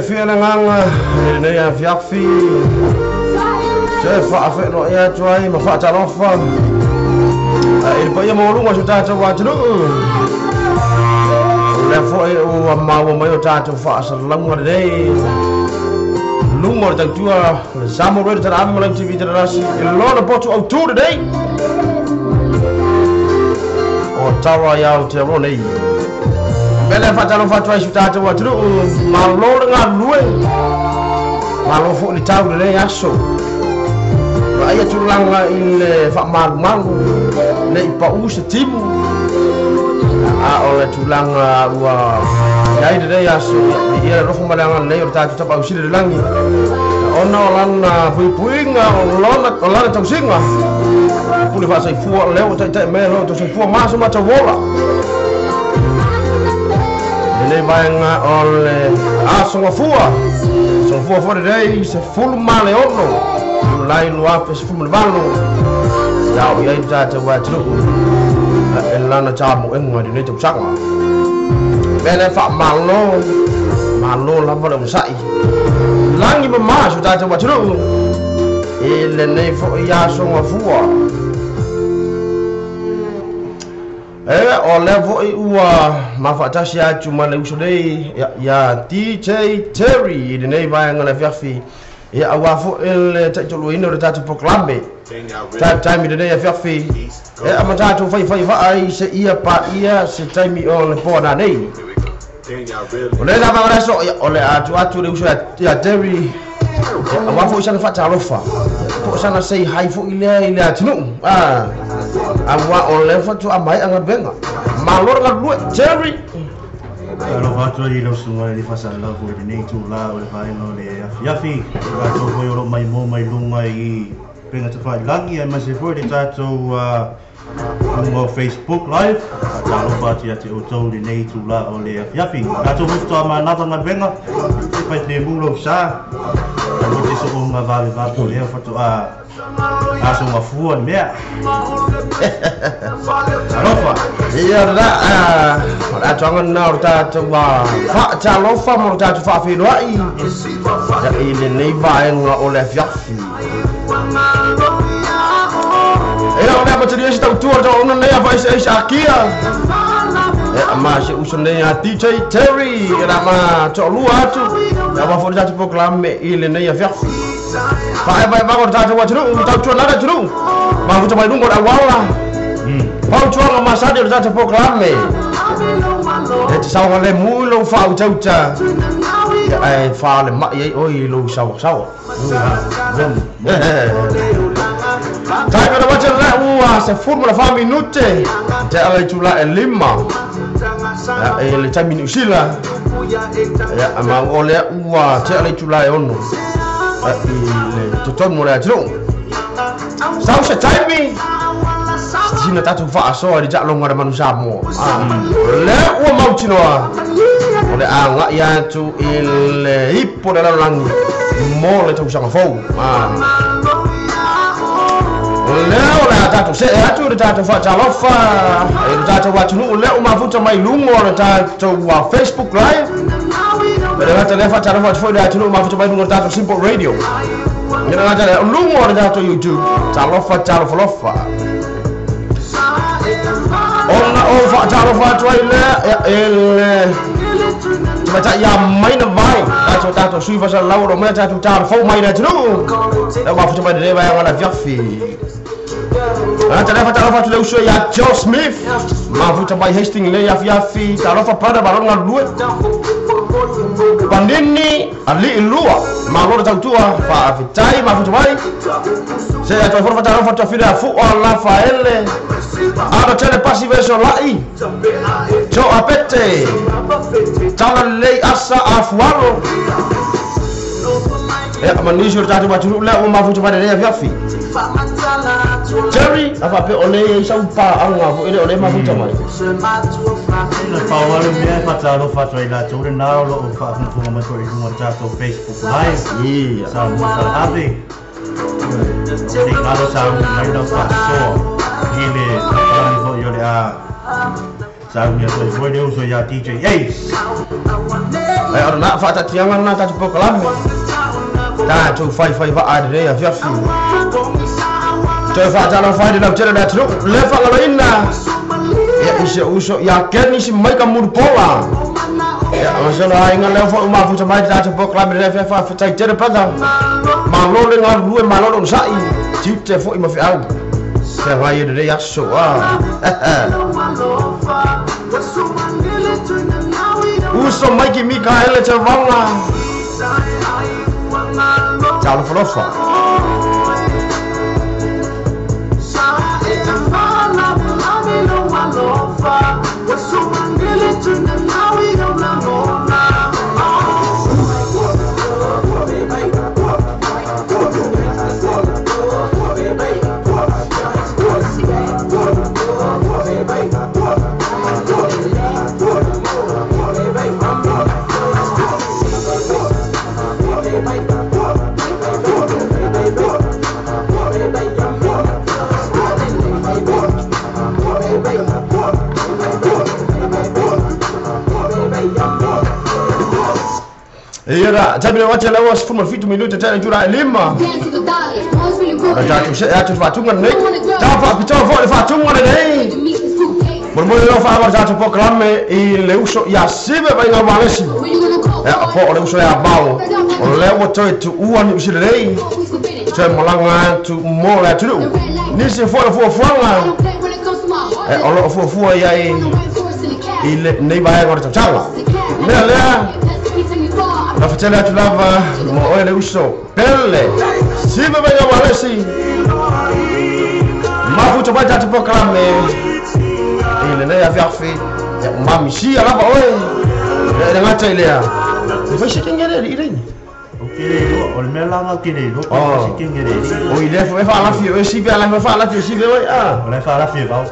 Fia le agaga i lenei afiafi se faafeloai atu ai ma faatalofa i le paia maualuga o si o tatou atunuu. O lea foi ua maua mai o tatou faasalalauga lenei luga o le tautua le Samoa Radio Talaave ma lau TV Telerasi i lona potu autu lenei o Tara i Aotearoa nei. Mele faatalofa atu ai si o tatou atunuu, malo le galulue, malo foi le tau lenei aso. Vaai tulaga i le faamalumalu le i pau se timu, a o le tulaga ua iai lenei aso ia le alofa ma le agalelei o le tatou tapausili le lagi ona o lana puipuiga o lana tausiga pule faasaifua lea ua taitai mai lo tausaifua ma aso ma tauola. Lenei vaega o le aso gafua foi lenei 16 Iulai 2018 ia o iai le tatou atunuu e lana tamoega i lenei tausaga. Mea lea faamalo malo lava le onosai lagi mamā si o tatou atunuu i lenei foi aso gafua. O lea foi ua mafaatasi atu ma le uso nei ia DJ Terry i lenei vaega le afiafi ia auā foi le taitoluaina o le tatou proklame taimi lenei afiafi e ma tatou faifai vaa i se ia paia se taimi o le poa nanei. O le lava le aso o le atu atu le uso ia Terry auā foi sana faatalofa po o sana sei hai foi lea i le atunuu auā o le faatoa mai galuega. Malo le galulue Terry. Alofa atu ai i lau susuga i le faasalalau foi lenei itulā o le vaega o le afiafi tatou foi o loo maimoa mai luga i upega tafailagi aemaise foi le tatou luga o Facebook Live. Faatalofa atu ia te outou lenei itulā o le afiafi. Tatou foi faatoa manava galuega e faitemu lou sa aua te sooga vavevave o lea faatoa aso gafua le mea. Alofa. Ia la o le atoaga lena o le tatou faatalofa ma o le tatou faafeiloai i lenei vaega o le afiafi. Ia o le amatalia se tautua le tauauna lenei a faaeseese akia e ma se uso nei a DJ Terry e la ma toalua atu ia ua foi le tatou proklame i lenei afiafi. Faavaevaega o le tatou atunuu tautua nala atunuu mafuta mai luga o le auala fautuaga masani o le tatou proklame e te saogalemu i lou faautauta ae faale mai ai oe i lou saoasaoa. Taimi o le wati le ua 14 minute te ala i tula e 5 e le taimi Niu Sila ia ma o lea ua te ala i tula e 6 i le totonu o le atunuu. Sau se taimi sina tatou faasoa i le taaloga le manu Samoa lea ua mautinoa o le agai atu i le ipo le lalolagi mo le tausaga fou. Lea o le a tatou see atu le tatou faatalofa i le tatou atunuu lea ua mafuta mai luga o le tatou Facebook Live. Le gata le faatalofa atu foi le atunuu mafuta mai luga o le tatou Simple Radio. Ia le gata lea o luga o le tatou YouTube. Talofa talofalofa. Ona ou faatalofa atu ai lea e le tamaitai ia maina vai tatou tatou sui faasalalau o lo o mea tatou talafou mai le atunuu. Lea mafuta mai lenei vaega o le afiafi. Gata lea faatalofa atu le uso ia Joe Smith. Mafuta mai Hastings lenei afiafi. Talofa brother malo le galulue. Panini ali'i lua malo le tautua faafetai mafuta mai. Se atu ai fono faatalofa atu afile afu'a Lafaele. Alo tele pasi veso la'i. Jo apete. Tala lelei asa afualo. Ia manisi o le tatou atunuu lea ua mafuta mai lenei afiafi. Jerry, a faapea o lea e i ai sau paaaga foi lea o lea e mafuta mai. Na pau lava le mea e faatalofa atu ai latou lena o lo o faafogafoga mai foi i luga o le tatou Facebook Live. Ia. Sa mo Faleave. O le galo sauni mai lau faasoa i le lagi foi o le a sauni atu ai foi le uso ia DJ Ace. Ai o lena faataatiaga lena tatou polokalame. Tatou faifai vaa i lenei afiafi. Toe faatalofa ai le lautele o le atunuu. Le faagaloina ia i si ou uso ia Kenisi Maika Mulipola. Ia masalo aiga lea foi ua mafuta mai le tatou polokalame lenei afiafi. Faafetai tele brother. Malo le galulue, malo le onosai. Tiute foi ma feau. Feagai i lenei aso. Uso Maiki Mikaele Te Vanga. Talofalofa. Ia la, taimi le wati le ua 17 minute tele itula e lima. O tatou se'e atu i le faatuga lenei. Tau faapitoa foi le faatuga lenei. Molemole leo faaga o le tatou polokalame i le uso ia Sive Vaiga Malesi. Ia po o le uso ia Mao. O lea ua toe tuua Niu Sila nei. Toe malaga atu mo le atunuu. Nisi foi o fuafuaga e o lo o fuafua i ai i lenei vaega o le tausaga. Mea lea, na fatele atu lava mo oe le uso pele. Sive Vaiga Malesi. Mafuta mai tatou polokalame i lenei afiafi. Ia mamisia lava oe. Ia le gata i lea. E fai se kenge le i leini. O te le iloa, o le mea la nga o te le iloa pe fai se kenge le i. O i lea foi e faalafi oe sive ala e faalafi o sive oe a. O la e faalafi e vao.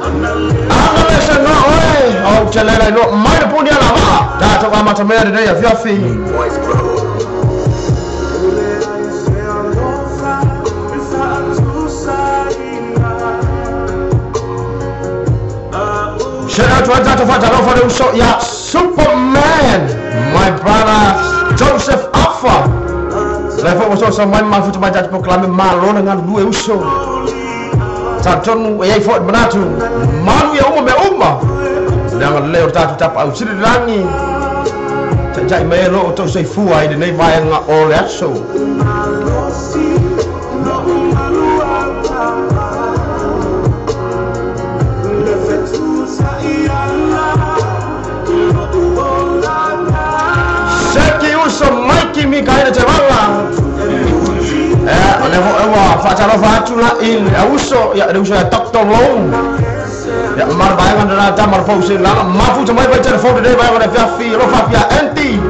Ana le se nga oe. O te le la iloa mai le puni ala vaa. Tatou amata mea lenei afiafi. Shout out to our tatou faatalofa le uso ia Superman, my brother Joseph Alpha. Le foi ua soso mai mafuta mai tatou polokalame malo le galulue uso. Talitonu e ai foi le manatu malu ia uma mea uma. Le agalelei o le tatou tapaau sili le lagi. Taitai mai e lo o tou soifua i lenei vaega o le aso. Seki uso Maiki Mikaele Te Vanga. E, o lea foi ua faatalofa atu la i le uso, ia le uso ia Dr. Long. Ia ma le vaega lena tama le pou se lala mafuta mai vai telefone lenei vaega o le afiafi alofa afia Andy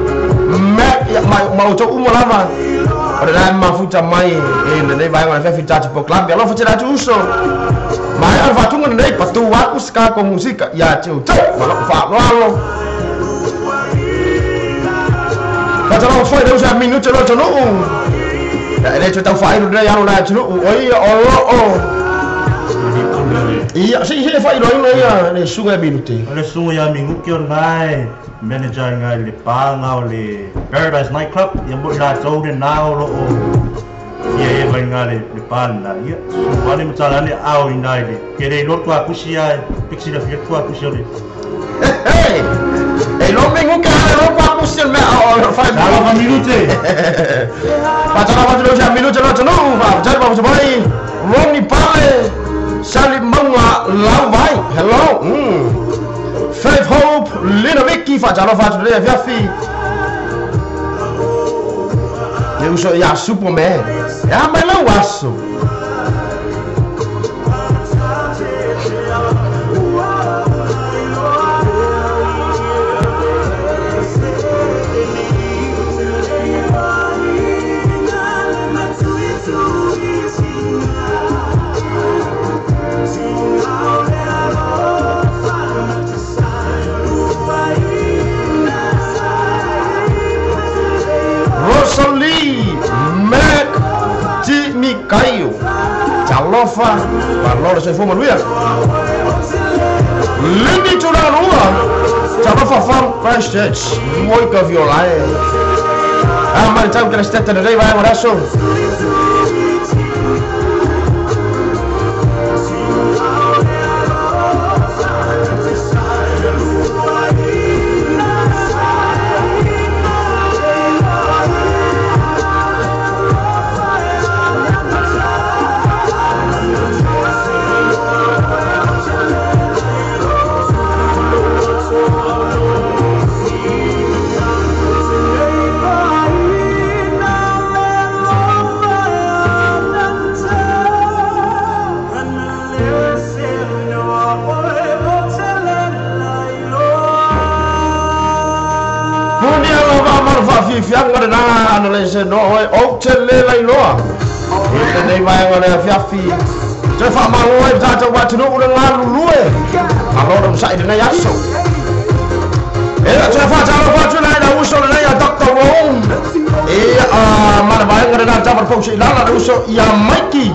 Mac ia ma outou uma lava. O lena e mafuta mai i lenei vaega o le afiafi tatou polokalame alofa tele atu uso. Maea le faatuga lenei patu aku se kako musika ia te outou ma lou faaaloalo. Faatalofa foi le uso ia minute lo atunuu. Ia e le toe tau faailo lenei alo le atunuu o ia o loo. Ia, se i fa ilo ia le suga minute. O le suga ia minute o nai manager ngai le panga o le Paradise Nightclub ia mo la tau le nao lo o ia e mai ngai le panga ia su ale mutala le ao ina le ke le lotu a kusia pixi la fiatu a kusia le hey e lo minute a lo pa kusia me o fa la minute pa ta la lo ja minute lo tonu va ta va vai Ronnie Pale Sally Manga lau vai hello Faith Hope, Lina Vicky, fa le fiafi. Eu sou ya Superman. Ya mai lau aso. Rosalie Mac Timikaio Talofa Valora se fuma luia Lindy Tularua Talofa from Christchurch Moika Violae Ah, ma tau que la stetta ne vai adesso Fianga na analyse no oi o te le lailoa e nei vai le fiafi te fa malo e ta ta watu no le ngalu lue alo no sai nei aso e te fa ta lo watu nei na uso nei a Dr. Ron e a mara vai na ta par pousi la la uso ia Mikey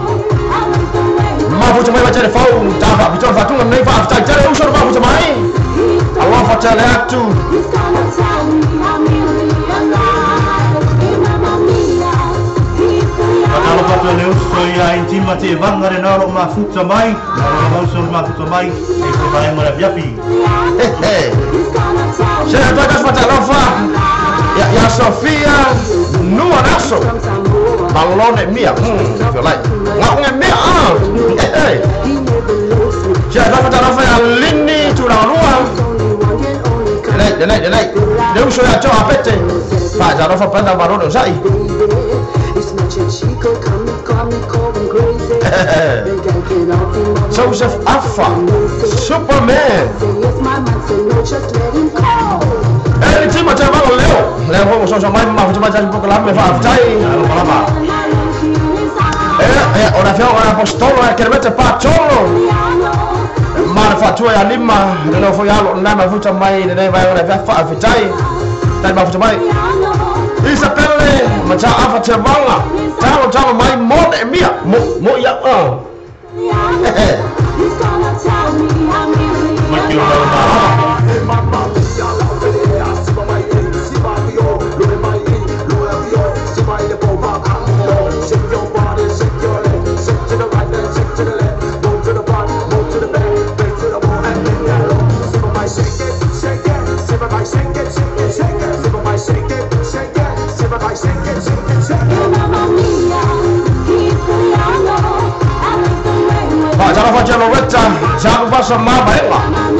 ma fu mai vai te fau ta fa bitol fa tu nei fa ta te uso ma fu mai alo fa te le atu. Le uso ia intima te vanga le nalo mafuta mai, nalo uso mafuta mai, e te vai mara fiafi. Se la tua casa fa ya ya Sofia Nuanaso. Balone mia, violai. Ngau mia ah. Se la tua casa fa Lini Tularua. Lei, lei, lei. Le uso ia to apete. Fa ja fa prenda balone sai. Joseph Affa, Superman. Eh, ti ma Leo. Leo como so mai ma ma ja poco la me fa tai. Eh, ora fio ora apostolo e che mette pa cholo. Ma fa tu ya lima, no fo ya lo na ma futa mai ne vai ora fa fa tai. Tai ma futa mai. Isabelle, ma cha afa te vanga. Talo talo mai mo ne mia, mo mo ya ah.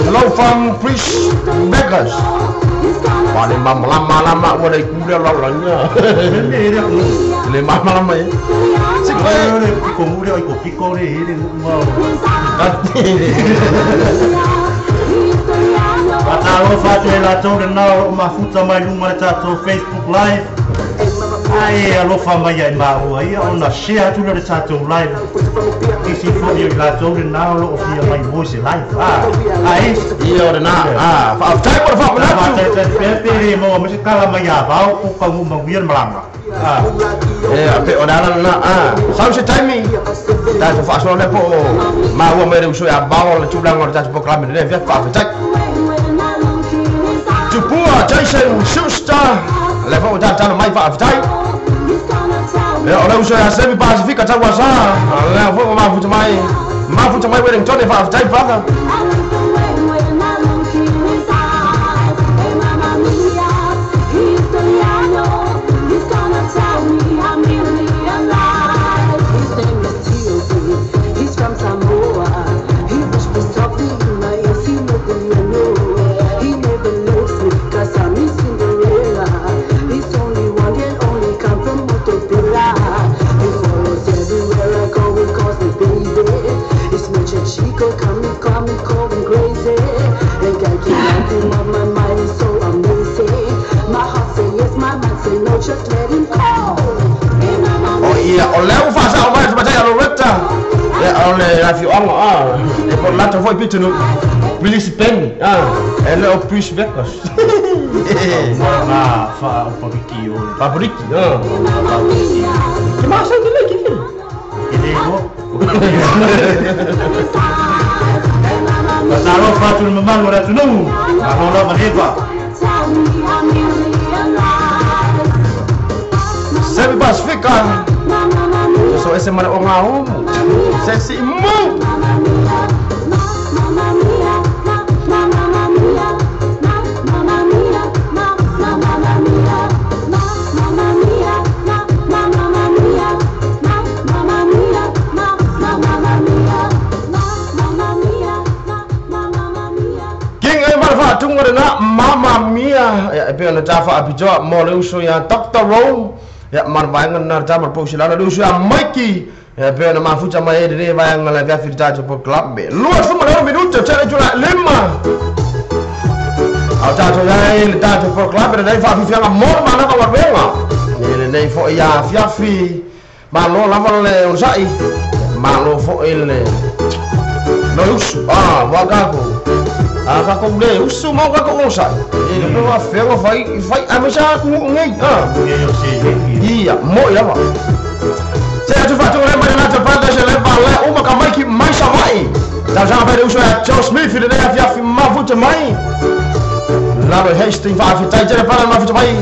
Hello from Chris Beggars. Wale mama lama lama wale kulia lalanya. Le mama lama ya. Sikwe piko mule iko piko le hele ngau. Atalo fa te la tore na mafuta mai lunga tato Facebook Live. Ai alofa mai ai maua ia ona share atu le tato live. Isi fo ia la tore na lo fia mai voice live. Ah, ai ia ora na. Ah, fa tai por fa na. Te te pe mo mo se kala mai a vau ku ka mu ma wir malanga. Ah. E pe o le ala lena a sau se taimi tatou faasoa lea po o maua mai le uso ia bao le tulaga o le tatou polokalame lenei afiafi. Faafetai Tupua Jason Schuster le foi ua talatala mai, faafetai. Ia o le uso ia Semi Pasifika tauasa lea foi ua mafuta mai, mafuta mai Wellington, faafetai brother. O ia o lea ua faasao mai le matai a Loretta. Ia o le afioaga a e po latou foi pitonuu Milisipeni a e le o Pris Vegas. Na fa upapiki o le. Papriki a. Ke masai ke le ke ke. E le mo. Fatalofa atu le mamalu o le atunuu. Malo lava leva. Semi Pasifika. So ese mana o ngā homo. Se si mu. King e mara whaatunga rena Mamma Mia. Ia e pea na tā whaapitoa mo le uso ia Dr. Rowe. Ia mara vaenga na tā mara pausi lana le uso ia Mikey. Ia pea na mafuta mai e re vaenga le vea whiri tātou po club. 26 minuta tele tula 5. Au tātou ia e le tātou po club le nei whaafifianga mo mana ka warenga. E le nei fo ia fiafi. Malo lava le onsai. Malo fo e le no usu. Ah, wakako. A ka kou le usu mau ka kou onsai. E le no afenga fai fai a mesa ku ngai. Ah. E o se e. Ia, mo ia va. Se atu fatu le mai na te pata se le ba le uma ka mai ki mai sa mai. Ta sa pa le usu a Joe Smith le le afia fi mafuta mai. Lalo Hastings fa fi tai te pa mafuta mai.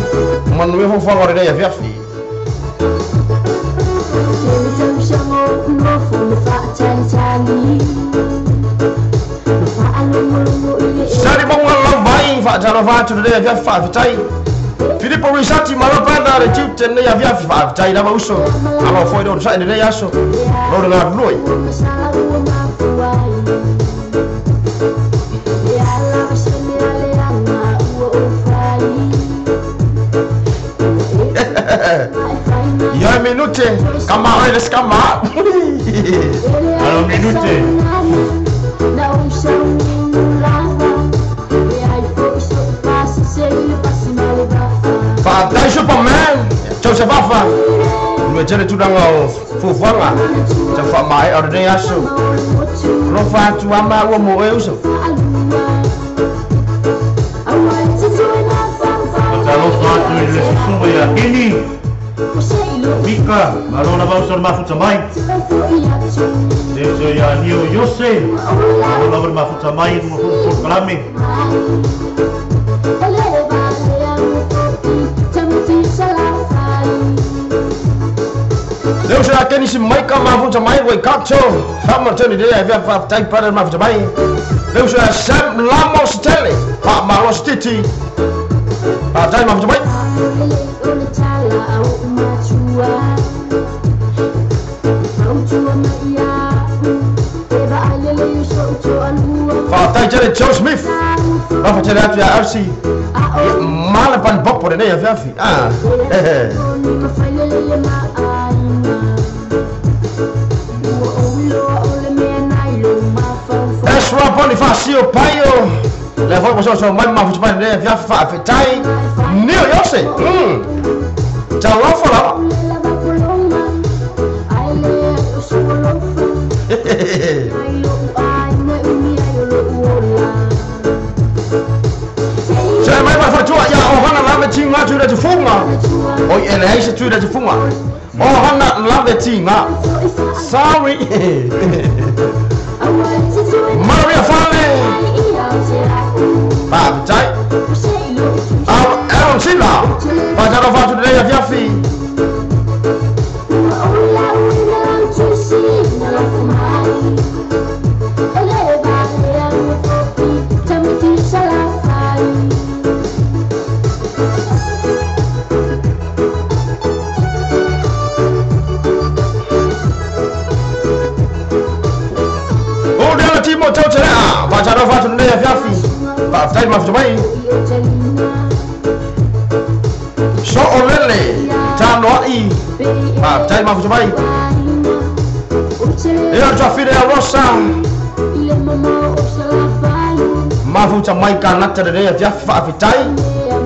Manu e ho fa ngore le afia fi. Sari bonga lau vai fa talo fa tu le afia fa fi tai. Filippo Risati malapanda le tiute nei afia fi fa tai lava uso. Alo foi do sa le aso. Lo na lui. Ia minute kama oi les kama. Alo minute. Fa tai Superman. Joseph Afa. Me tele tudanga o fufuanga. Ta fa mai o le aso. Lo fa tu ama o mo e uso. Fatalofa atu i le susuga ia Heni. Mika, malo lava uso le mafuta mai. Le uso ia Nio Yose. Malo lava le mafuta mai mo polokalame. Le uso ia Kenny Maika mafuta mai Waikato. Hamilton le afia fa tai para mafuta mai. Le uso ia Sam Lamos Tele. Fa malos titi. Fa tai mafuta mai. Fa tai tele Joe Smith. Fa tele atu ia RC. Mala pan bopo le nei afia fi. Ah. Ezra Bonifacio Paio. Le foi mo so mai mafuta mai le afia fa fi tai. Nio Yose. Talofa lava. Se mai ma fatua ia o hana lava tinga tu le te funga. Oi ele hei se tu le te funga. Ohana lave tinga. Sorry. Maria Fale. Faafetai. Aaron Sila. Faatalofa atu lenei afiafi. Faatalofa atu lenei afiafi. Faafetai mafuta mai. So'olele tanoa'i. Faafetai mafuta mai. Ia tuafine a Rosa. Mafuta mai kanata lenei afiafi. Faafetai.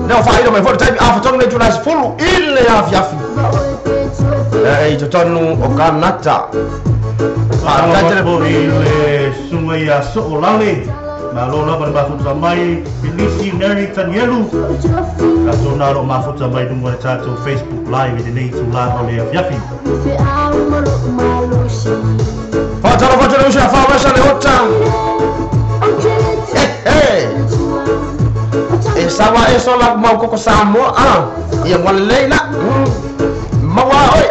Leo faailo mai foi le taimi afatonu nei tulai 10 i le afiafi. E i totonu o kanata. Faafetai tele foi le susuga ia So'olale. Malo lava le mafuta mai Filisi Mary Tanielu. Tatou na o loo mafuta mai luga le tatou Facebook Live i lenei itulā o le afiafi. Faatalofa atu le uso ia Faavasa le ota. E sawa e sola mau koko Samoa a. Ia mo lelei la. Maua oi.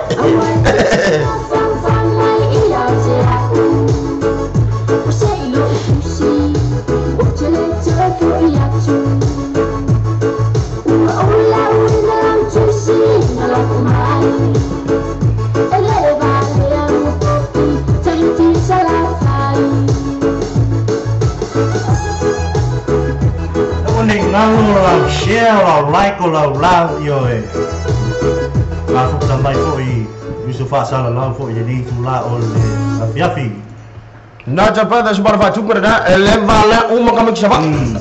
Ngalo lau share lau like o lau lau io e mafuta mai foi uso faasalalau foi lenei itulā o le afiafi. Nata Brothers mara faatuga lena e leva le uma ka miki sava'i.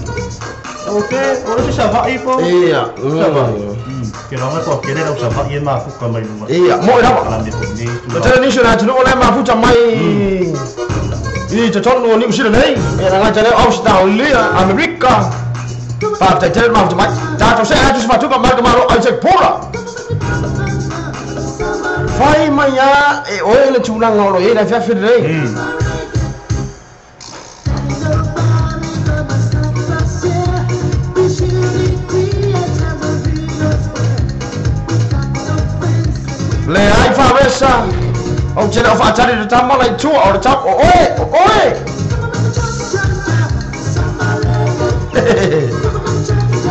Ok, o le se sava'i po. Ia. Sava'i. Ke laga po kele lau sava'i e mafuka mai luga. Ia, mo'i lava. Kalame foi lenei O itulā. tele nisi o le atunuu o le mafuta mai i totonu o Niu Sila nei. Ia na gaita lea Australia, Amerika. Faafetai tele le mafuta mai. Tatou se'e atu se faatuga mai le kamalo Isaac Pula. Fai mai a e oe le tulaga o lo i ai le afiafi lenei. Le ai faavesa. Ou te le o faatali le tama lai tua o le tama o oe, o oe.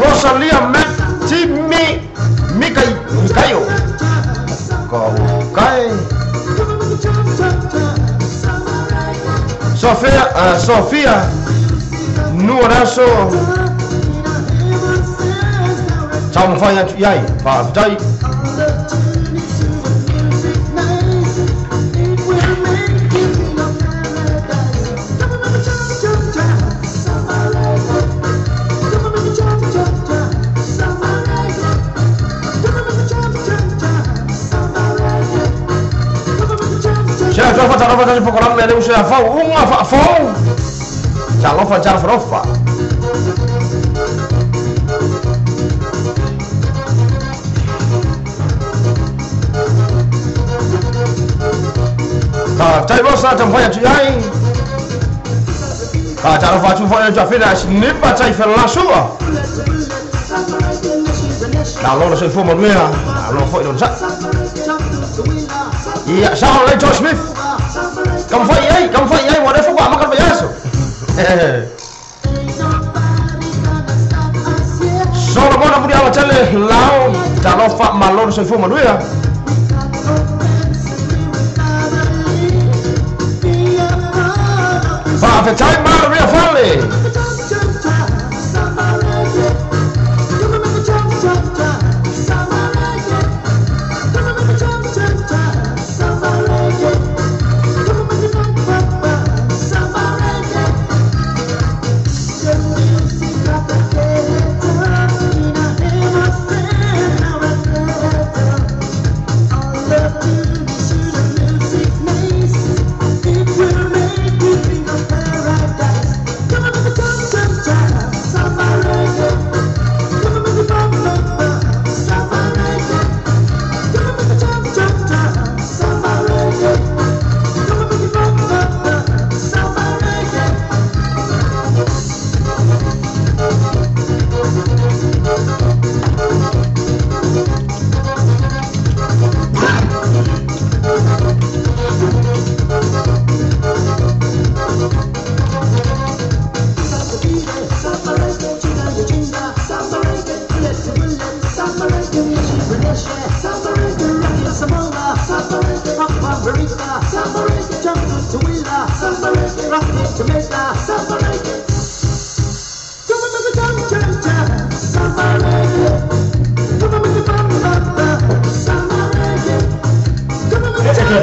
Rosalia Matimi Mikai Mikaio. Ko kai. Sofia Sofia Nuaraso. Taumafai atu iai. Faafetai. Sia tofa talofa tasi pokolame le uso ia fau unga faafou. Talofa talofa. Faafetai Rosa taumafai atu iai. Faatalofa atu foi le tuafina sinipa taifelasua. Malo le soifua manuia. Malo foi lona sa'i. Ia sao le Joe Smith. Taumafai iai, taumafai iai ua le fou amaka le vaiaso. Solomona Muliawa tele lao. Talofa malo le soifua manuia. Faafetai Maria Fale.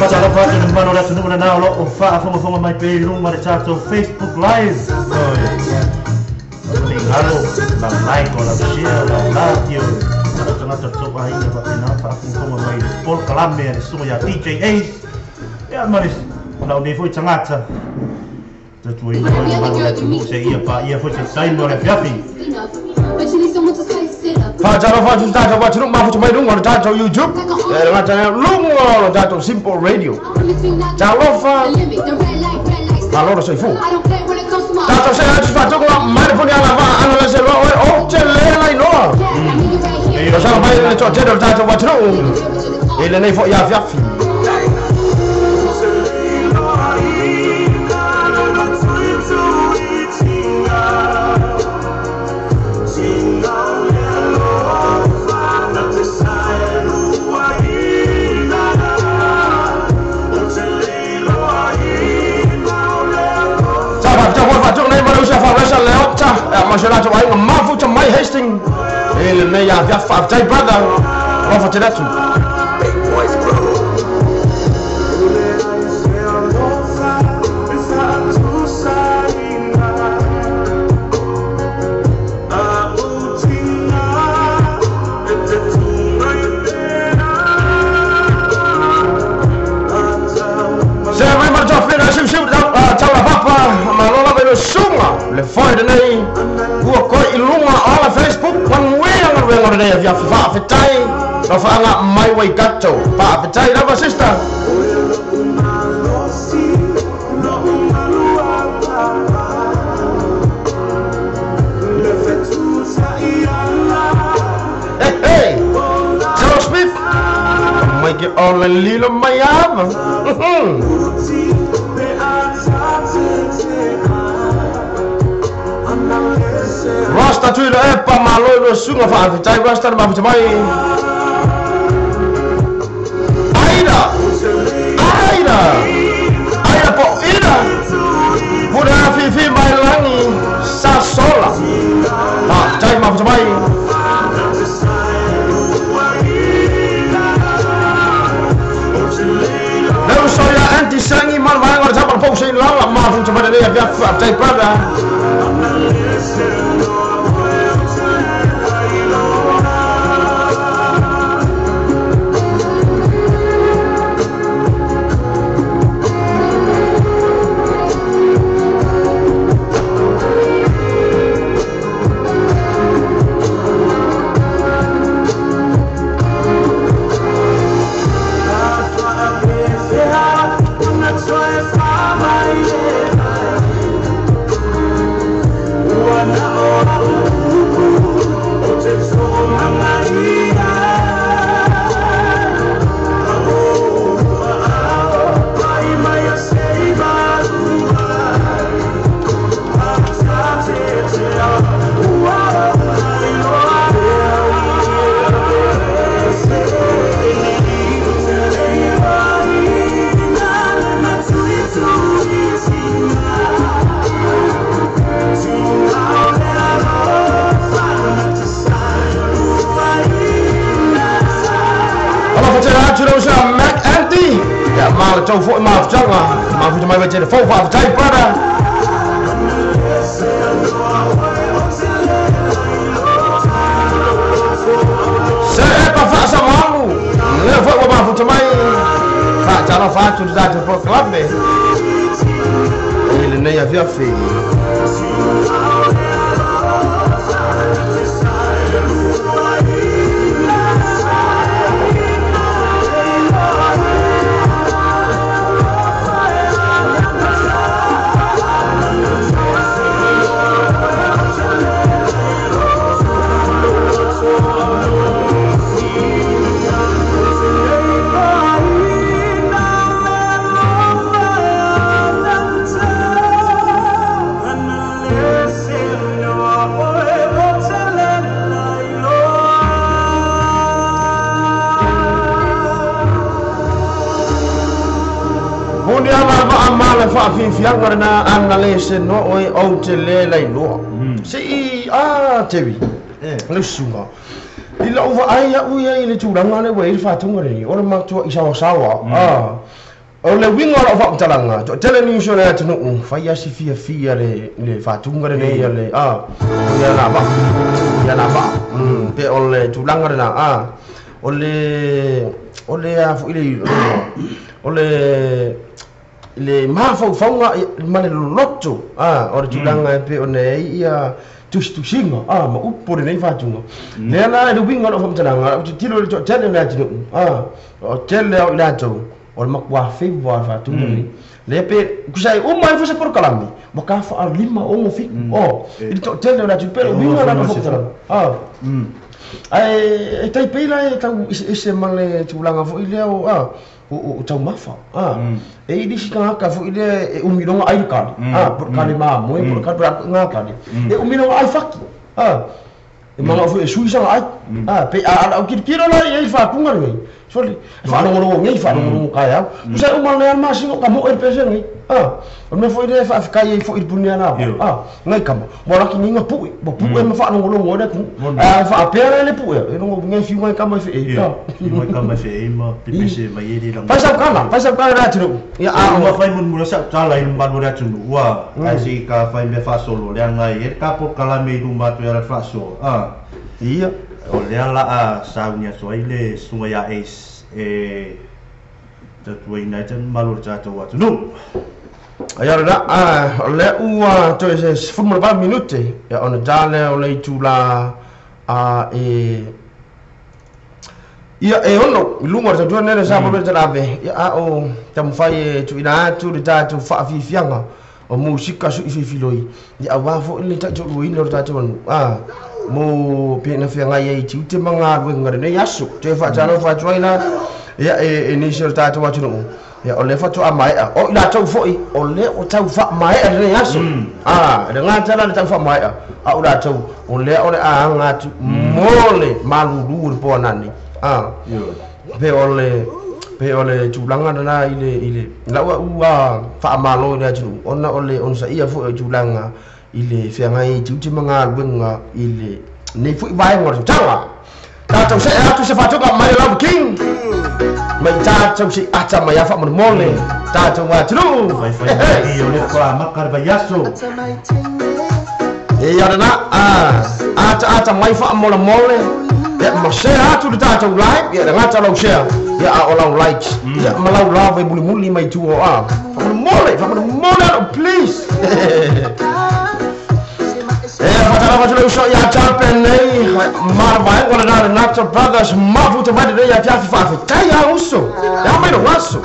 Faatalofa atu i le mamalu o le atunuu lena o lo o faafogafoga mai pea i luga o le tatou Facebook Live. Oi. Aua ne i galo lau like o lau share o lau laki o le tagata o le tou aiga faapena ona faafogafoga mai i le polokalame a le susuga ia DJ Ace ia ma le lau nei foi tagata. Tautuaina foi le mamalu o le atunuu seia paia foi se taimi o le afiafi. Faatalofa atu i tatou atunuu mafuta mai luga o le tatou YouTube, e le gata ai luga o le tatou Simple Radio. Talofa, malo le soifua. Tatou se'e atu faatoga mai le puni alavaa ana le se loa oe ou te le lailoa. Tausaga mai le toatele o le tatou atunuu i lenei foi afiafi. Sa faafetai foi le faatoga nei ma le uso ia Fauresa Leota ma si o latou aiga mafuta mai Hastings i lenei afiafi. Faafetai brother, alofa tele atu. Se mai ma le toafina siusiu tau la papa malo lava i le susuga le foe lenei ua koe i luga o le Facebook manuia galuega o lenei afiafi. Faafetai lofaaga mai Waikato. Faafetai lava sister. Hey, hey. Joe Smith mai ke ole lilo mai ava. Rasta tui le epa malo i le susuga faafetai Rasta le mafuta mai. Aida! Aida! Aida po ida! Puna fifi mai langi sa sola. Faafetai mafuta mai. Le uso ia Andy Sangi ma le vaega o le tapa le pou sei lala mafuta mai lenei afiafi faafetai brother. Alofa tele atu le uso a Mac Andy. Ia ma le tou foi mafutaga. Mafuta mai vai tele fou faafetai brother. Se epa faasamalu. Lea foi ua mafuta mai. Faatalofa atu le tatou polokalame i lenei afiafi. Moni ala vaa ma le faafiafiaga lena ana le se noa oe ou te le lailoa. Se i a Tevi, le susuga. I lau vaai au ia i le tulaga lea ua i ai le faatoga lenei, o le matua i saoasaoa. O le uiga o lau faamatalaga, toatele nisi o le atunuu, fai lava si fiafia i le faatuga lenei a le, a, ia na vaa, ia na vaa, pe o le tulaga lena, a, o le, o le a foi le, o le, le mafaufauga ma le loloto, a, o le tulaga e pei ona i ai ia tusitusiga, a, ma upu o lenei faatuga. Lea la i le uiga o lau faamatalaga, ou te tilo i le toatele o le atunuu, a, o tele o i latou, o le matua feiva le faatuga lenei. Lea pe, kusa e uma ai foi se polokalame, ua ka faalima 6 7, o, i le toatele o le atunuu, pe o le uiga o lau faamatalaga. A, ae e tai pei la e tau eseese ma le tulaga foi lea o, a, o taumafa. A, e i nisi tagata foi lea e umi loga ai le kale, a, po o le kale mamoe, po o le kale, po o le a foi ngā kale, e umi loga ai faki, a, e manao foi e sui saga ai, a, pe a ala au tilotilo la i ai le faatuga lenei, sole, e faalogologo nei, faalogologo taeao, kusa e uma lea le masina o ka moe le pese lenei, a, o le mea foi lea e faafetai ai foi i le puni ana a, ngai kama, ua laki nei ga pu'e, ua pu'e ma faalogologo ai le atunuu, a faapea la le pu'e, e logo ngai fiu ngai kama e fe'ei, a. Fiu ngai kama e fe'ei ma pepese mai ai le laga. Fai sau tala, fai sau tala i le atunuu, ia a o. Uma fai mulimuli sau tala i le mamalu o le atunuu, ua, ae se i ka fai mea faasolo, leaga e i ai le ta polokalame i luma atu e ala faasoa, a. Ia. O lea la a sauni atu ai le susuga ia Ace e tautuaina ai te mamalu o le tatou atunuu. Ia lena, o lea ua toe se 18 minute, ia ona ta lea o le itula a e ia e ono i luga o le tautua nei le sa mm. Talave, ia a o taumafai e tuuina atu le tatou faafiafiaga o musika suʻi filifiloi, ia auā foi le taitoaluaina o le tatou atunuu, a mo pe na feagai ai i tiute ma galuega lenei aso. Toe faatalofa atu ai la ia e nisi o le tatou atunuu, ia o lea faatoa maea, o i latou foi o lea ua tau faamaea lenei aso, a e le gata la le tau faamaea, a o latou o lea o le a aga atu mo le malūlū o le po anane, a pe o le pe o le tulaga lena i le i le lau au a faamalo i le atunuu ona o le onosaia foi o le tulaga i le feagai ai tiute ma galuega i le nei foi vaega o le tausaga. Tatou se'e atu se faatoga mai o Lava King mai tatou se ata mai a faamolemole tatou atunuu. Faifai mai o le faamaka le vaiaso. E ia lena, a ata ata mai faamolemole, ia ma share atu le tatou live, ia le gata lau share, ia a o lau likes, ia ma lau love e mulimuli mai tua o a. Faamolemole, faamolemole alo, please. E faatalofa atu le uso ia Charpen nei, ma le vaega lena le Nato Brothers, mafuta mai lenei afiafi faafetai a uso. E ao mai lou aso.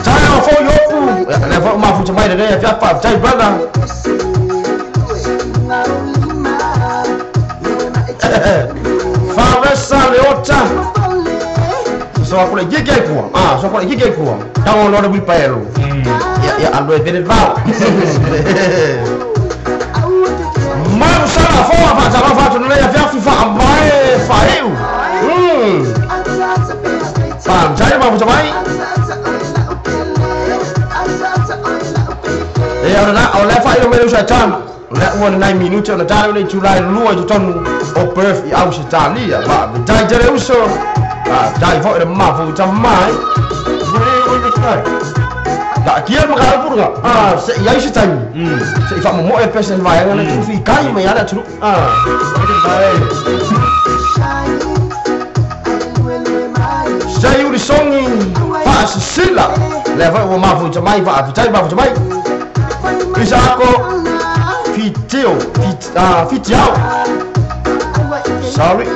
Taeao foi opu, ia lea foi ua mafuta mai lenei afiafi faafetai brother. Faresa Leota. So aku le gigi ai kua. Ah, so aku le gigi ai kua. Tango lo le wipaelo. Ia ia alo e vele vao. Mau sala foa faatalofa atu lenei afiafi faamae faaiu. Faafetai mafuta mai. E o lena, o lea faailoa mai le uso e Tom. O lea ua lenai minute ona tala le itula e lua i totonu o Perth i Ausetalia. Faafetai tele uso. Faafetai foi le mafuta mai. Taatia le mataupu lena, a, se i ai se taimi, se i faamomoe le pese i le vaega lea, tuufikai mai lava le atunuu. A. Se i ulisogi faasisila, lea foi ua mafuta mai, faafetai mafuta mai. Isaako Fitio, Fitiao. Sorry.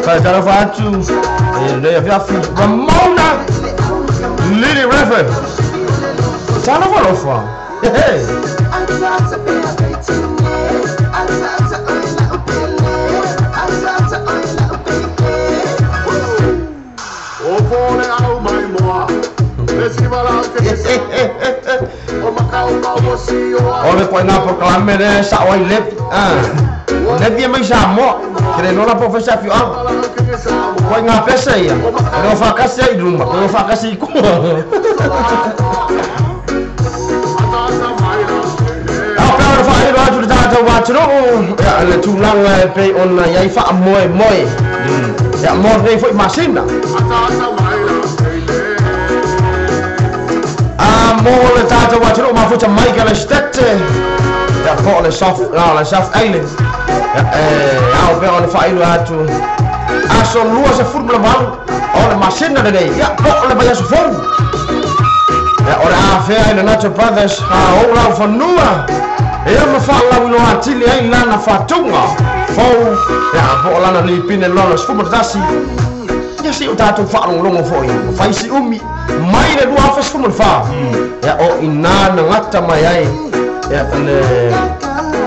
Faatalofa atu e lenei afiafi Ramona Lily Redford. Talofa alofa. Hehe. O le koina polokalame lea e sa'o ai Levi, a o Levi e mai Samoa, ke le iloa la po o fai se afioaga. Koina pese ia, e le o faatasi ai i luma, pe o faatasi i tua. Ao pea o le faailo atu le tatou atunuu. atunuu ia le tulaga e pei ona iai faamoemoe ia mo lenei fo'i masina a mo le tatou atunuu mafuta mai ka le Stete ia po o le South, no, le South Island ia e ao pea ona faailo atu aso 28 o le masina lenei ia po o le vaiaso fou ia o le afea i le Nacho Brothers a ou lau fanua ia ma faalauiloa atili ai lana faatuga fou ia po o lana lipine lona 11 ia si o tatou faalogologo fo'i ma faisi umi mai le 2014 ia o ina na gata mai ai ia le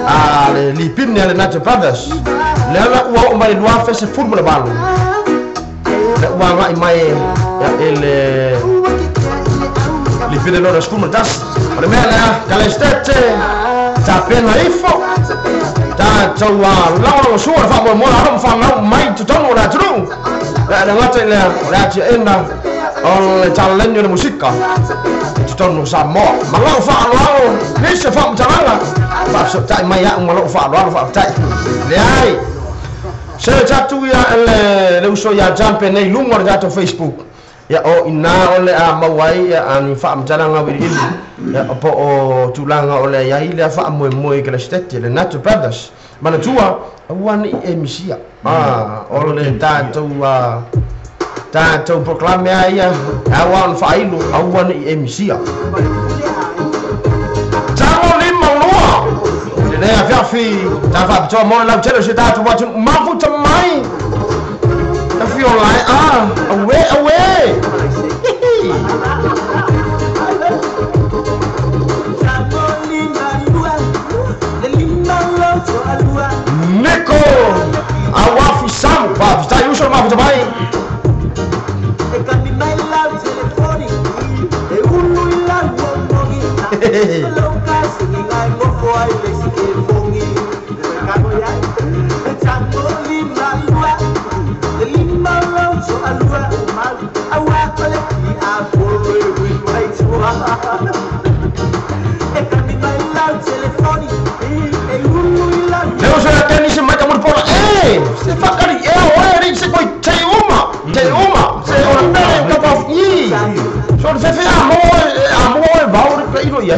a le lipine a le Nacho Brothers lea la ua oo mai le 2018 le ua agai mai ia i le lipine lona 11 o le mea lea Kalestete tapena ifo tatou lagolagosua le faamoemoe alo ma fanau mai totonu o le atunuu ia le gata i lea o le atiaʻena o le taleni o le musika i totonu o Samoa ma lou faaaloalo nisi faamatalaga faafesootai mai a'u ma lou faaaloalo faafetai leai se tatu ia le uso ia John penei luga o le tatou Facebook ia o ina o le a maua ai ia ani faamatalaga viliili ia po o tulaga o le iai lea faamoemoe i Kalestete le Nacho Brothers manatua aua nei e misia o le tatou tatou proclame a ia aua ona faailo aua nei e misia tago lima lua lenei afiafi ta faapitoa mo le lautele o se tatou atunuu mafuta mai ta fiola ai a auē auē. Nico Awafi Samu faafetai uso le mafuta mai. Leo se la tenisi mai ka pola e se fakari e o e ri se koi te uma se o le pele ka pa i so le fe a mo e vau le pe ilo ia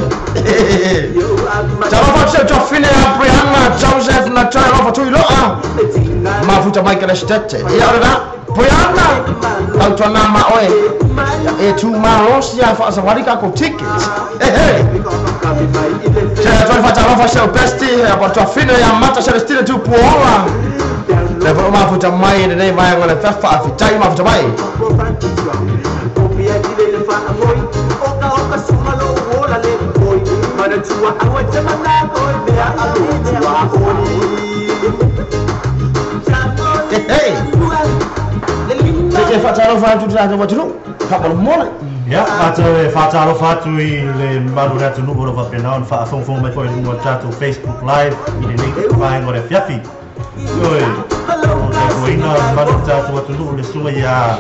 Talofa se to fine a Brianna Joseph na talofa tui loa mafuta mai ka le stete ia ora Brianna tau tona ma oe e tu malosi a faasawari ka ko ticket. Se toi fatalofa se o besti a po to fine ia mata Celestine tu puola le fo mafuta mai lenei vaega le faafetai mafuta mai. Hey, se fatalofa atu te tatou atunuu faamolemole. Ia, tatou e faatalofa atu i le mamalu o le atunuu o lo o faapena ona faafogafoga mai foi i luga o le tatou Facebook Live i lenei vaega o le afiafi. Ioe, o tapuaina mamalu o le tatou atunuu le susuga ia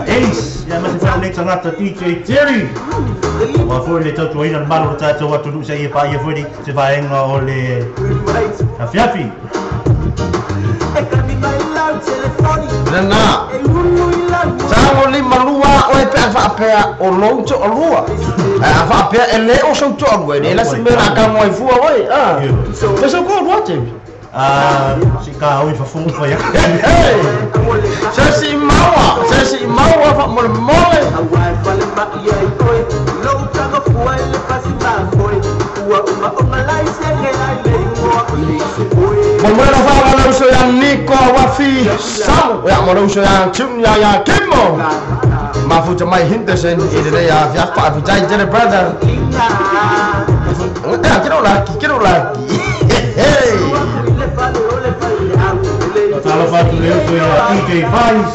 Ace, ia aemaise foi lenei tagata DJ Terry. Aua foi le tautuaina le mamalu o le tatou atunuu seia paia foi se vaega o le afiafi. Lena tago lima lua oe pe a faapea o lou toalua a faapea e lē o sou toalua e lē lasi mea la kago ai fua oe a e sou koalua James. Si ka oi fafogo fai atu. Se si maua faamolemole. Molemole lau faaaloalo le uso ia Niko Awafi Samu ia mo le uso ia Junior ia Kimo mafuta mai Henderson i lenei afiafi faafetai tele brother. Kero laki kero laki. Hey. Talofa atu le uso ia DJ Vice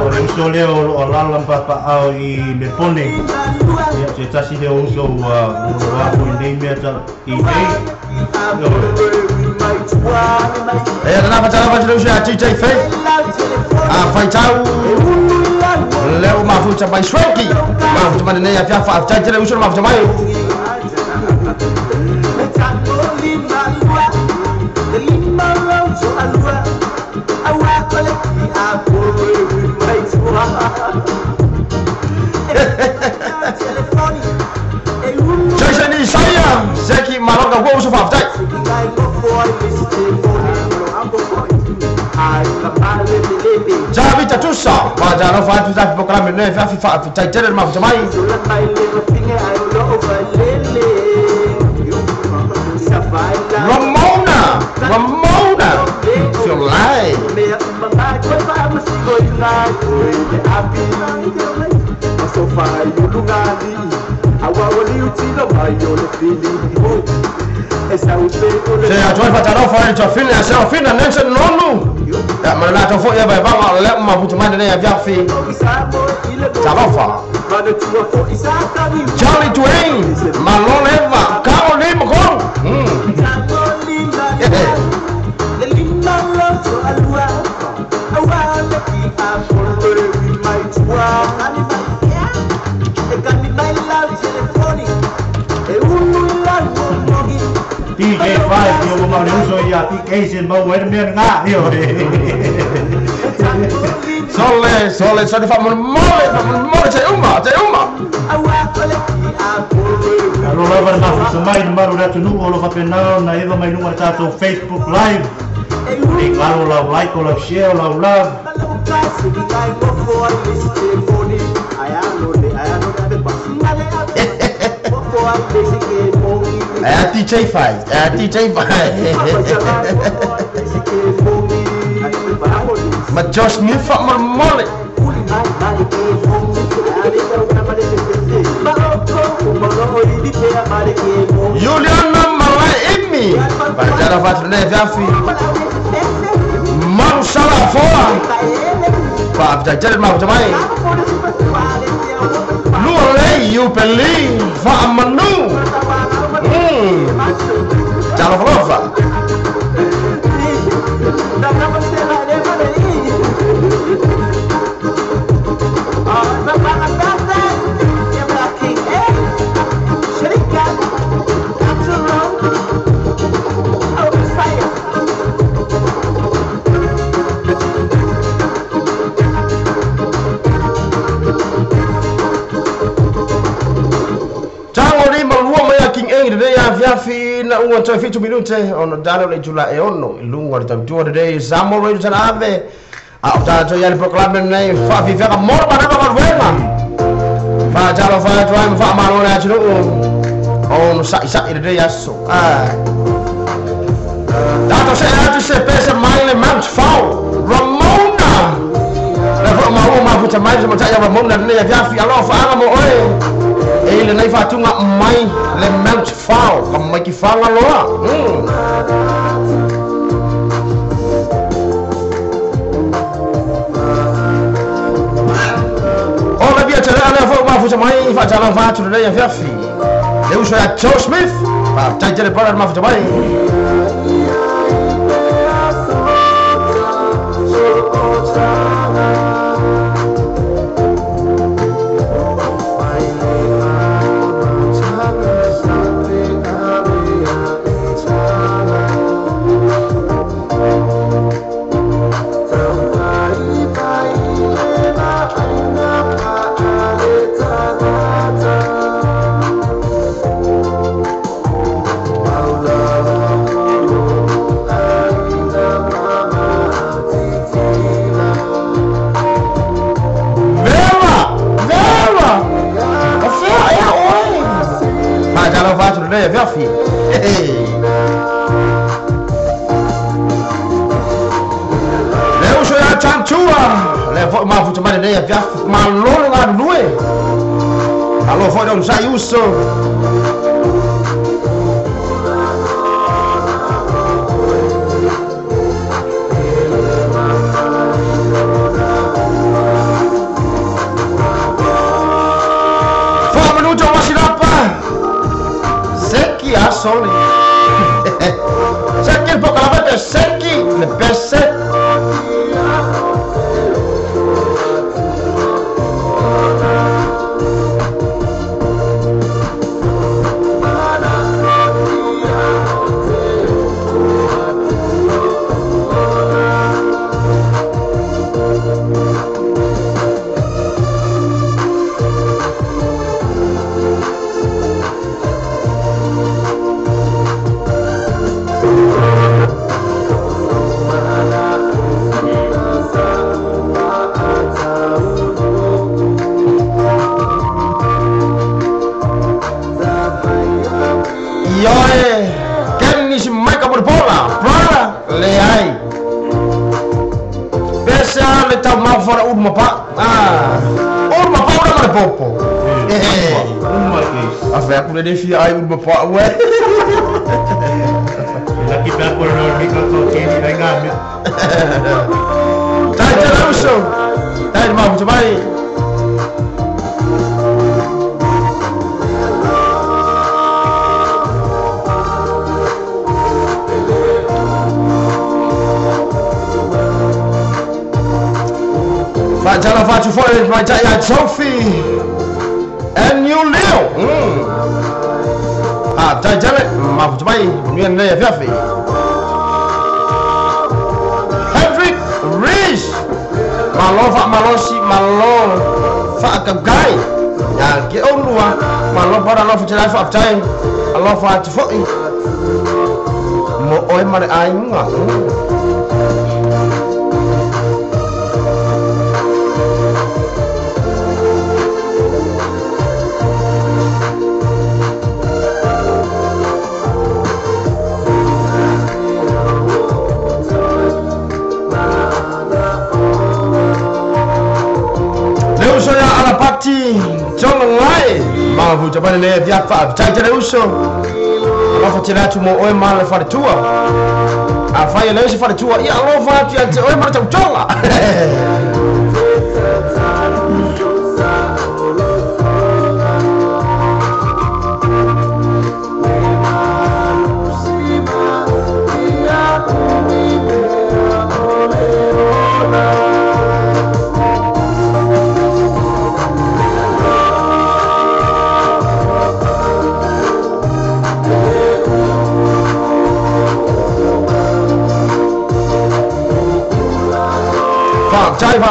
o le uso lea o loo alala ma papaao i Mepone ia se tasi lea o uso ua uloa foi nei mea i nei. Ia lena fatalofa atu le uso ia DJ Faith a faitau leo mafuta mai Swanky mafuta mai lenei afiafi faafetai tele uso le mafuta mai. Jason Isaiah, Seki Maloka wo uso fa'afetai. Javita Tusa, fa'atalofa atu tafi polokalame lenei afiafi fa'afetai tele le mafuta mai. Ramona, Ramona, Fiolai. Se atoe fatalofa i tofina ya Serafina Nelson Nonu. Ya mana tofo ya bai banga le mafuta mai lenei afiafi. Talofa. Charlie Twain, Malone Eva, Caroline Macron. DJ5, io mo le uso ia PK sin mo wer me nga io. Sole, sole, sole fa mole, fa mole te uma, te uma. Alo lava na fusa mai maru le atunu o lo faapena ona eva mai luga o le tatou Facebook Live. E lalo lau like o lau share o lau love. É DJ faz, é DJ faz. Ma Josh Smith fa mole. Juliana Malaimi, Bajara Fatune Fiafi, Maru Sala Foa, Fa'afetai mafuta mai. Lua lei Iupeli Fa'amanu. Talofalofa. Fiafi na ua toe 7 minute ona dalo le itula e 6 i luga o le tautua lenei Samoa Radio Talaave. A o tatou i ai le polokalame lenei fa'afiafiaga mo le manava galuega. Fa'atalofa atu ai ma fa'amalo le atunuu ona sa'isa'i lenei aso. Tatou se'e atu se pese mai le Mount Fau Ramona. Le fo'a maua mafuta mai se mata'i a Ramona lenei afiafi. Alofa'aga mo oe e lenei fa'atuga mai le Mount Fau ka mai ki Fagaloa. O le via tele alea fo'u mafuta mai fa'atalofa atu lenei afiafi. Le uso ia Joe Smith, fa'afetai tele pala le mafuta mai. Le uso ia Chantua, le fo'i mafuta mai lenei afiafi malolo galulue. Alo fo'i le onosai uso. Fa'amanuta o masilapa. Seki asoli. Seki le polokalame seki le pese. ulumapa. Ah, ulumapa ula ma le popo. A fai aku le fia ai ulumapa ue. Laki pe aku le ni ka to ke ni nga me. Tai te uso. Tai ma fu mai. Fa fatu foi mai tai a trophy. And you Leo. Ah, tai tele ma fu mai ni ne fiafi. Hendrik Rees. Malo fa malosi malo fa kagai. Ya ke onlua malo para lo fu fa tai. Alo fa foi. Mo oi mare ai nga. Jolongai ma fu jabane le via fa tai te uso ma fa tira tu mo oi ma le fa tua a fa le se fa tua ia lo fa ti ante oi ma ta jola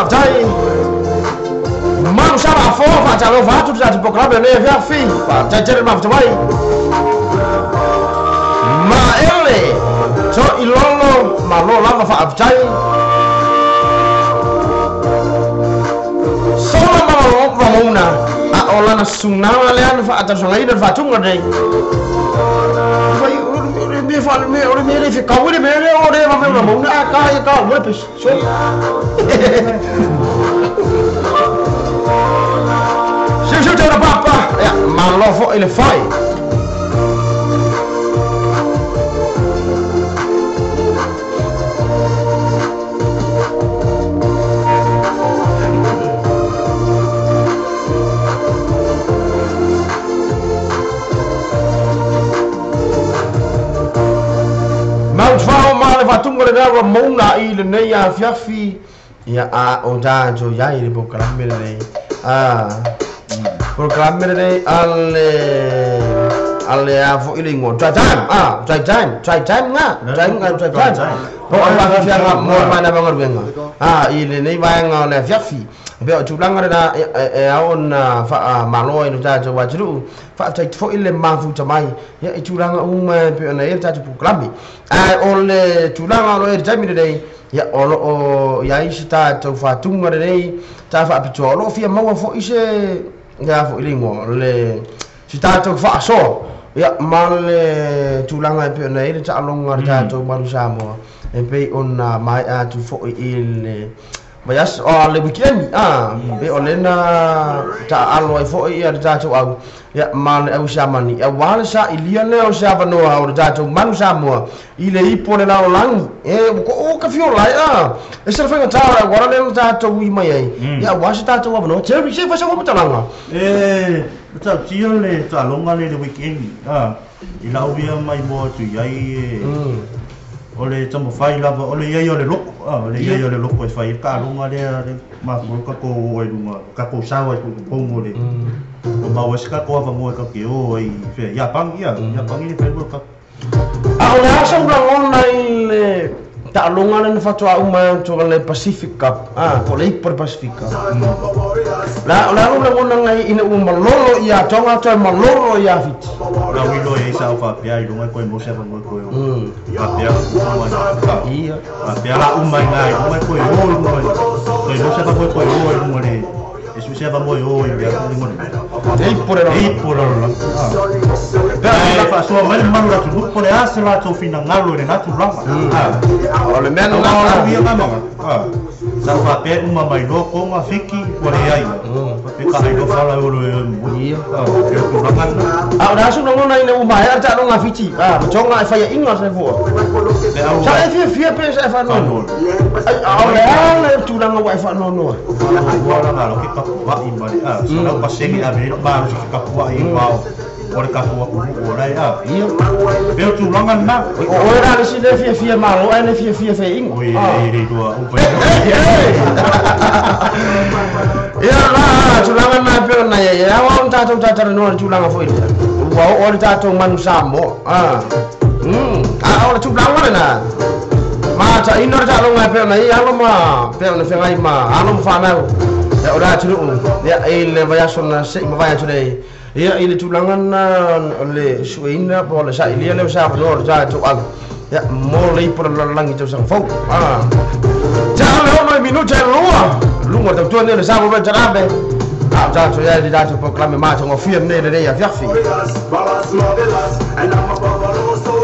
Tai Manu sala fo fa ta lo fa tu ta programa ne via fi fa ta tere ma fa ma ele so ilolo ma lo lava fa tai solo ma lo ramona a ola na sunana le an fa ta so ngai fa tunga dei fa me fa me o me le fi ka o me le o re ma me ramona a ka ka o pe so Siu siu tau papa. Ya, malo fo ile fai. Mau fao ma le fatunga le Ramona i le nei a fiafi. Ya a o da jo ya i le programme le. Ah. Programme le ale a fo ile ngo try time ah try time nga try time po ala fia nga mo mana ba ngor ah i le nei ba nga le fiafi be o tulanga na e a ona fa malo e no ta jo wa tru fa ta fo ile ma fu tamai ya e tulanga uma pe ona e ta programme a o le tulanga lo e time le ya o o ya isi ta to fa tunga le ta fa pito lo fia maua fo ise ya fo ile ngo le si ta to fa so ya ma le tulanga pe ona e ta longa ta to maru Samoa e pe ona mai a tu fo ile ma yas o le weekend ah pe o lena ta alo ai fo i ta to au ya ma le au samani ya wala sa ilia le o sa vanoa o ta to manu Samoa ile ipo le lao lang e o ka fio lai a e se fa ta wala le ta to wi mai ai ya wa sa ta to wa no che se fa sa mo talanga e ta tio le ta longa le weekend ah i lau ia mai mo tu ai o le tamawhai lava o le iai o le loko o le iai o le loko e whai ka lunga le ma mo ka ko o e lunga ka ko sawa e ko le o ma wes ka ko ava mo ka ke o i fe ya pang ya ya pang i fe ka a o le asa ura ngona i le ta lunga le fatua uma to le Pacific Cup ah po le por Pacific Cup la la ura ngona ngai ina u malolo ia tonga to malolo ia fit la wilo e sa fa pia i lunga ko mo se fa mo ko fa pia ia fa pia la uma ngai lunga ko o lunga ko mo se fa ko o lunga le e su se fa mo o i lunga e por la e por la la fa so mai malu la tu po le ase la to fina ngalo le na tu lama o le mena la ia mama ah Sa faapea uma mai loa Koga Fiti ua leai faapea ka ai loa fala e olo e Ia. E o tulaga lena. A o le aso lagona ina ua maea le taaloga a Fiti, a ma Tonga e faiaʻiga sa fua. Le au Sa e fiafia pe sa e faanoanoa. Ai, a o le a le tulaga ua e faanoanoa. Ua laga lo ke kapuaʻi ma le a salau pasene ave ai lou malosi ke kapuaʻi vao o le tatou atunuu o lae a Ia. pe o tulaga lena. O oe la le isi lea fiafia malo ae le fiafia feaiga. Oi e le iloa upa. Ia la tulaga na pe ona ia ia wa on tatou tatalanoa le tulaga foi lea. Ua oo le tatou manu Samoa. A. A o le tulaga lena. Ma taʻino le taaloga e pe ona ia alo ma pe ona feagai ma alo ma fanau. Ia o le atunuu ia i le vaiaso na seʻi mavae atu nei. Ia i le tulaga na o le sueina po o le saʻilia lea o sa avanoa o le tatou ave. Ia mo le ipo le lalolagi tausaga fou. A. Ta le ono i minuta e lua. Lunga tautua nei le sa mo talave. A tatou ia i le tatou polokalame matagofie lenei lenei afiafi.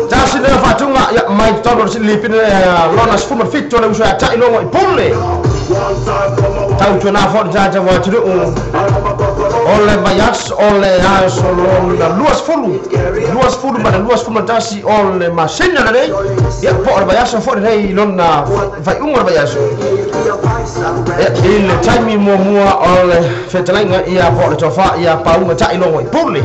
Tasi lea faatuga ia mai totonu o le lipina lona 17 o le uso ia taʻi logo i pule. Tautuana foi le tatou atunuu o le vaiaso o le aso lona 20 20 ma le 21 o le masina lenei. Ia po o le vaiaso foi lenei lona faaiuga o le vaiaso. Ia i le taimi muamua o le fetalaiga ia po o le tofa ia pauga taʻi logo i pule.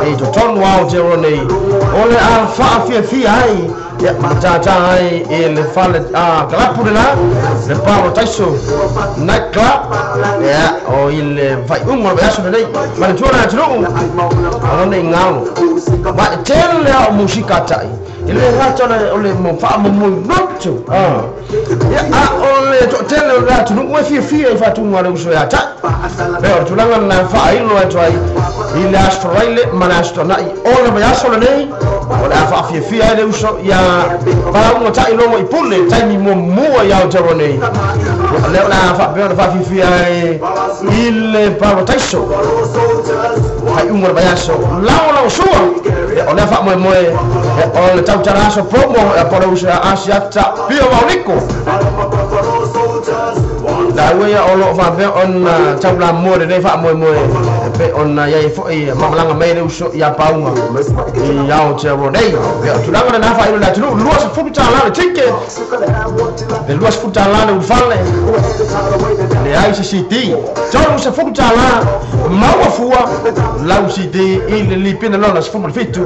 I totonu Aotearoa nei o le a faafiafia ai ia matatā ai i le fale kalapu lena le Parataiso Night Club. Ia o i le faaiuga o le vaiaso lenei. Manatua le atunuu o lona igalo. Ma e tele a o musika taʻi. I le gata o le faamomoi loto. Ia a o le toʻatele o le atunuu e fiafia i faatuga le uso ia taʻi. Pe o le tulaga lena faailo atu ai i le aso Faraile ma le aso Toanaʻi o le vaiaso lenei o le a faafiafia ai le uso ia pauga taʻi logo i pule taimi muamua i Aotearoa nei. O lea o le a faapea ona faafiafia ai i le Parataiso faaiuga o le vaiaso lagolagosua. Ia o lea faamoemoe o le tautala aso promo ia po o le uso ia Asiata Pio Mauliko. La ua ia o loo faapea ona taulamua lenei faamoemoe pe ona iai foi mamalaga mai le uso ia pauga i Aotearoa nei. Ia o tulaga lena faailo le atunuu $20 le tike. Le $20 le ulufale. Leai se CD. $30 maua fua lau CD i le lipina lona 17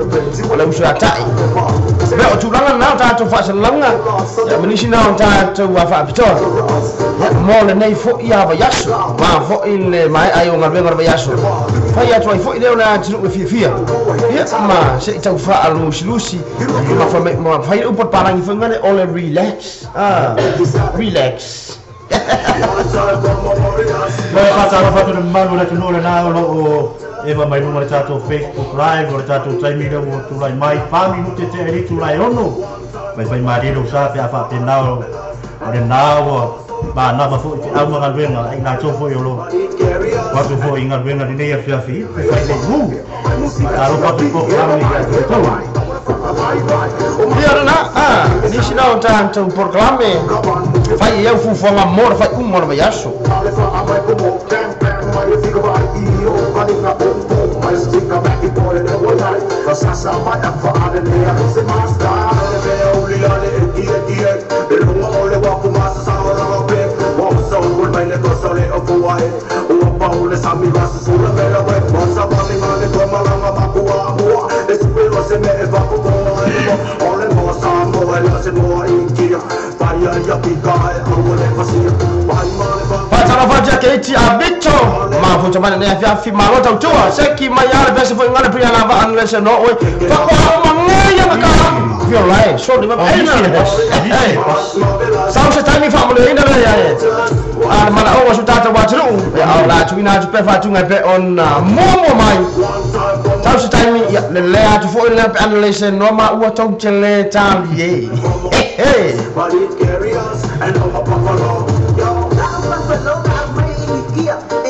o le uso ia taʻi. Pe o tulaga lena o tatou faasalalaga ia ma nisi na o tatou faapitoa. Ia mo lenei foi a vaiaso. Ma foi le maeʻa ai o galuega o le vaiaso. Fai atu ai foi lea o le atunuu e fiafia. Ia ma seʻi tau faalusilusi ma fai le upu o le palagi foi gale o le relax. Relax. Mo le faatalofa atu le mamalu o le atunuu lena o loo eva mai luga le tatou Facebook Live o le tatou taimi lea ua tulai mai 4 minute tea i le itulai 6 faifai malie lou sa pe a faapena o lena ua manava foi feʻau ma galuega ai latou foi o lo o atu foi i galuega lenei afiafi faifai leimu faatalofa atu i polokalame ia te outou. Ia lena, nisi na o tatou polokalame fai e au fuafuaga mo le faaiuga o le vaiaso. Faatalofa atu ia keiti a Vito mafuta mai lenei afiafi malo tautua seki mai a le pese foi gale pia lava anu le se no oe fakoa mangeia ma ka fiolai so ni ma aina le sau se taimi faamoleina le ia a le malaʻoga su tatou atunuu ia o la tuuina atu pea faatuga e pe ona muamua mai. Sau se taimi ia lelea atu foi lea pe ana le se noa ma ua tou te le talie.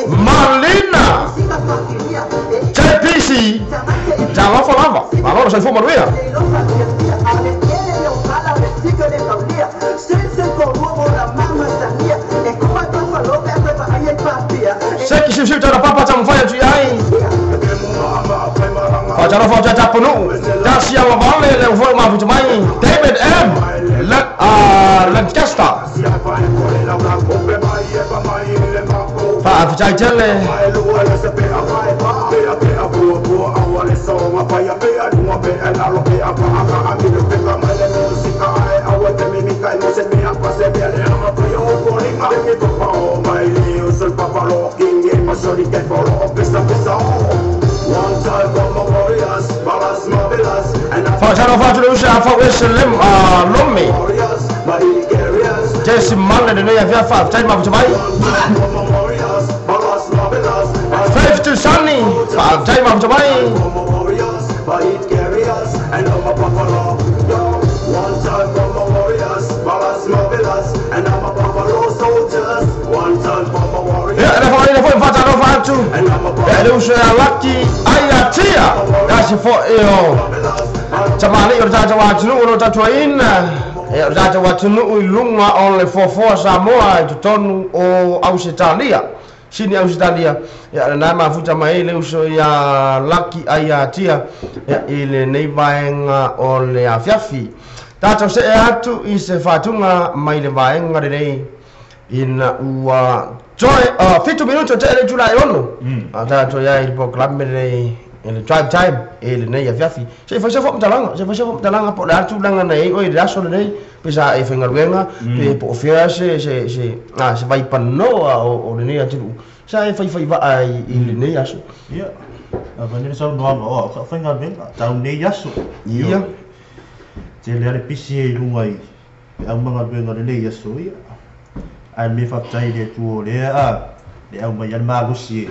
Malina JPC Talofa lava Malo le soifua manuia. Faatalofa o tatapunu'u tasia vavale le ufo mafuta mai David M Lancaster. Faafetai tele. Faatalofa atu le usa afau ese lome Jesse Male lenei afia. Faafetai mafuta mai Faith to Sunny. Faafetai mafuta mai. Ia le faaina foi faatalofa atu ia le uso ia Laki Aiatia ia se fo'i o tamalii o le tatou atunuu o lo tatuaina ia o le tatou atunuu i luga o le foafoa Samoa i totonu o Ausetalia sini Ausetalia ia lena mafuta mai ai le uso ia Laki Aiatia ia i lenei vaega o le afiafi. Tatou se'e atu i se faatuga mai le vaega lenei ina ua toe 7 minuto te le tula e 6. Tatou iai le polokalame lenei i le drive time i lenei afiafi. Se fai se faamatalaga, se fai se faamatalaga po o le a tulaga na i ai oe i le aso lenei pe sa e faigaluega pe po o fea se se se se vaipanoa o lenei atunuu sa e faifai i lenei aso. Ia, avane le saunoaga o au sa faigaluega tau nei aso. Ia. Tele ale pisi e i luga i le aumagaluega lenei aso ia. Ae me faafetai i le Atua o lea a le au mai ai le malosi e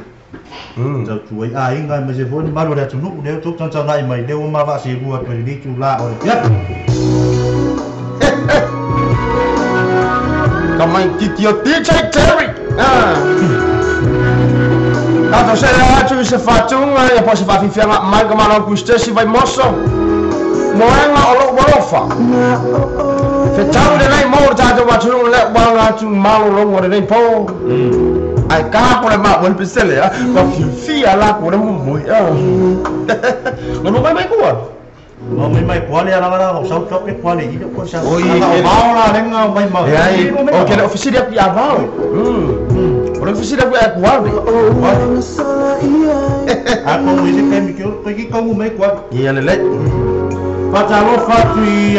tautua ai aiga aemaise foi le mamalu o le atunuu lea ua outou tagatagai mai lea ua mavaaselua atu ai lenei itulā o le afiafi. Ka mai titi o DJ Terry. Tatou se'e atu i se faatuga ia po o se faafiafiaga mai ka malo Kustesi Vaimoso moega o lo'u alofa fetau lenei mo le tatou atunuu le uaga atu malologa lenei po ae ka po le maua le pesele a ma fiafia la ko le momoi a no mai mai kua. No mai mai kuale ala ala o sau tope kuale i le ko sa. Oi, o vao la lenga mai ma. E ai o ke le ofisiri aku ia vao o le ofisiri aku ia kuale. A ko mo ise kemi ke o ki ka mai kuale. Ia lelei. Faatalofa atu i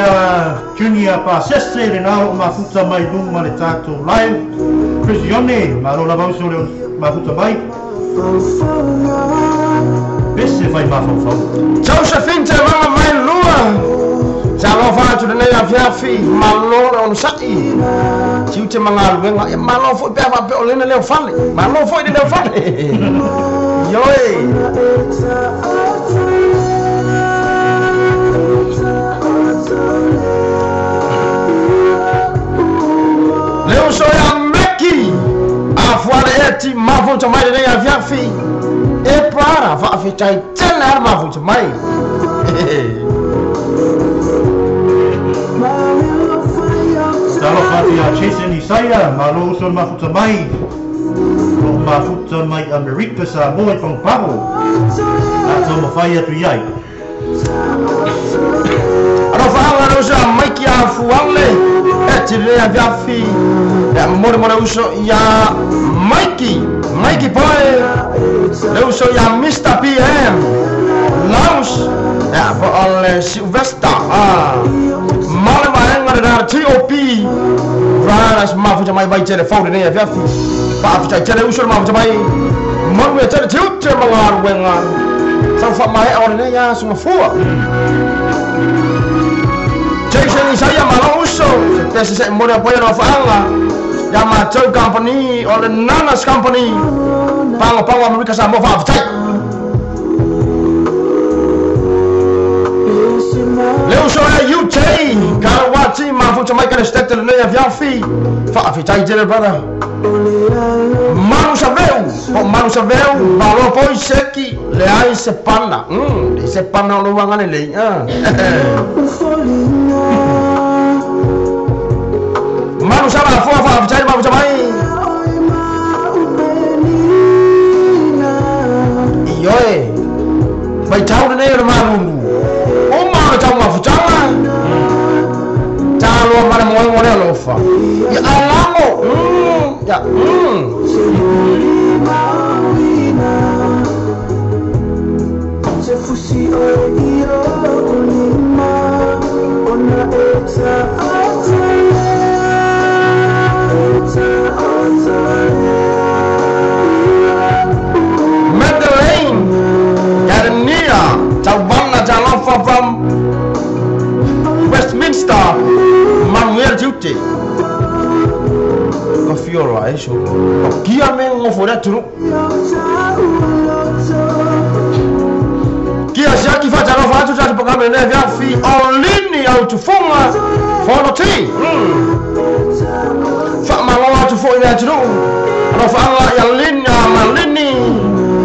Junior Pasese lena o mafuta mai luga le tatou live. Prisione, malo lava uso le mafuta mai. Pese fai mafaufau. Josephine te mama mai lua. Talofa atu lenei afiafi malo le onosa'i tiute magaluega ia malo foi pe a faapea o lena leo fale malo foi le leo fale ioe. Le uso ia Meki afuale e ti mafuta mai lenei afiafi e para faafetai tele ara mafuta mai. Talofa atu ia Jason Isaia, malo uso le mafuta mai. O mafuta mai Amerika Samoa i Pago. A taumafai atu i ai. Alofa aga le uso ia Maiki afuale e ti lenei afiafi ia momoli mo le uso ia Maiki Maiki Boy le uso ia Mr PM Laus ia po o le Sylvester ma le vaega lena TOP Brothers mafuta mai vai tele fau lenei afiafi. Faafetai tele uso le mafuta mai manu e tele tiute magaluega sau faamaea o lenei aso mafua. Jason Isaia malo uso se pese se mole apoia no faaga ia matou company o le Nanas Company Pago Pago Amerika Samoa faafetai. Le uso e UJ Karawati mafuta mai kale stete lenei afiafi faafetai tele brother. Manu Saveu po Manu Saveu malo poi seki le ai se pana le se pana o lo wanga le lei Manu Sava foa faafetai mafuta mai ioe. Mai tau nei o le malulu. O ma o tau mafutanga. Talo ma le moengo le alofa. Ia alango. Ya. Madeleine Garnia Tawana Talofa from Westminster Manuel Duty. Ka fiora e so. Kia me ngofo le turu. Kia siaki fa talofa atu tatu pakame ne via fi olini au tufunga fono ti. Fa maloa tu fo ina turu. Alofa anga ya lini malini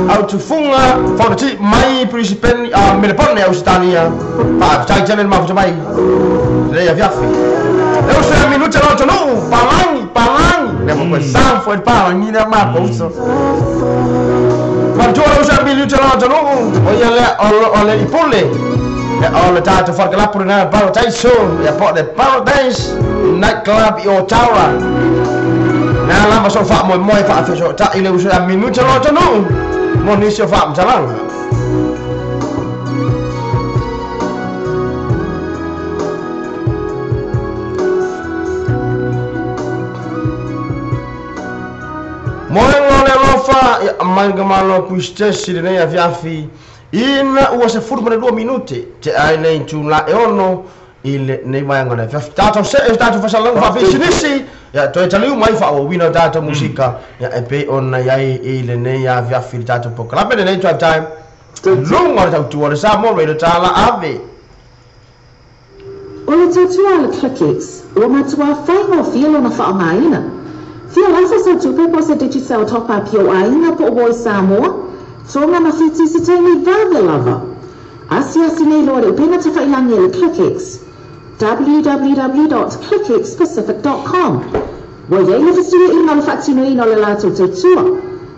au tufunga fono ti mai principen Melbourne Australia. Pa tai jalen ma mai. Le ya via fi. Eu sei minuto no tunu palangi palangi. Ne mo sa fo palangi na ma pouso. Marjora usa minuto no tunu. O ia le o le ipule. O le tato farkalapu na Paradise ya po de Paradise Nightclub i Ottawa. Na lama so fa mo mo fa fa so ta ile usa minuto no tunu. Mo ni so fa mjalang. Moengo le lofa ya mangamalo puistesi le nei afiafi ina ua se furu mana 2 minute te ai nei tula e ono i le nei vaenga le afiafi tatou se e tatou fasalanga faafisinisi ya toe taliu mai faauauina o tatou musika ya e pei ona iai i lenei afiafi le tatou pokalape lenei drive time luga o le tautua o le Samoa Radio Tala ave. O le tautua le ClickX ua matuā faigofie lona faaaogaina. Fia lafo sa tupe po se Digicel top up i o aiga po o Voi Samoa, Tonga ma Fiti se taimi vave lava. Asiasi nei loa le upega tafailangi e le ClickX www.clickxpacific.com. Ua iai le fesuiaiga o le faatinoina o le latou tautua.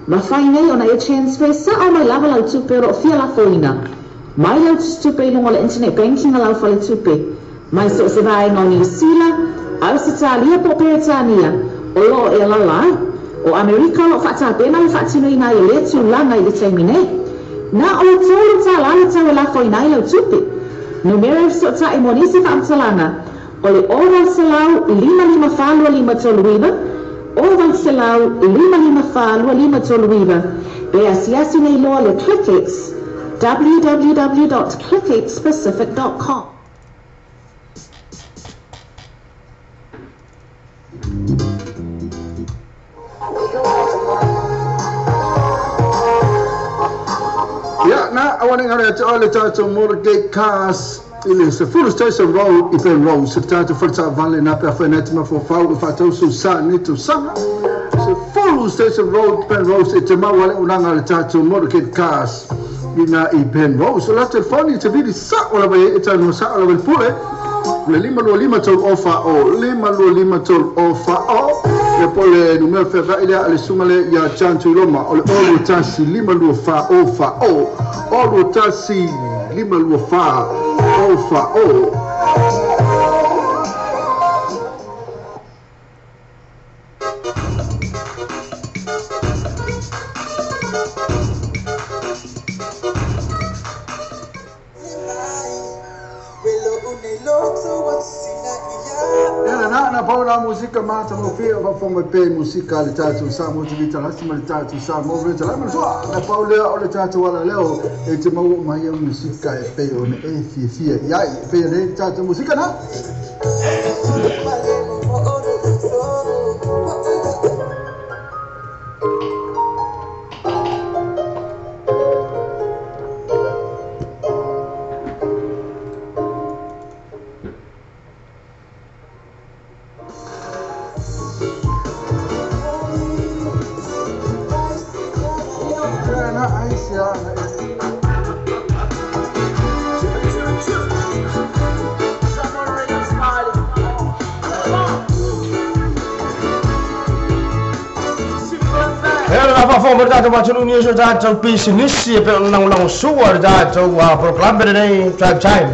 Mafai nei ona e transfer sa'o mai lava lau tupe o loo fia lafoina. Mai lau tupe i luga o le internet banking a lau faletupe. Mai so o se vaega o Niu Sila, Ausetalia po o Peretania, o loo e alala ai. O Amerika o loo faatapena le faatinoina ai e lea tulaga i le taimi nei. Na o le $3 le tau e lafoina ai lau tupe. Numera e feso'ota'i mo nisi faamatalaga o le 800 554 2539 800 554 2539 pe asiasi nei loa le ClickX www.clickxpacific.com. Ya, na awane ngare atu o le tatou Motorgate Cars i le Sefulu Station Road i Penrose. Se tatou whaleta vale na pea whainati ma fofau i whatau su sa ni tau sanga. Sefulu Station Road Penrose e te mau ale unanga le tatou Motorgate Cars i na i Penrose. O la telefoni te vili sa o la vai e tau no sa o la vai pule. Le 525 tau ofa o 525 tau ofa o. Ia po le numero whewha i lea ale sunga le ia Chan Tuiloma o le olu tasi lima lua fa o fa o. Olu tasi lima lua fa o fa o. Na paula musika mata mo fia va fonga pe musika le tatu sa mo te la sima le tatu sa mo le tala mo so na paula o le tatu wala leo e te mau mai musika e pe o ne e fia fia ia pe le tatu musika na. Faafofoga mai le tatou atunuu ni so tatou pisinisi e pei ona lagolago sua le tatou polokalame lenei drive time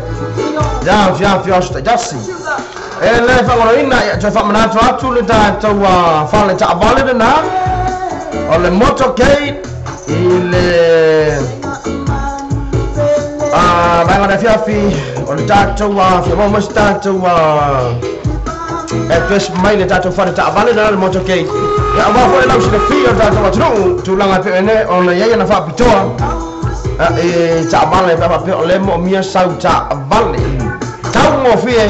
ia afiafi o aso taitasi. E le faagoloina ia toe faamanatu atu le tatou fale taavale lena o le motorcade i le vaega o le afiafi o le tatou fia maua mai se tatou address mai le tatou fale taavale lena le motorcade. Ia aua foi le lausilafia o le tatou atunuu tulaga e pei ona ona iai ana faapitoa e taavale pe a faapea o lea moomia sau taavale taugofie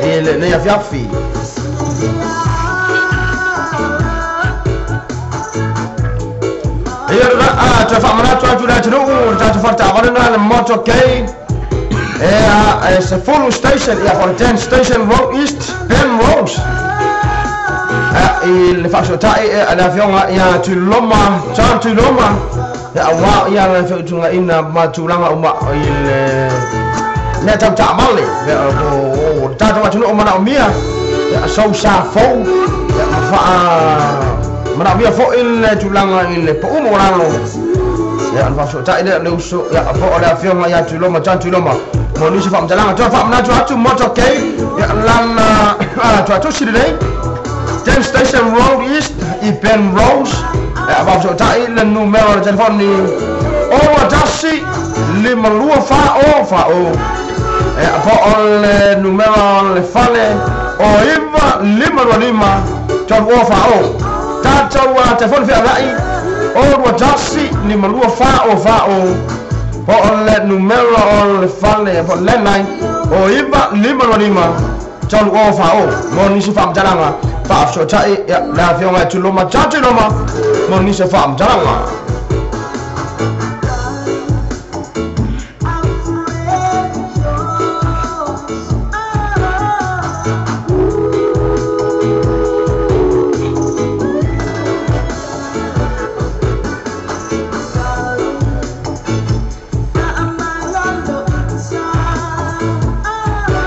i lenei afiafi. Ia le toe faamanatu atu le atunuu le tatou fale taavale lena le motorcade e 10 station ia po o le 10 Station Road East Penrose i le faasootai le afioga ia Tuiloma John Tuiloma ia auā ia le feutugaiga ma tulaga uma i le mea tau taavale o le tatou atunuu manaomia ia sou sa fou ia ma faa manaomia foʻi le tulaga i le pau maualalo ia ona faasootai lea le uso ia po o le afioga ia Tuiloma John Tuiloma mo nisi faamatalaga. Toe faamanatu atu motorcade ia lana tuatusi lelei 10 Station Road East i Penrose ia faasootai le numero o le telefoni 01 52 40 40 ia po o le numero o le fale o 9 5 25 3 40. Tatou telefoni feaveai 01 52 40 40 po o le numero o le fale po o le landline o 9 5 25 3 40 mo nisi faamatalaga. Faafesootai ia le afioga e Tuiloma John Tuiloma mo nisi faamatalaga.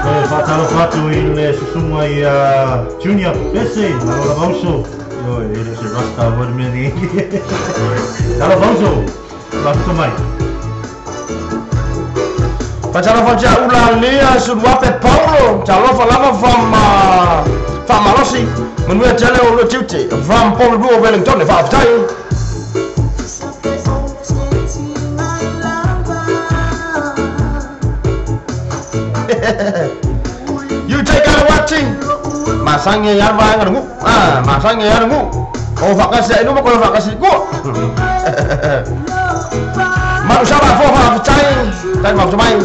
E faatalofa atu i le susuga ia Junior Pese malo lava uso. Ioe, e le o se rasta foi le mea nei. Talofa uso, mafuta mai. Faatalofa atu ia ulalia Suluape Paulo talofa lava from faamalosi manuia tele o lua tiute from Paul Wellington faafetai. You take out wati masangi ya vaega le gu masangi ya le gu o faakasi ai luma koe faakasi i kua malu sala fo faafetai tai mafuta mai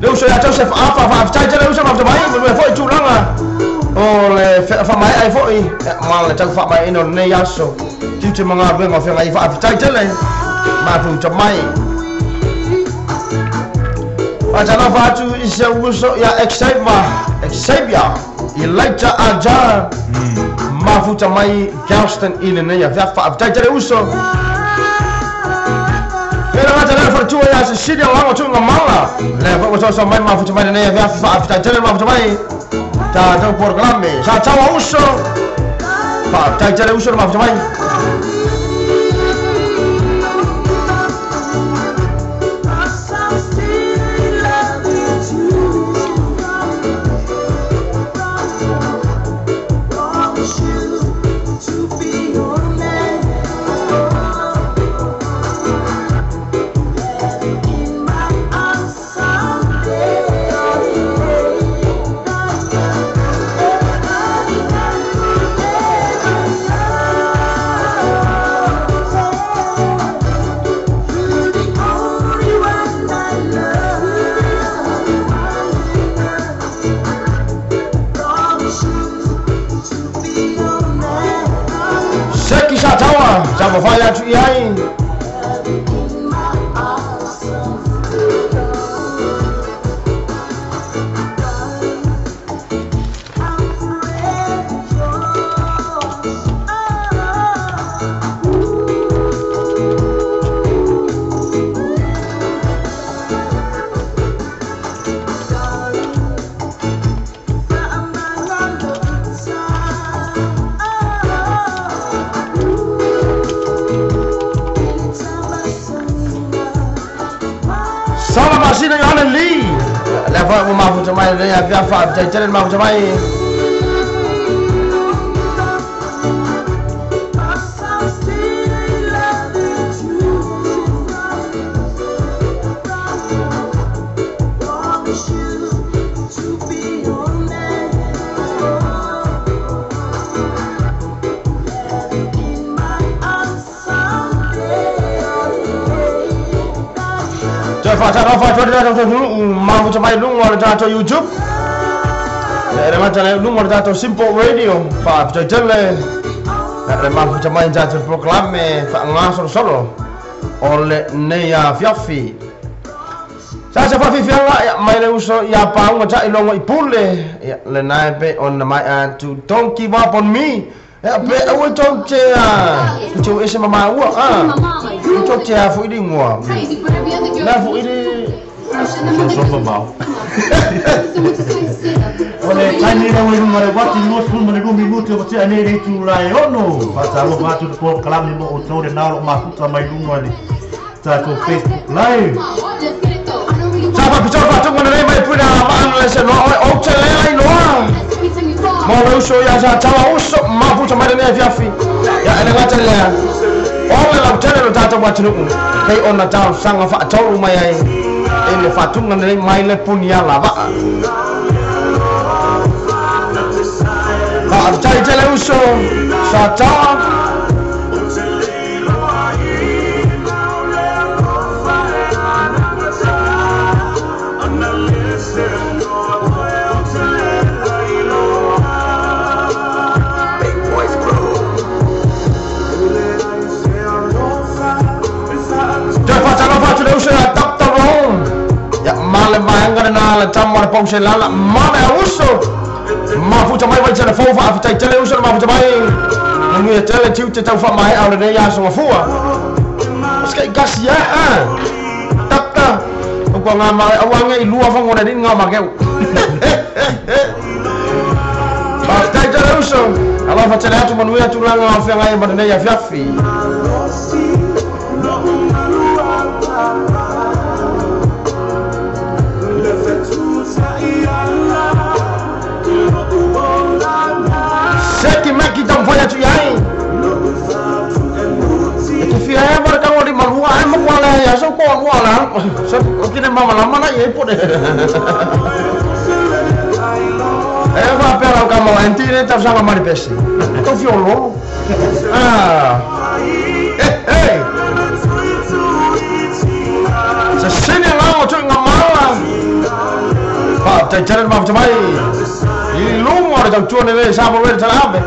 le uso ia Joseph Afa faafetai tele uso mafuta mai manuia foʻi tulaga o le faamaea ai foʻi ma le tau faamaeaina o lenei aso tiute ma galuega o feagai faafetai tele mafuta mai. Faatalofa atu i se uso ia Xavier Elijah Aja mafuta mai Galston i lenei afiafi faafetai tele uso. Pela ngata le faletua ia Cecilia Lago tuuga mala lea foi ua soasoa mai mafuta mai lenei afiafi faafetai tele mafuta mai tatou polokalame sa taua uso faafetai tele uso le mafuta mai. Seki sa taua sa fafai atu i ai. Le fa ua mafuta mai lenei afiafi faafetai tele le mafuta mai. Mafuta mai luga o le tatou YouTube. E le gata le luga o le tatou Simple Radio. Faafetai tele le mafuta mai tatou polokalame faagasolosolo o lenei afiafi. Sa se faafiafiaga ia mai le uso ia pauga taʻilogo i pule ia lena e pe ona mai atu. Don't give up on me. Ia pe aua tou te tou ese ma maua a. Tou te afu i ligoa. La fu i le sofa mau. O le taimi lau i luga le wati no sulu ma le 2 minuti o te ane le itu la e ono. Faatalofa atu le polokalame mo outou le nao o mafuta mai luga le tatou Facebook Live. Sa faapitoa faatuga lenei mai puna maana le se noa oe ou te lea iloa. Mo le uso ia sa taua uso mafuta mai lenei afiafi. Ia e le gata lea. O le lautele lo tatou atunuu. Pei ona talosaga faatolu mai ai e le faatuga lenei mai le punia lavaa. Faafetai tele uso sa taua. Male maanga na le tama le pause lala male uso mafuta mai vai tele fou faafetai tele uso le mafuta mai manuia tele tiute tau faamaea o lenei aso gafua. Skai kasi a tata o kua ngā male auaga i lua fago le alii ngā makeu. Faafetai tele uso alofa tele atu manuia tulaga o feagai ma lenei afiafi. Seki maki tau whai atu iai. E te whia e wara kawa ni marua ai makua lea ia sau koa kua lea. Sau kine mama lama na i e pone. E wha pera o ka mawa enti ne tau sanga mari pesi. Tau fiolo. Ah. Eh eh. Se sini ngā o tui ngā mala. Faafetai tele le mafuta mai. I luga o le tautua lenei sa mo le talaave.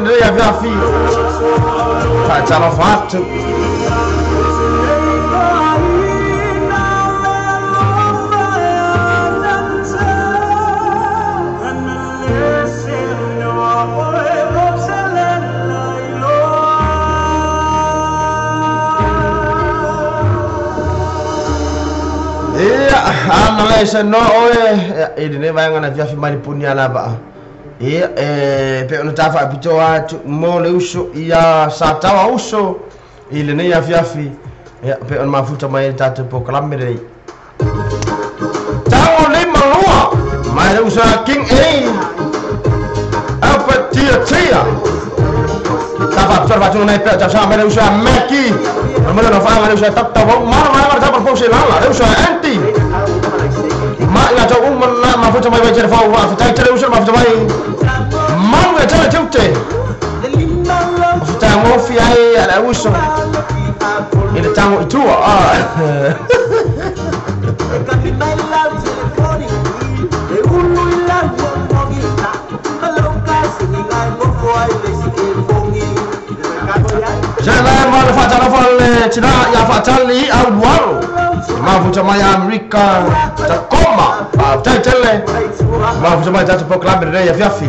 lenei afiafi. Faatalofa atu. Ana le se no oe e lenei vaega na afiafi mai le puni ala vaa. Ia e pe ona tafaapitoa atu mo le uso ia sa taua uso i lenei afiafi. Ia pe ona mafuta mai le tatou polokalame lenei. Tango lima lua mai le uso a King A Albert Tia Tia. Tafaapitoa le faatinoga nei pea tausaga mai le uso a Mackie. O le mea na faaaga le uso a Tapatau Malo mai le tapa pose lala le uso a Andy. Ma ia tau uma na mafuta mai vai telefon wa fitai tele uso mafuta mai. Manu e tele tiute. Fitai ngofi ai ala uso. I le tango i tua. Jala ma le faatalofa le tina ia faatali au lualo. Mafuta mai Amerika Tacoma. Faafetai tele. Mafuta mai tatou polokalame lenei afiafi.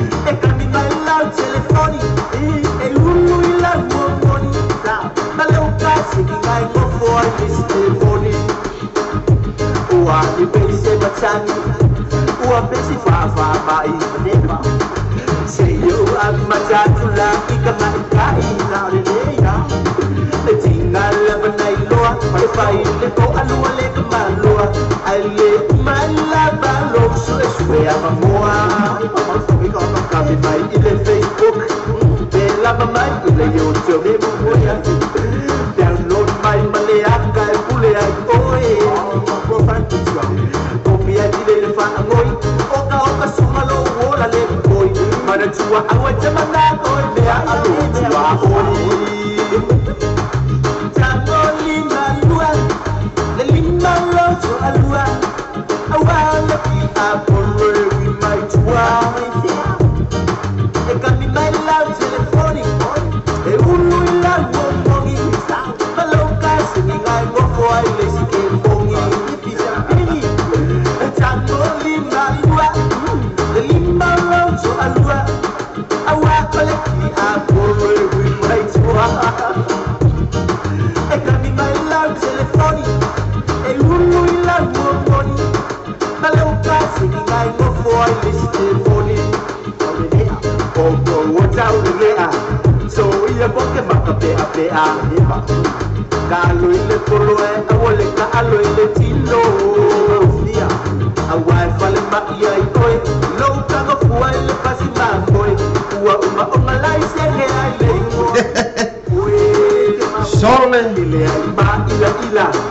Sole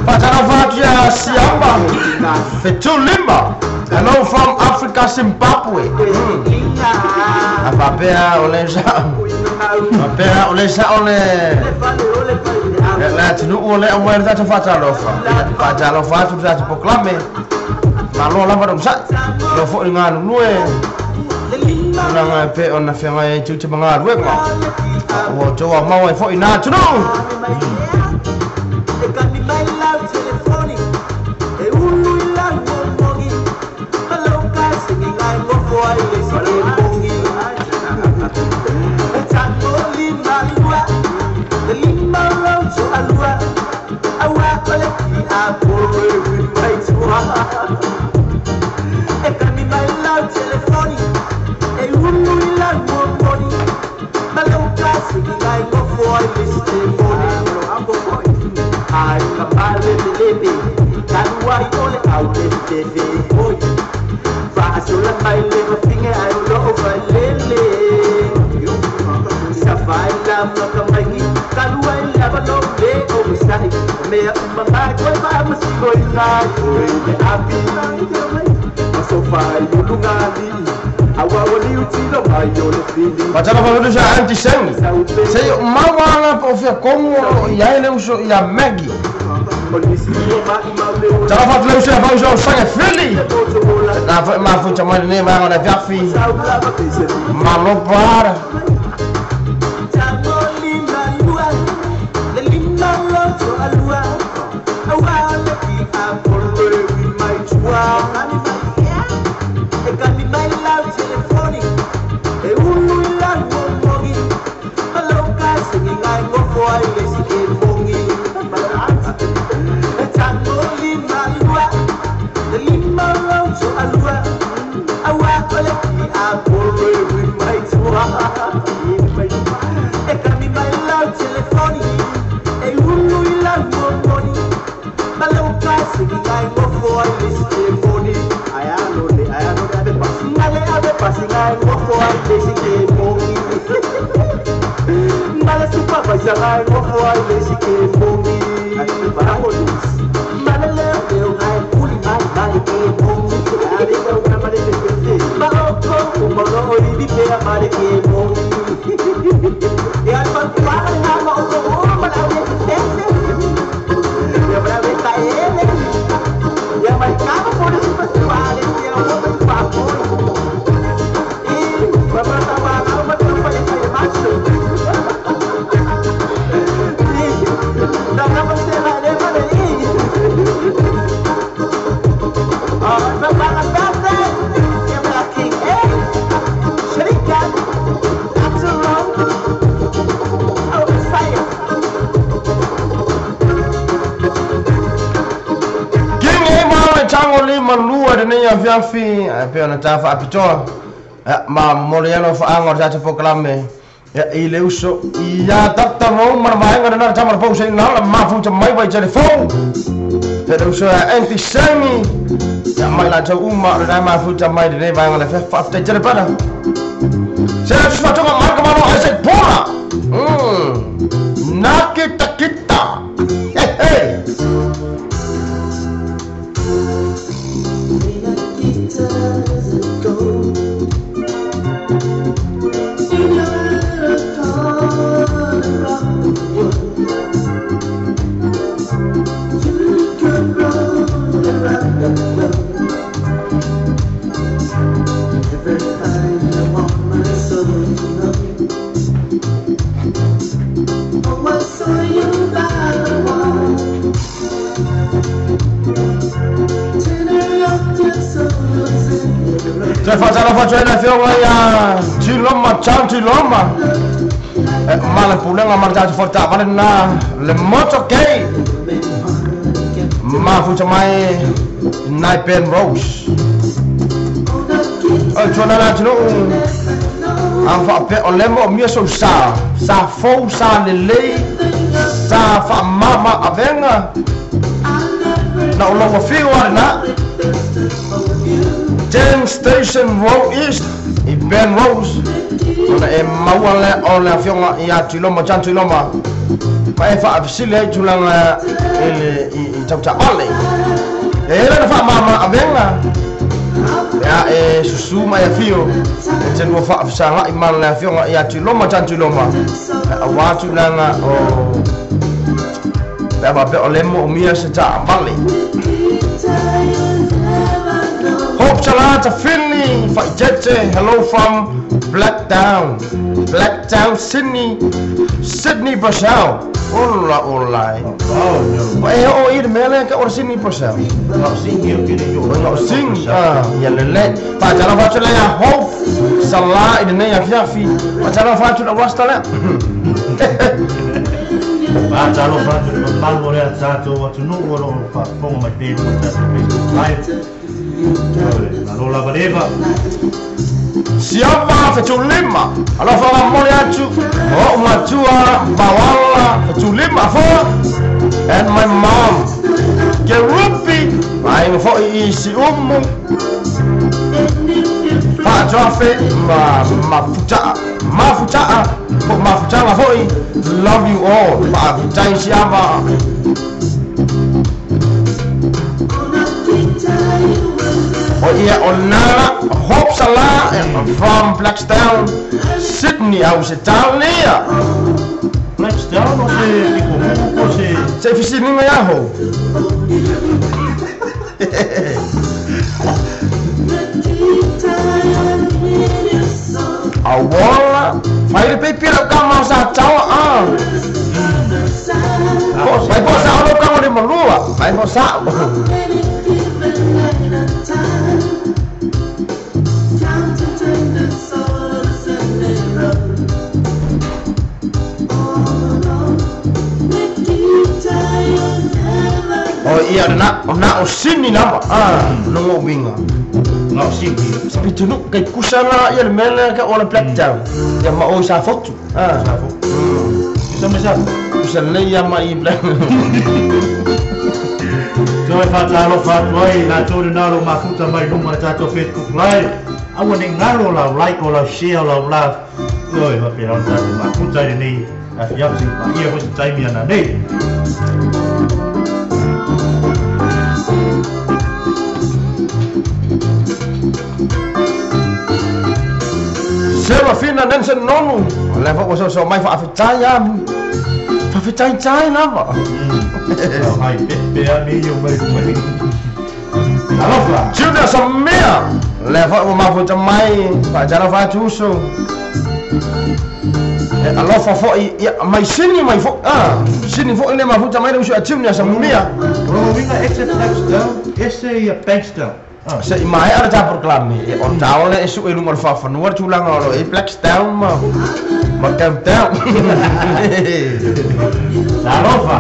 Faatalofa atu ia Siamba Fetulimba. Hello from Africa, Zimbabwe. Apapea o le sao. Apea o le sao le le atunuu o le au mai le tatou faatalofa. Faatalofa atu le tatou polokalame. Malo lava le onosai. Lo foi le galulue. Tulaga e pe ona feagai ai tiute ma galuega. Ua outou aumau ai foi na atunuu. Faatalofa atu sa Aunty Sengi. Se o maua ala po o fia komu o ia ai le uso ia Maggie. Talofa atu le uso ia fauso o Sange Fili. Na foi mafuta mai lenei vaega o le afiafi. Malo para. Fiafi pe ona ta fa apitoa ma moliano fa anga ta fo klame i le uso ia tata ro ma vaenga na ta ma po se na la ma fu ta mai vai telefon pe le uso anti sangi ya mai la ta uma na ma fu ta mai de vaenga le fa fa te le para se fa to ma ka ma no ese pora na kita kita hey. Tiloma mala pulenga marta forta valena le moto kei ma futa mai nai pen rose o tona la tno am fa pe o lemo mi so sa sa fo sa le le sa fa mama avenga na o longo fiu na 10 Station Road East i Ben Rose ona e maua le o le afioga ia Tuiloma John Tuiloma ma e faafesili ai tulaga i tautaavale e lana faamama avega ia e susu ma e afio e te lua faafesaga'i ma le afioga ia Tuiloma John Tuiloma auā tulaga o pe a faapea o le mo'omia se taavale. Hope Salata Finley Faitete, hello from Blacktown, Blacktown, Sydney, Sydney Purcell. Ola ola. Oh, oh, i mele ka or Sydney Purcell. No sing yo kiri yo. No sing ah ya lele. Pa jala fa tula ya Hope Salah i ne ya fiafi. Pa jala fa tula wasta le. Pa jala fa tula malu le tato atu no ro pa pongo mai pe mo ta Facebook Live. Alola valeva Siava fetulima alofa la mole atu o matua bawala fetulima fo and my mom Kerupi mai fo i si umu fa jofe ma mafuta mafuta fo mafuta la foi love you all fa tai siava. Oh yeah, Onara Hope Salah from Blackstown, Sydney, Australia. Blackstown o se o se se fisini me aho. Awola, fai pe pira kama sa tawa ah. Vai po sa lo kama de malua, vai po sa. Ia na na o sini lava no winga. Na o sini. Spitunu kai kusana ia le mele ka o le Blacktown. Ia ma o sa fotu. Sa fotu. Isa me sa. Kusa le ia ma i Black. Toe whātalo whātuai, nā tōru nā ro mafuta mai lunga tātou Facebook Live. Aua ne ngaro lau like o lau share o lau love. Oi, whapera o tātou mafuta i nei afiafi ma ia hoi te taimi ana nei. Serafina Nansen Nonu. Le fo so so mai whaafetai a. Whaafetai tai lava. Ai, pepe a mi o mai mai. Alofa. Junior Samia. Le fo o mafuta mai whaajara whaatuso. Alofa fo i mai sini mai fo. Sini fo le mafuta mai le usu a Junior Samia. Rongo winga ese Blackstone, ese ia Bankstown. Se i mai ara tā proklami o tāole e su e lunga o le whawhanua tūlanga o lo e Blackstown ma Camptown. Alofa.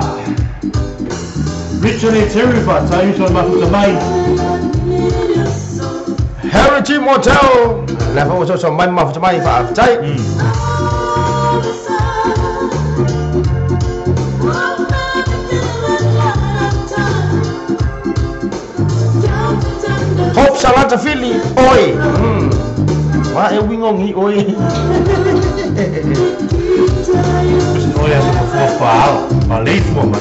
Richard A. Terry fa tāuso mafuta mai. Harry T. Motel. Le fo so so mai mafuta mai whaaftai. Hope Salata Fili, oi. Wa e wingongi oi. Oi asa ko fua faal, ma leifua ma.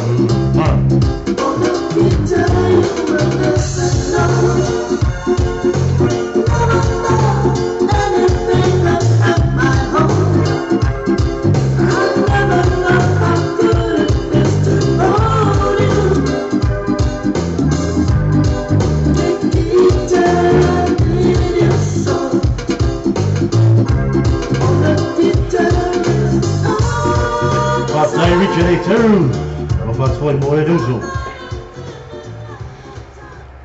Richard A. Teru. Alofa toi mo e duso.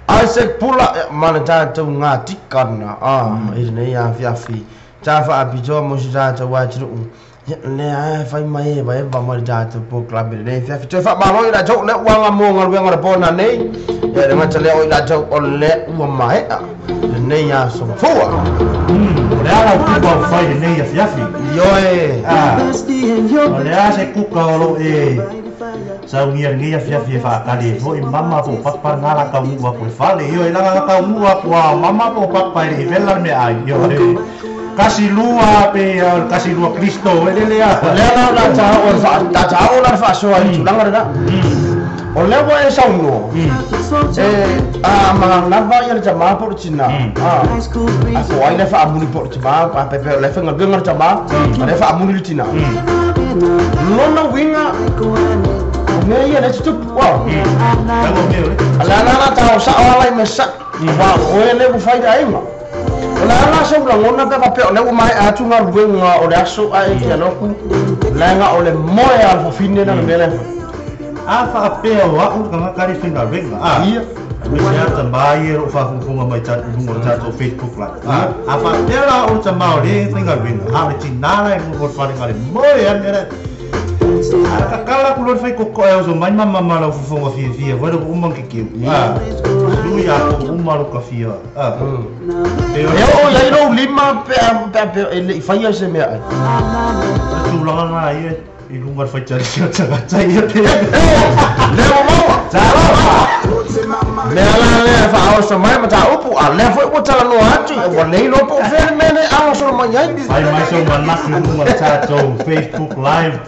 Isaac Pula mana tātou ngā tikana. I nei afiafi. Tā whaapitoa mo si tātou wātiru'u. Le a whai mai e vai va mai tātou po klabi nei fiafi. Toe whaamalo i rātou le uanga mō ngā ruenga rapona nei. Ia le ngata lea o i rātou o le ua maea. Le nei a sofua. O le ala o kuka o whai le nei afiafi. Ioe. O le a se kuka o lo e saungia le nei afiafi e whaakali e fo i mama po papa ngā la kau mua po e whale. Ioe langa kau mua po a mama po papa e le vela me ai. Ioe. Kasi lua pe kasi lua Kristo e le lea. O lea la la tā o la whaasoa i tūlanga rena. O lea wa e saunoa. E a mga lava ia le tamā po le tina. A fo ai le whaamuni po le tamā. A pepe le whenga benga le tamā. A le whaamuni le tina. Lona winga. O mea ia le tutupu. A la la la tā o sa o ala i me sa. Wa o e le whai da inga. O la ala sa ula ngona pe papeo le mai atu ngā ruenga o le aso a e kia loku. Lenga o le moe a le whawhine na le mele. A whaapea o au ka ngakari whenga renga. Ia. Wese a tamā i e ro whafunfunga mai tātou lunga o tātou Facebook Live. A whaapea la o tamā o le whenga renga. A le tinara e mungo whare ngare moe a mera. A kakala ku lori whai koko e oso mai mama mara o fufunga fia fia. Wera ko umang kikiu. Lui a ko umaro ka fia. E o ia i rau lima pe e le i whaia se mea ai. Tūlanga ngā ia. I lunga whai tari o tangata ia pe. Leo maua. Mea la lea whaoso mai ma tā upu. A lea foi ua tala noa atu. Ua nei lopo whele mene awa solo mai ai. Ai mai so manaku lunga tātou Facebook Live.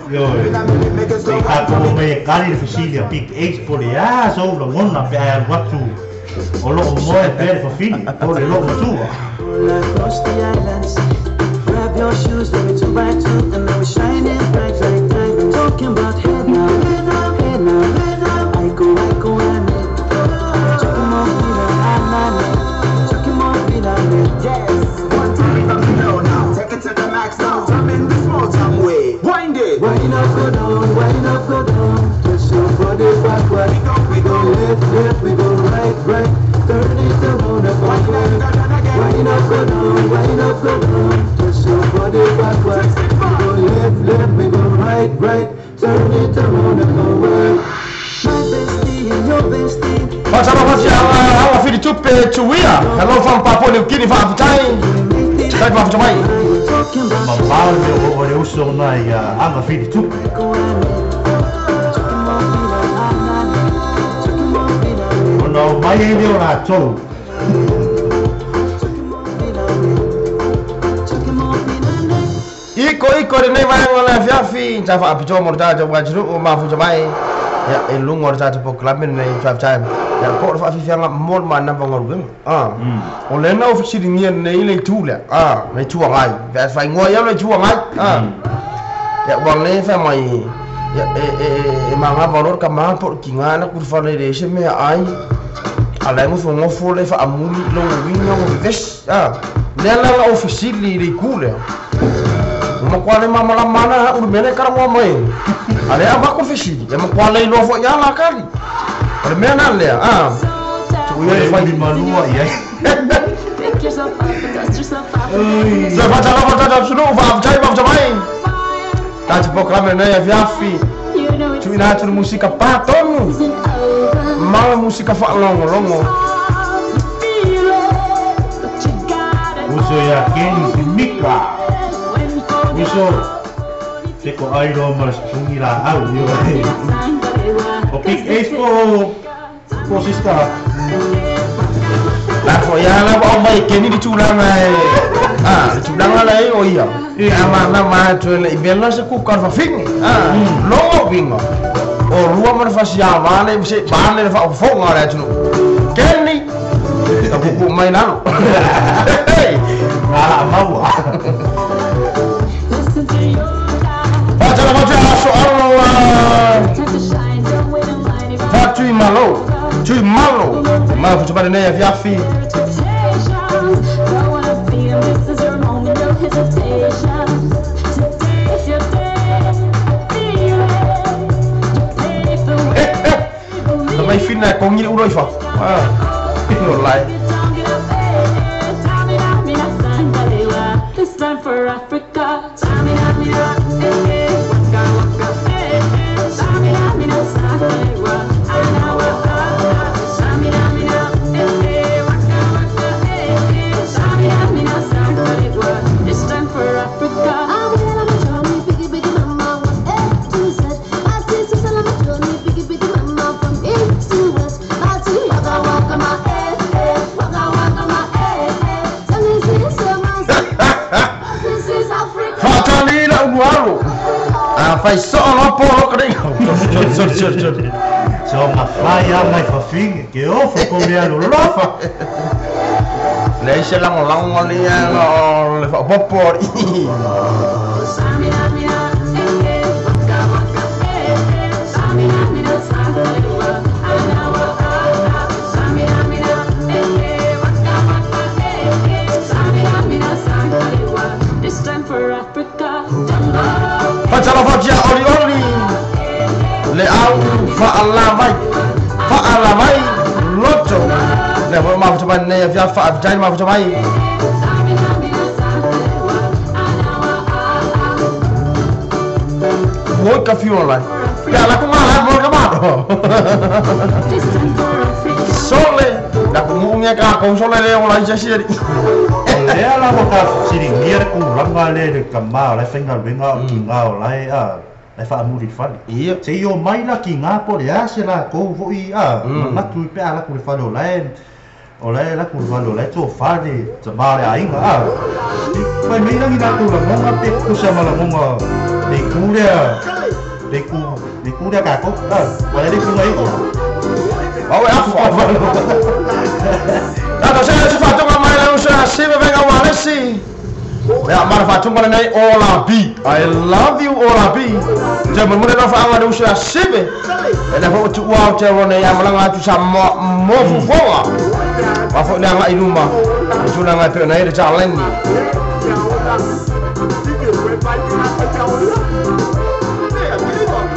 Te kātou me e kari le whasili a Big H po le a so ula ngona pe ai aru atu. O loo moe pe le whawhini. O le loo matua. Grab your shoes, let me 2 by 2, and now we're shining bright like diamonds. Talking about head now, head now, head now, head now. I go, I make. Talking more vida, I'm talking more vida, yes. 1, 2, 3, 4, now. Take it to the max now. Jump in the small time way. Wind it. Wind up, go down, wind up, go down. Twist your body backward. We go left, left, we go right, right. Turn it around and forward. Wind up, go down, wind up, go down. Twist your body backward. We go left, left, we go right, right. Turn it around and forward. My bestie and your bestie. Faatalofa atu ia Aga Filitupe Tuia. Hello from Papua New Guinea faafetai. Tai faafetai mai. Mamao le o le uso na ia Aga Filitupe. Ona o mai e leo latou. Iko iko lenei vaega o le afiafi sa faapitoa mo le tatou atunuu mafuta mai ia e luga o le tatou polokalame lenei drive time ia po o le faafiafiaga mo le manava galuega o lea na ofisiligia lenei le itu lea le itu agai pe faaigoa ia le itu agai ia ua le fai mai ia e magava loa le kamā po o le tigā na kulifale i le ese mea ai a lae gofogofo le faamuli logo uiga ua vevesi lea la la ofisili i le itu lea. Ma kwa le mama la mana ulu mele kara mo mai. Ale a va ko fisili. E ma kwa le lo fo ya la kali. O le mea na lea. Ah. Tu ia fai malua ia. Se fa ta la ta sunu fa tai fa mai. Ta ti programa nei afiafi. Tu ina tu musika pa tonu. Ma musika fa longo longo. Uso ia Kenny Mika. Uso te ko ai lo ma sungi la au yo. O Big Ace po sister. La fo ya la o mai Kenny di tulaga e. Ah, le tulaga la e o ia. A ma na ma tu le bela se ku ka fa fingi. Ah, longo winga. O rua ma fa sia va le se ba le fa fo nga le tu. Kenny. Ta ku mai na lo. Hey. Ngala maua. Tui malo, tui malo. Ma fu tupare nei afiafi. Na mai fina kongi le uro ifa. Ah. No lai. This time for Africa. This time for Africa. Fatalina unualo. Ah, fai so lo po lo kare. Sorry, sorry, sorry. So ma fai a mai fa fingi ke ofo ko mea lo lofa. Le se lango lango le lo le fa popo. This time for Africa. Fatalofa oli oli. Le au fa ala mai. Fa ala mai loto. Le mo ma futa nei afia fa afia ma futa mai. Mo ka fi online. Ya la kuma la mo ka ma. Sole la kumunga ka ko sole le online ja siri. Lea la mo ka siri ngia ku langa le le kama le whainga wenga o ki ngā o lai a lai whaamuri whare. Ia. Se i o mai la ki ngā po le a se la kou voi a manatu i pea la ku le whare o lai la ku le whare o lai tō whare ta mā le a inga a. Whai mei rangi nā tō langonga pe kusa ma langonga le kūrea le kūrea kākou a wale le kūnga i o. Wawe afu. Tato se se fatunga mai la usa se venga walesi. Ya mara fatunga nei ola B. I love you ola B. Te mo mo na fa anga usa sebe. E na fo tu wa te ro nei amala tu sa mo mo fufonga. Wa fo na nga iluma. Tu na nga pe na ile challenge.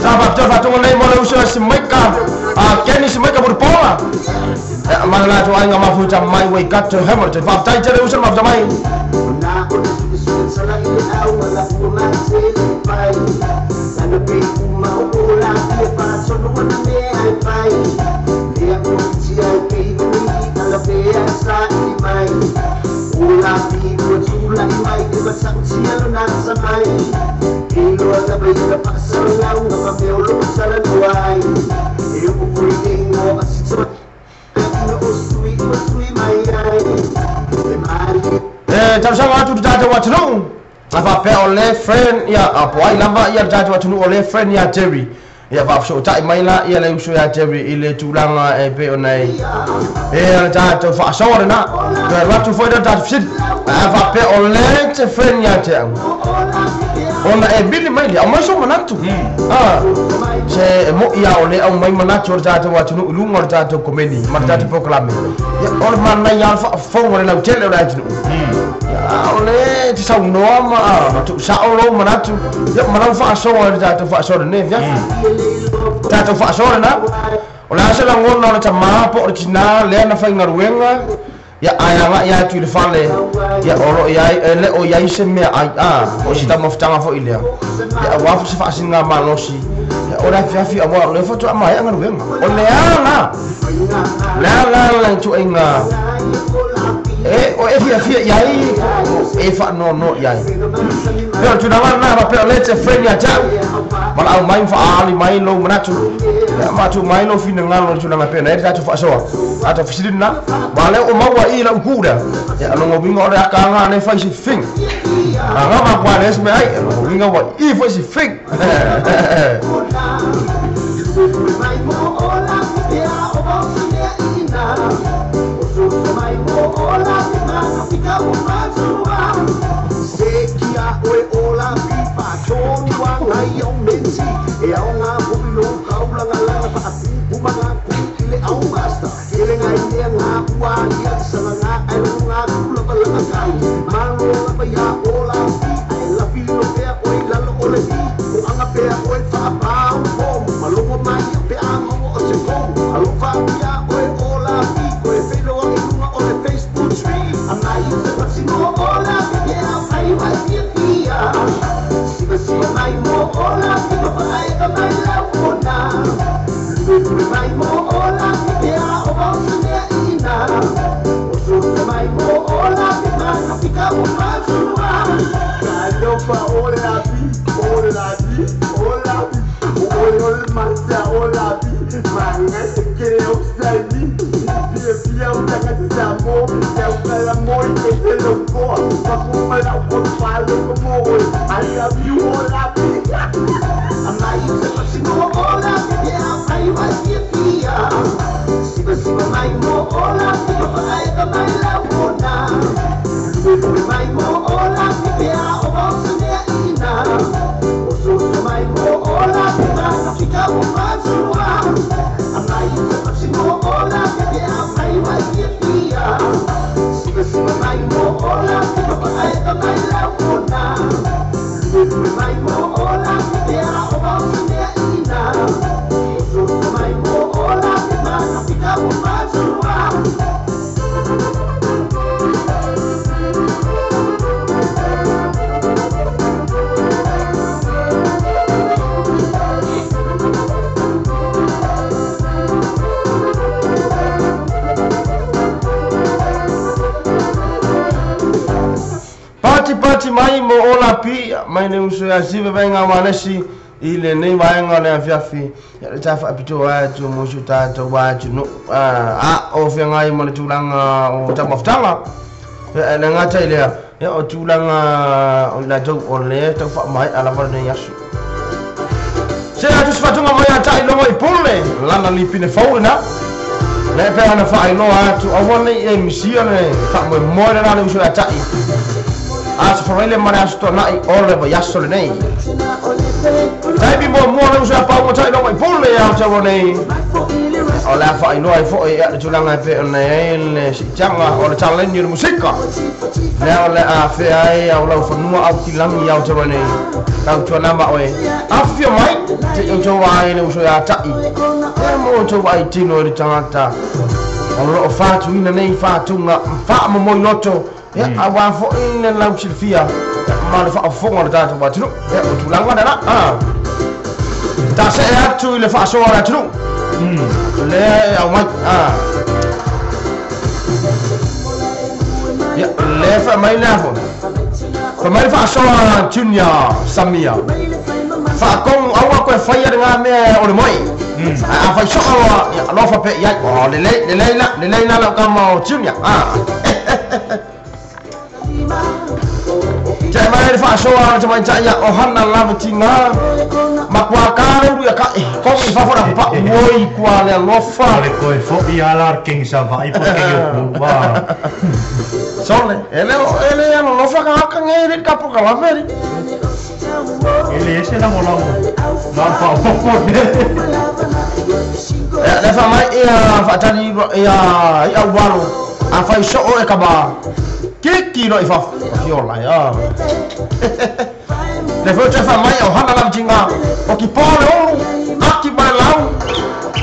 Sa fa fatunga nei mo le usa simeka. A Kenny simeka burpola. Mana tu ai ngama fu mai we got to hammer te fa tai te usa ma mai. Tausaga atu le tatou atunuu a faapea o le friend ia po ai lava ia le tatou atunuu o le friend ia Jerry ia faafesootai mai la ia le uso ia Jerry i le tulaga e pei ona e le tatou faasoa lena toe alu atu foi le tatou fesili a faapea o le te friend ia te au ona e vili mai le aumai so manatu se mo'i a o le aumai manatu o le tatou atunuu i luga o le tatou komeni ma le tatou polokalame ia o le manaia le faafofoga le lautele o le atunuu o le te saunoa ma tuusao lou manatu ia ma lau faasoa le tatou faasoa lenei afiafi tatou faasoa lena o le a se lagona o le tamā po o le tinā lea na faigaluega ia ae agai atu i le fale ia o loo iai e le o iai se mea ai o se taumafataga foi lea ia auā se faasiliga malosi ia o le afiafi auā o lea faatoa maea galuega o le a la le a la le ituaiga e o e fiafia iai e faanoanoa iai pe o le tulaga lena faapea o le te friend ia te au ma laau mai ma faaali mai lou manatu ia ma tuu mai lou finagalo le tulaga pe na ai le tatou faasoa tatou fesili lena ma lea ua maua i lau ku lea ia longa uiga o le akaaga le fai se fing aga ma kwa le se mea ai longa uiga ua i fai se fing Pati mai mo ola pi mai ne uso ya sive venga wanesi i lenei vaega le afiafi ia le tafaapitoa atu mo si o tatou atunuu a o feagai ma le tulaga o taumafataga e le gata i lea ia o tulaga o i latou o lea taufaamaea lava lenei aso se atu se faatuga mai ataʻi loga i pule lana lipine fou lena le pe ana faailoa atu aua nei e misia le faamoemoe lena le uso ia taʻi aso faraile ma le aso toanai o le vaiaso lenei taimi muamua le uso ia pauga taʻi loga i pule ao nei o le a faailoa ai foʻi ia le tulaga e pe ona ai le siitaga o le taleni o le musika lea o le afea ai au laufanua au kilagi ao tau nei tautuana ma oe afifio mai te outou ai le uso ia taʻi e mo outou ai tino i le tagata o loo fatuina nei fatuga faamomoi loto ia auā foʻi le lausilafia ma le faafofoga o le tatou atunuu ia o tulaga lena tasee atu i le faasoa o le atunuu le aumai ia le faamai lea foʻi faamai le faasoa Junior Samia mea o le moi. A fai soo loa alofa pea i ai. O lelei lelei la lelei la lau kama o Junior. Te mai le faasoa le tamaitai ia ohana lava tiga makuakā le ulu ia kaʻe kogi i fafo le apapaʻu oi kua le alofa. O le toe foʻi ala le kegi savaʻi po kegi o ku a. Sole e le e le alolofa ka ge le ka pokalame li. E le ese lagolago na o le faaopoopo le. Le faamai ia faatali ia i aualo a fai soo e kama kiki loa i fafo fiola ia. Le foi te faamai o hana lava tiga o ki pō le ulu aki ma le lau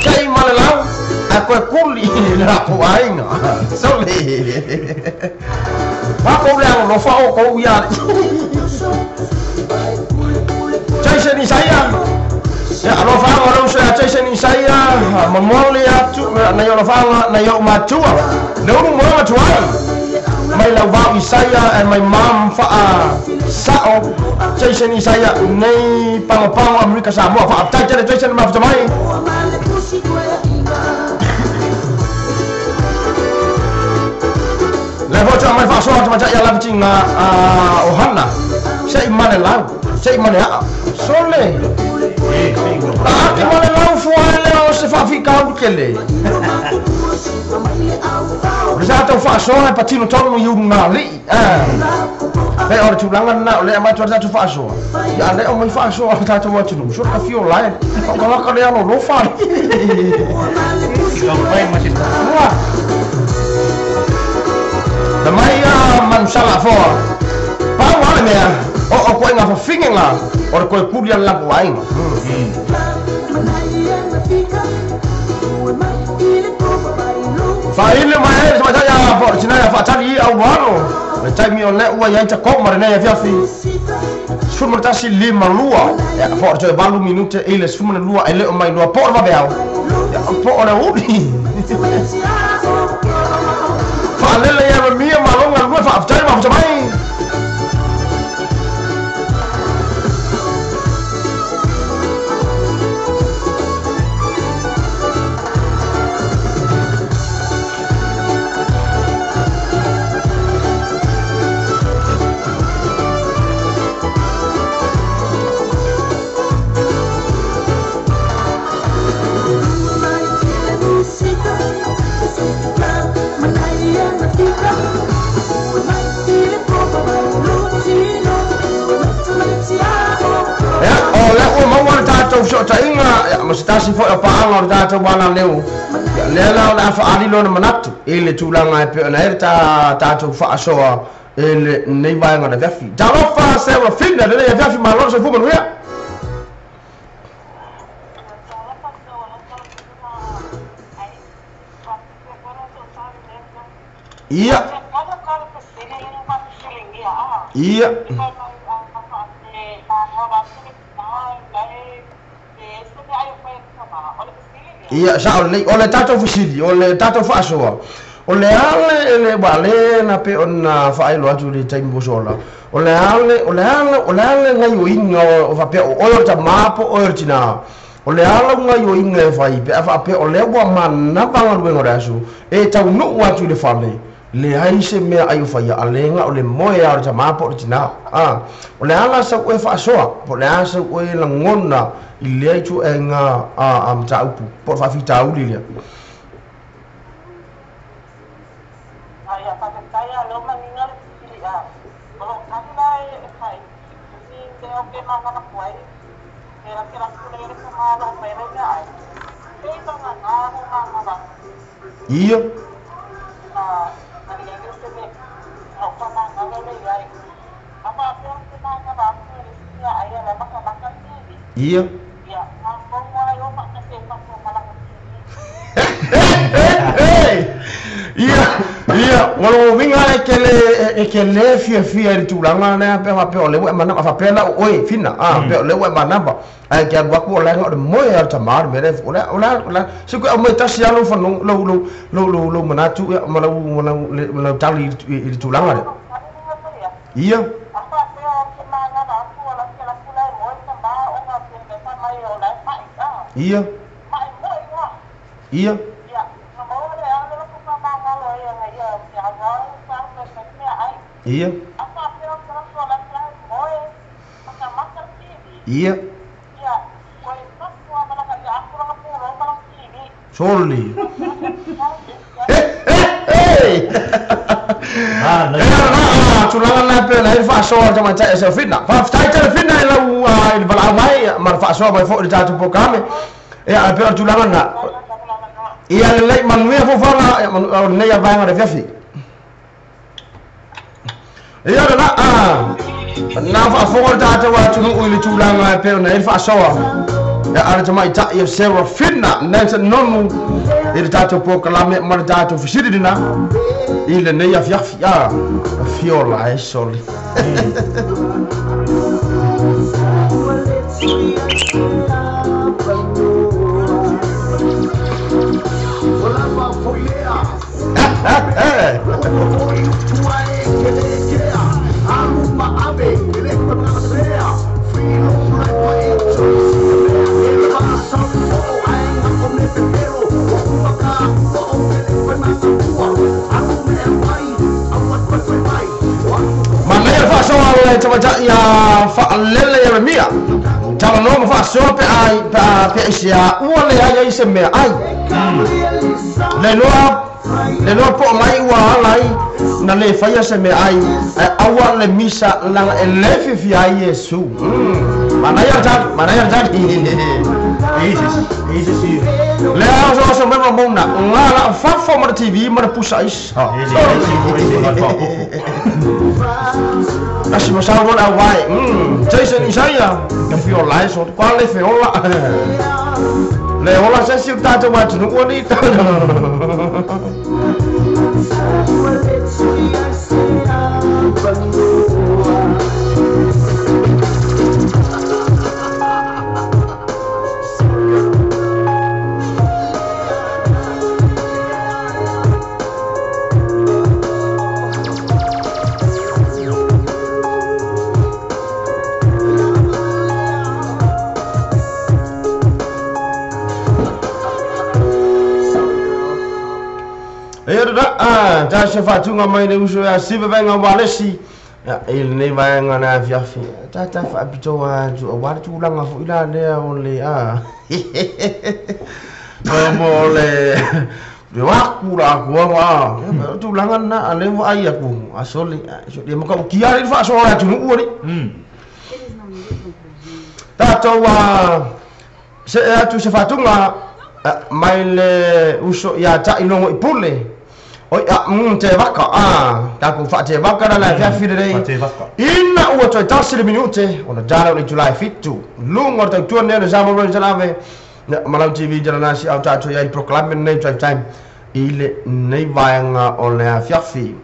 kai ma le lau a koe kuli le lakou aiga sole makou le alolofa o kou ia Jason Isaia. Ya alofa o lau sa Jason Isaia momoli atu na yo alofa na yo matua. Le ulu mo matua. Mai lau vau Isaia and my mom fa sao Jason Isaia nei pango Amerika Samoa fa tai tele Jason ma fa mai. Le voce mai fa so ma ya la tinga ohana. Sei mane lau, sei mane a. Sole. Ke mane lau fua le o se fa fi kau kele. O le sa tau faasoa e patino tonu i ulu li. Pe o le tulaga lena o lea mai tua tatou faasoa. Ia lea o mai faasoa le tatou atunuu. So ka fio lae. O kalaka le alolofa. Ua. Na mai a manusala foa. Pau ale mea. O koe ngā whawhinga ngā o le koe kuri ala lako aiga. Whaile mai e tamaitai a po tina ia whaatari i au walo. Le taimi o le ua ia ta koma le nei afiafi. 11:52. Ia po o toe 8 minute i le 12 e le o mai lua po o le vaveao. Ia po o le uli. Whaalele ia mia malonga lua whaaftai ma mai. Sotainga ma se tasi foi o paanga o tatou wana leo. Ia lea la o le afa alilo na manatu i le tulaga e pei ona ai le tatou faasoa e lenei vaega o le afiafi. Talofa se ua fina lenei afiafi malo soifua manuia. Ia. Ia. Ia sa o le o le tatou fesili o le tatou faasoa o le ale le wale na pe ona faailoa atu le taimi posola o le ale o le ale o le ale ngai o inga o faapea o oe o le tamā po oe o le tinā o le ala ngai o inga e fai pe a faapea o lea ua manava galuega o le aso e taunuu atu i le fale le ai se mea ai o faia a lega o le moe a o le tamā po o le tinā o le ala sau oe faasoa po o le a sau oe lagona i lea ituaiga a mataupu po o le faafitauli lea. Ia. Ia. Ia, ia, walo winga e ke le fia fia i tulaga lea pe faapea o le ua e manava faapea la oe fina pe o le ua e manava ae ke alu aku o laega o le moe a le tamā le mea lea o le o le o le se koe aumai tasi a lou fanau lou lou lou lou lou manatu ia ma lau ma lau ma lau tali i le tulaga lea. Ia. Ia. Ia. Ia. Ia. Soli. Hey. Ah, tulaga la pe la faasoa tamaitai e Serafina. Faafetai Serafina i lau i le valaau mai ma le faasoa mai foi i le tatou polokalame. Ia pe o le tulaga lena. Ia lelei manuia fofoga o lenei avaega o le afiafi. Ia lena na faafofoga le tatou atunuu i le tulaga e pei ona i ai le faasoa. Ia a le tamaitai o Serafina Nelson Nonu i le tatou polokalame ma le tatou fesili lena i lenei afiafi. Fiola e soli. Manaia le faasoa le tamaitai ia faalele Ieremia. Talanoa ma faasoa pe a pe aisea ua leai ai se meaai. Le iloa po o mai ua ala ai na le faia se meaai ae aua le misa laga e le fiafia ai Iesu. Manaia le tali, manaia le tali. Easy. Le oso oso mai Ramona, nga la fafo ma le TV ma le pusa isa. Asi ma sau la wai. Jason Isaiah, ka fio lai so kwa le feola. Le ola se si ta wa tunu o ni. Ta se faatuga mai le uso ia siva vaega walesi i lenei vaega na afiafi. Ta faapitoa atu aua le tulaga foi la lea o le mo le le waku la akua ma tulaga lena a lea ua ai aku asoli ia makaukia le faasoa le atunuu ali. Tatou se atu se faatuga mai le uso ia taʻilogo i pule. Oi te vaka takou faatevaka la la fiafi lelei. Ina ua toe tasi le minute ona tala o le July 7 luga o le tautua nei o le Samoa Radio Salave ma lau TV jalanasi au tatou iai polokalame lenei Drive Time i lenei vaega o le afiafi.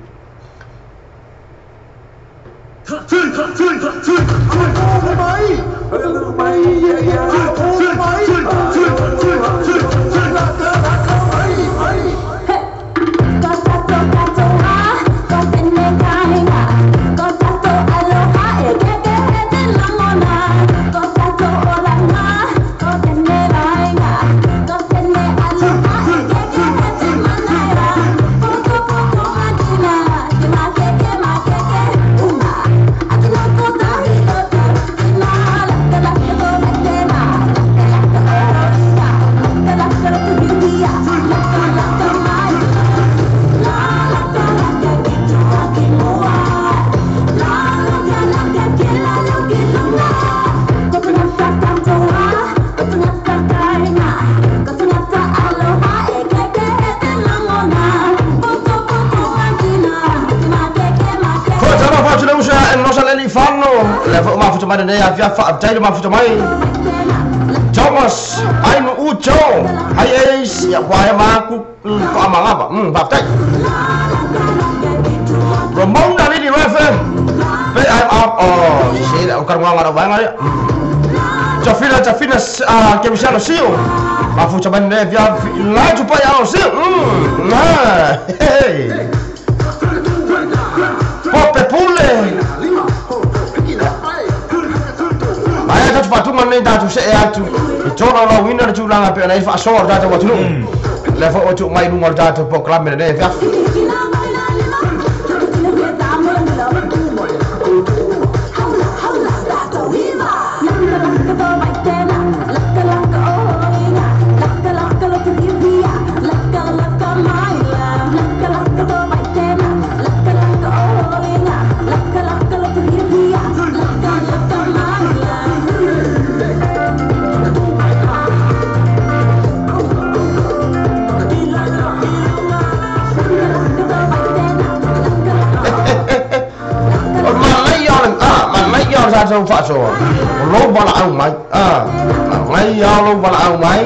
Thomas Ainu Ucho Hai Ace ya wai ma ku fa ma ngaba faafetai Ramona Lili Refe Pe I'm up oh se o karunga ngara vaega lea Tafina tafina kemisano sio mafuta mai lenei afiafi la tupai ao sio hey Pope pule. Ai fatunga nei tatou se'e atu e tolaulauina le tulaga pe ona ai faasoa o le tatou atunuu lea foi ua tuu mai luga o le tatou polokalame lenei afiafi. Tatou faasoa o lou valaau mai ngai a lou valaau mai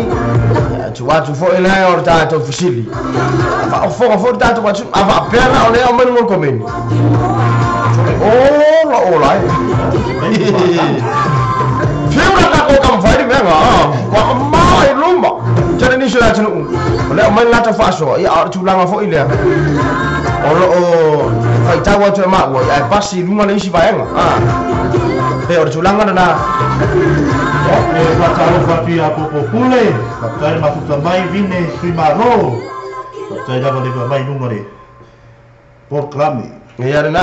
atu atu foi lea o le tatou fesili faaofoga foi le tatou atu a faapea na o lea o mai luga o le komeni ola ola ai fiu la tatou kamafai le mea kua mamao ai luma tele nisi o le atunuu o lea o mai le latou faasoa ia a o le tulaga foi lea o loo faitau atu e maua ae pasi i luga le isi vaega pe o le tulaga lena. E faatalofa atu ia Popopule, faafetai le mafuta mai Vine Suimalo, faafetai lava le mai luga le polokalame. Ia lena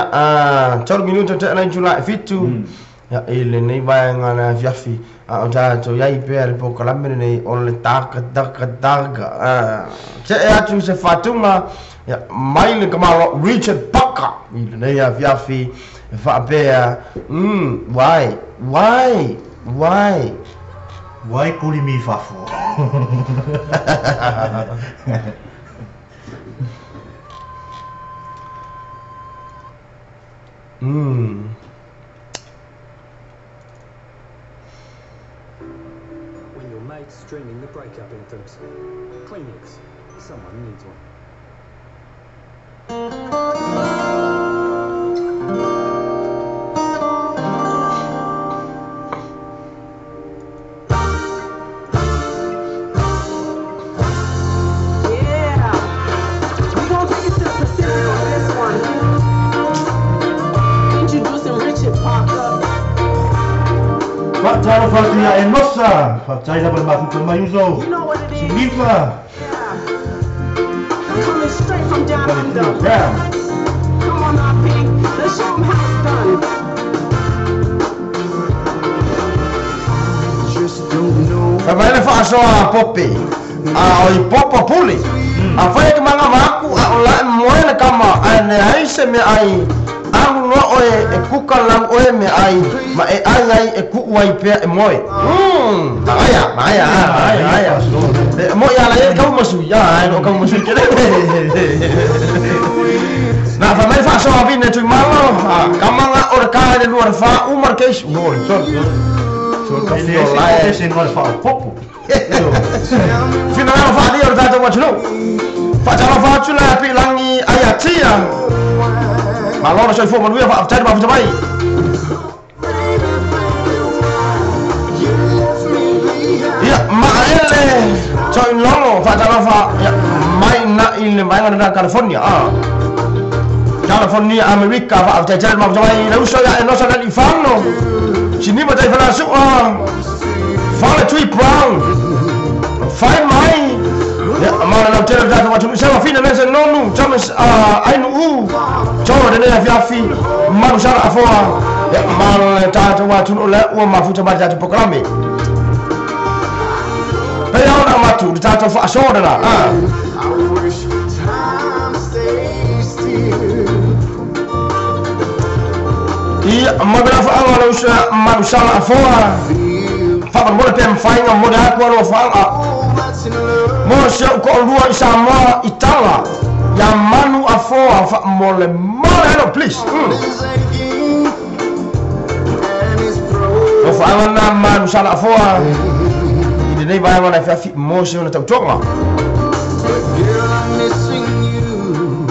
3 minuta te ana itula e 7 ia i lenei vaega le afiafi a o tatou iai pea le polokalame lenei o le taka taka taka se'e atu se faatuga ia mai le kamalo Richard Parker i lenei afiafi e faapea why why why why kuli mi fafo. When your mate's streaming the breakup anthems, Kleenex, someone needs one. Yeah, we gonna take it to the Pacific on this one. Introducing Richard Parker. Faatalofa atu ia Enosa, faafetai lava le mafuta mai uso You know what it is. Sinifa Yeah. Coming straight from down under. Brown. Come on, RP. Let's show 'em how it's done. Just don't know. Fa mai le faasoa Pope a o i popo puli a fai ke manga maku a o la moe le kama a ne ai se me ai alu loa oe e kuka lau oe me ai ma e ai ai e kuu ai pea e moe. Aia aia aia aia e mo ia la e kau masu ia ai no kau masu kele na fa mai faasoa vine tui malo kamanga o le ka le lua le fa umar case no sorry sorry ka E fio le la e ese no le faaopopo. Finalalo faalia o le tatou atunuu faatalofa atu le piilagi aiatia malo le soifua manuia faafetai le mafuta mai. Ia maaele toilolo faatalofa ia mai na'i le vaega lena California California Amerika faafetai tele le mafuta mai le uso ia enosa le alifano sinima taifalasu'a Fale Tree Brown fai mai ia ma le tele tatou atunuu se mafina le se nonu Thomas ainu u tolo lenei afiafi malu sala afoa ia ma le tatou atunuu lea ua mafuta mai le tatou polokalame pei ona matu le tatou faasoa lena. I wish time stayed still. Ia ma bela faaga le uso malu sala afoa faamolemole pea mafaiga mo le atu alofaga All that's in love. mo se au ko'olua i Samoa i tala ia manu afoa faamolemole alo please. Is aching and it's broken. O faaga na manu sala afoa i lenei vaega na fiafi mo se ona tautoga. Girl, I'm missing you.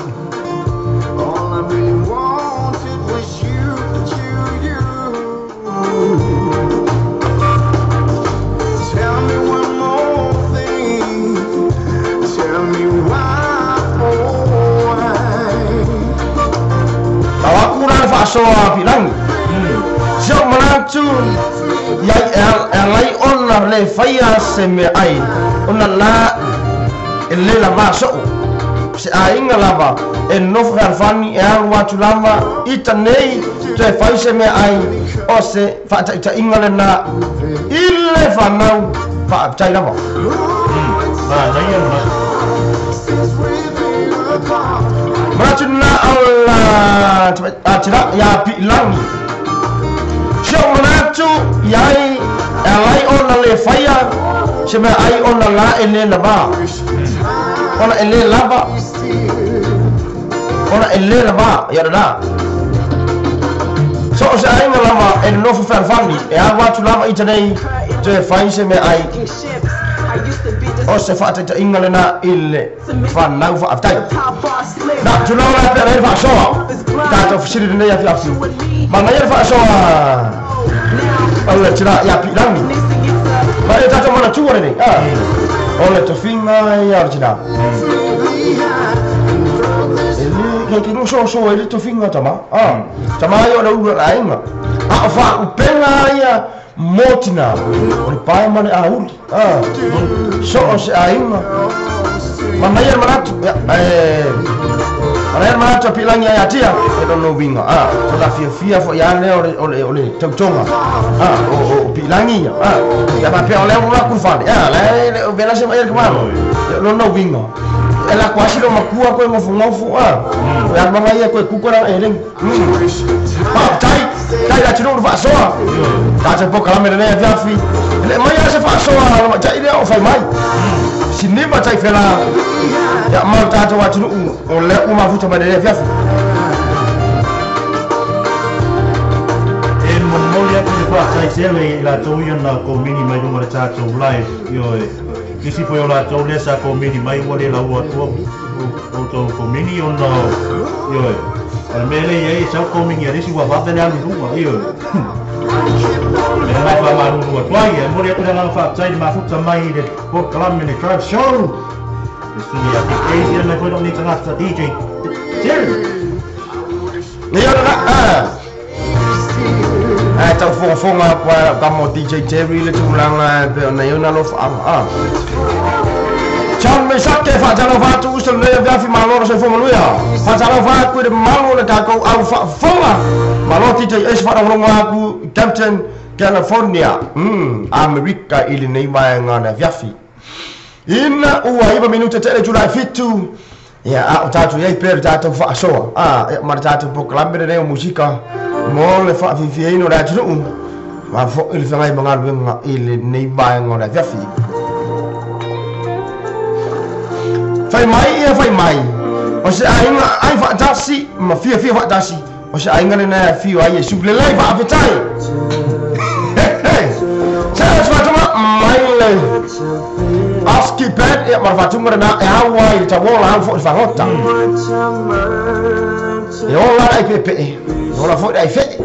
All I really wanted was you, you, you. Tell me one more thing. Tell me why, oh why. Tau aku na le faasoa pilagi si au manatu ia le faia se meaai ona la e lē lavā so'o se aiga lava e nofo fealofani e alu atu lava ita nei toe fai se meaai o se faataʻitaʻiga lenā i le fanau faafetai lava. Manatu lena ala atina iā piʻilagi si ou manatu iai e alai ona lē faia se meaai ona la e lē lavā ona e lē lava ona e lē lavā ia lenā so o se aiga lava e nonofo fealofani e alu atu lava ita nei toe fai se meaai o se faataʻitaʻiga lenā i le fanau faafetai na tulao la pea le faasoa tatou fesili lenei afiafi manaia le faasoa o le tina ia piʻilagi ma e tatou manatua lenei o le tofiga ia o le tina e le sosoa i le tofiga tama tama ia o le ulu le aiga a o faaupega ia mo tina o le pae ma le auli so o se aiga manaia le manatu manaia le manatu a piʻilagi ai atia e lona uiga o la fiafia foʻi a lea o le tautoga o piʻilagi ia ia faapea o lea ua laku fale le vela se maia le kamalo lona uiga e la kuasi lo makua koe ngofongofu o aluaga ia koe kuku la elegi faafetai tai le atunuu le faasoa tatou pokalame lenei afiafi e le mai a se faasoa lomataʻi lea o fai mai sinima tai fela ia ma le tatou atunuu o lea ua mafuta mai lenei afiafi. E molimoli atu le faafetai tele i latou ia na komini mai luga le tatou live ioe nisi foi o latou lea sa komini mai ua le laua atua outou komini ona ioe o le mea lea iai e sau komini a le isi ua vave le alu i luga ioe mea mai faamalulu atu ai e momoli atu le agaga faafetai le mafuta mai i le polokalame le Drive Show le susuga ia PK ia mai foi lou nei tagata DJ Jerry. Ia lena ae taufogafoga pa kamo DJ Jerry le tulaga e pei ona iai ona alofaaga John Mesake faatalofa atu uso lenei afiafi malo le soifua manuia faatalofa atu i le mamalu o le tatou au faafofoga malo DJ Ace faalogologo aku i Compton California Amerika i lenei vaega o le afiafi ina ua 9 minute tele Julai 7 ia a o tatou iai pea le tatou faasoa ma le tatou polokalame lenei o musika mo le faafiafiaina o le atunuu ma foʻi le feagai ma galuega i lenei vaega o le afiafi. Fai mai ia fai mai o se aiga ai faatasi ma fiafia faatasi o se aiga lenei afio ai Iesu lelei faafetai. Se faatoga mai le Aski Band ia ma le faatuga lenā e au ai i le tauola au foʻi le fagota e ola le aipeepee e ola foʻi le aifeʻe.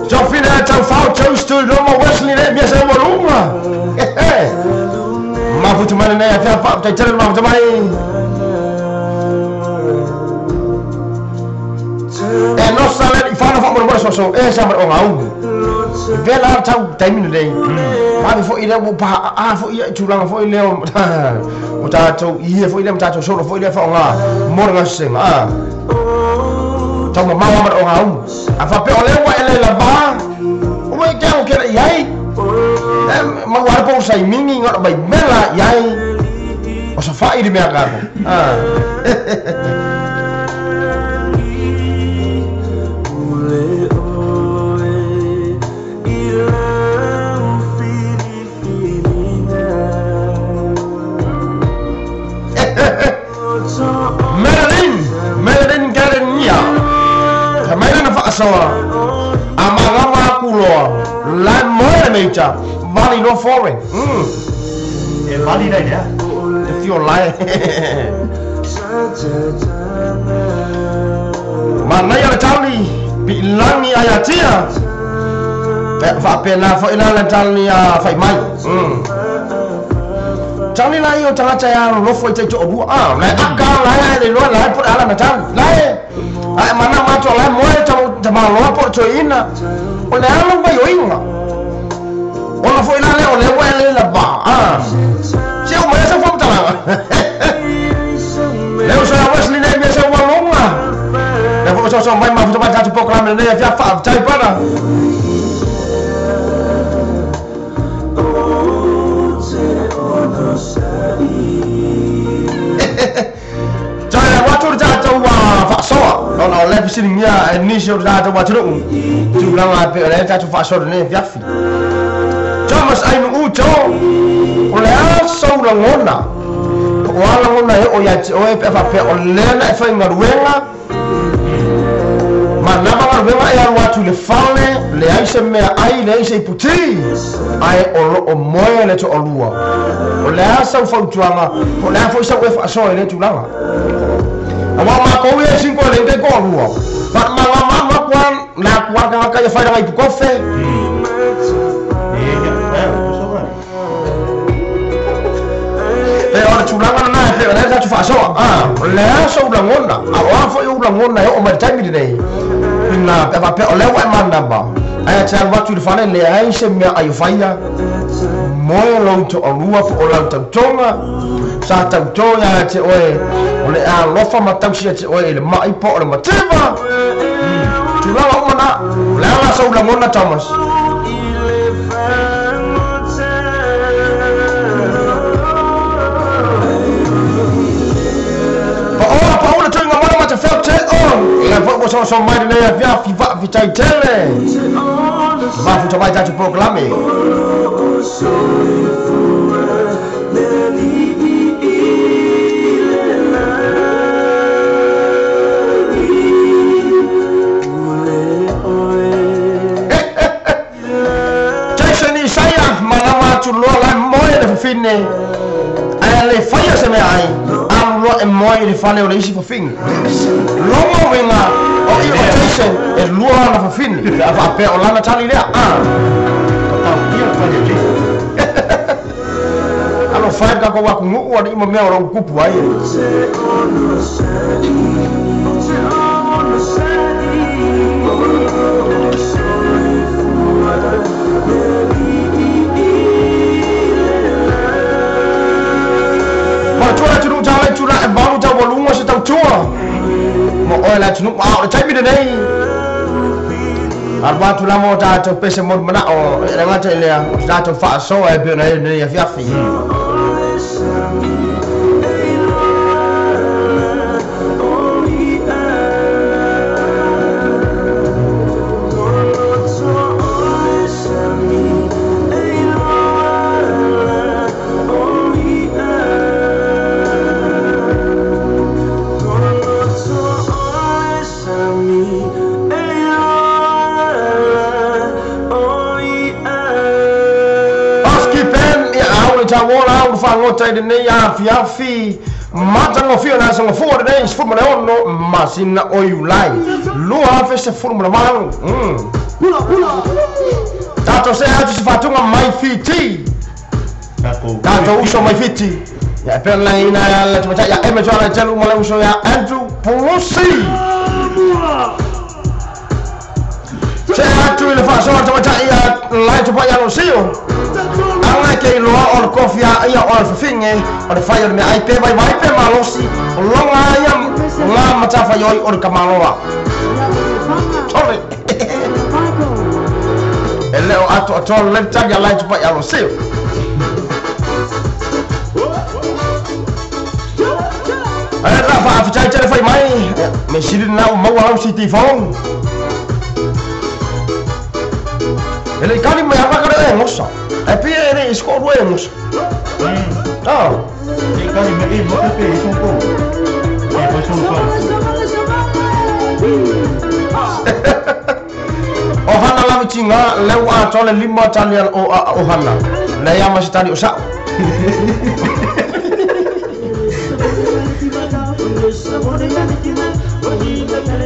Tofina taufao toast to Roma Wesley le mea sa ua luga mafuta mai lenei afea faafetai tele le mafuta mai e nosa le ifana faamolemole soso e sa ma le ogauma vela le tau taimi lenei ave foʻi lea ua paʻaʻā foʻi ia i tulaga foʻi lea o tatou ia foʻi lea ma tatou solo foʻi lea faaaogā mo le gasesega taumamao ma le ogauma a faapea o lea ua e le lavā ua i ke ao kela i ai ma ua ale pou saimigi ga o mai mela i ai o safaʻi le mea kako. Marilyn Galenia mai lana faasoa a malama aku loa la moe le meita vali no foreign e vali lai lea te fio lae manaia le tali piʻilagi ai atia faapena foʻi la le tali a fai mai tali la ia o tagata e alolofo i taitoʻolua le aka lae ae le iloa lae po le ala na tali lae ae mana mato lae moe tau tamaloa po o le toeaina o le a lau vaioiga ona foʻi la lea o lea ua e le lavā a se uma ia sau faamatalaga le uso ia Wesley nei mea sau ualuga lea foi ua soasoa mai mafuta mai tatou polokalame lenei afiafi faafetai pana. Toe alu atu le tatou faasoa ona o lea fesiligia e nisi o le tatou atunuu tulaga e pei o lea tatou faasoa lenei afiafi. Thomas Ainuu Joe, o le a sou lagona po o a lagona e oo ia te oe pe a faapea o lea na e faigaluega manava galuega e alu atu i le fale, leai se meaai, leai se iputi, ae o loo moe le toalua. O le a sau fautuaga po o le a foi sau e faasoa i lea tulaga? Aua o matou ia e single e leai ni taitoalua. Faamalamalama atu lava le atu a le tagata ia fai lana ipukofe. E o le tulaga lena e pei ona i ai le tatou faasoa. O le a sou lagona, a o a foi ou lagona e oo mai i le taimi lenei, ina pe a faapea o lea ua e manava, ae te alu atu i le fale, leai se mea ai o faia, moe lou toalua po o lau tautoga, sa tauto ia te oe, o le alofa ma tausi ia te oe i le mai po o le mativa. Tulaga uma na, o le a la sou lagona Thomas? Paoa pau le tuiga mai ma te feo te o le foi ua soasoa mai lenei afiafi faafetai tele mafuta mai tatou polokalame. Jason Isaia malama atu loa la e moe le fafine ae le faia se meaai alu loa e moe i le fale o le isi fafine. Logo uiga o i o Jason e lua ana fafine pe a faapea o lana tali lea a. Alofa e le tatou atunuu alii ma mea o lo o tupu ai. Matua le atunuu tala i tula e valu taualuga se tautua mo oe le atunuu a o le taimi lenei alu atu lava o tatou pese mo le manao e le gata i lea o se tatou faasoa e pei ona i ai lenei afiafi. Oski Ben, ia au le tauola au le fagota i lenei afiafi matagofie o le aso gafua lenei 16 masina o Iulai 2018. Tatou se atu se faatuga mai Fiti. Tatou uso mai Fiti. Ia e pei ona lagiina e le tamaitai ia Emmett Joana ma le uso ia Andrew Pulusi. Se atu i le faasoa tamaitai ia lai tupai ia Losio. Aga ke iloa o le kofi a ia o le fafine o le fai o le meaai pe vaivai pe malosi o loga ia ngā matawhaioi o le kamaloa. Sorry. E leo atu atoa le tagi a lai tupai ia Losio. E la faafetai tele fai mai me sili na ua maua lau city phone. E le i kali mai ava ka le e ngosa. E pia e le i score rua e ngosa. Ah. E kali mai e mo pe e son ko. E foi son ko. O hana lavi tinga leu a tole lima tali al o a o hana. Le ia ma se tali o sao.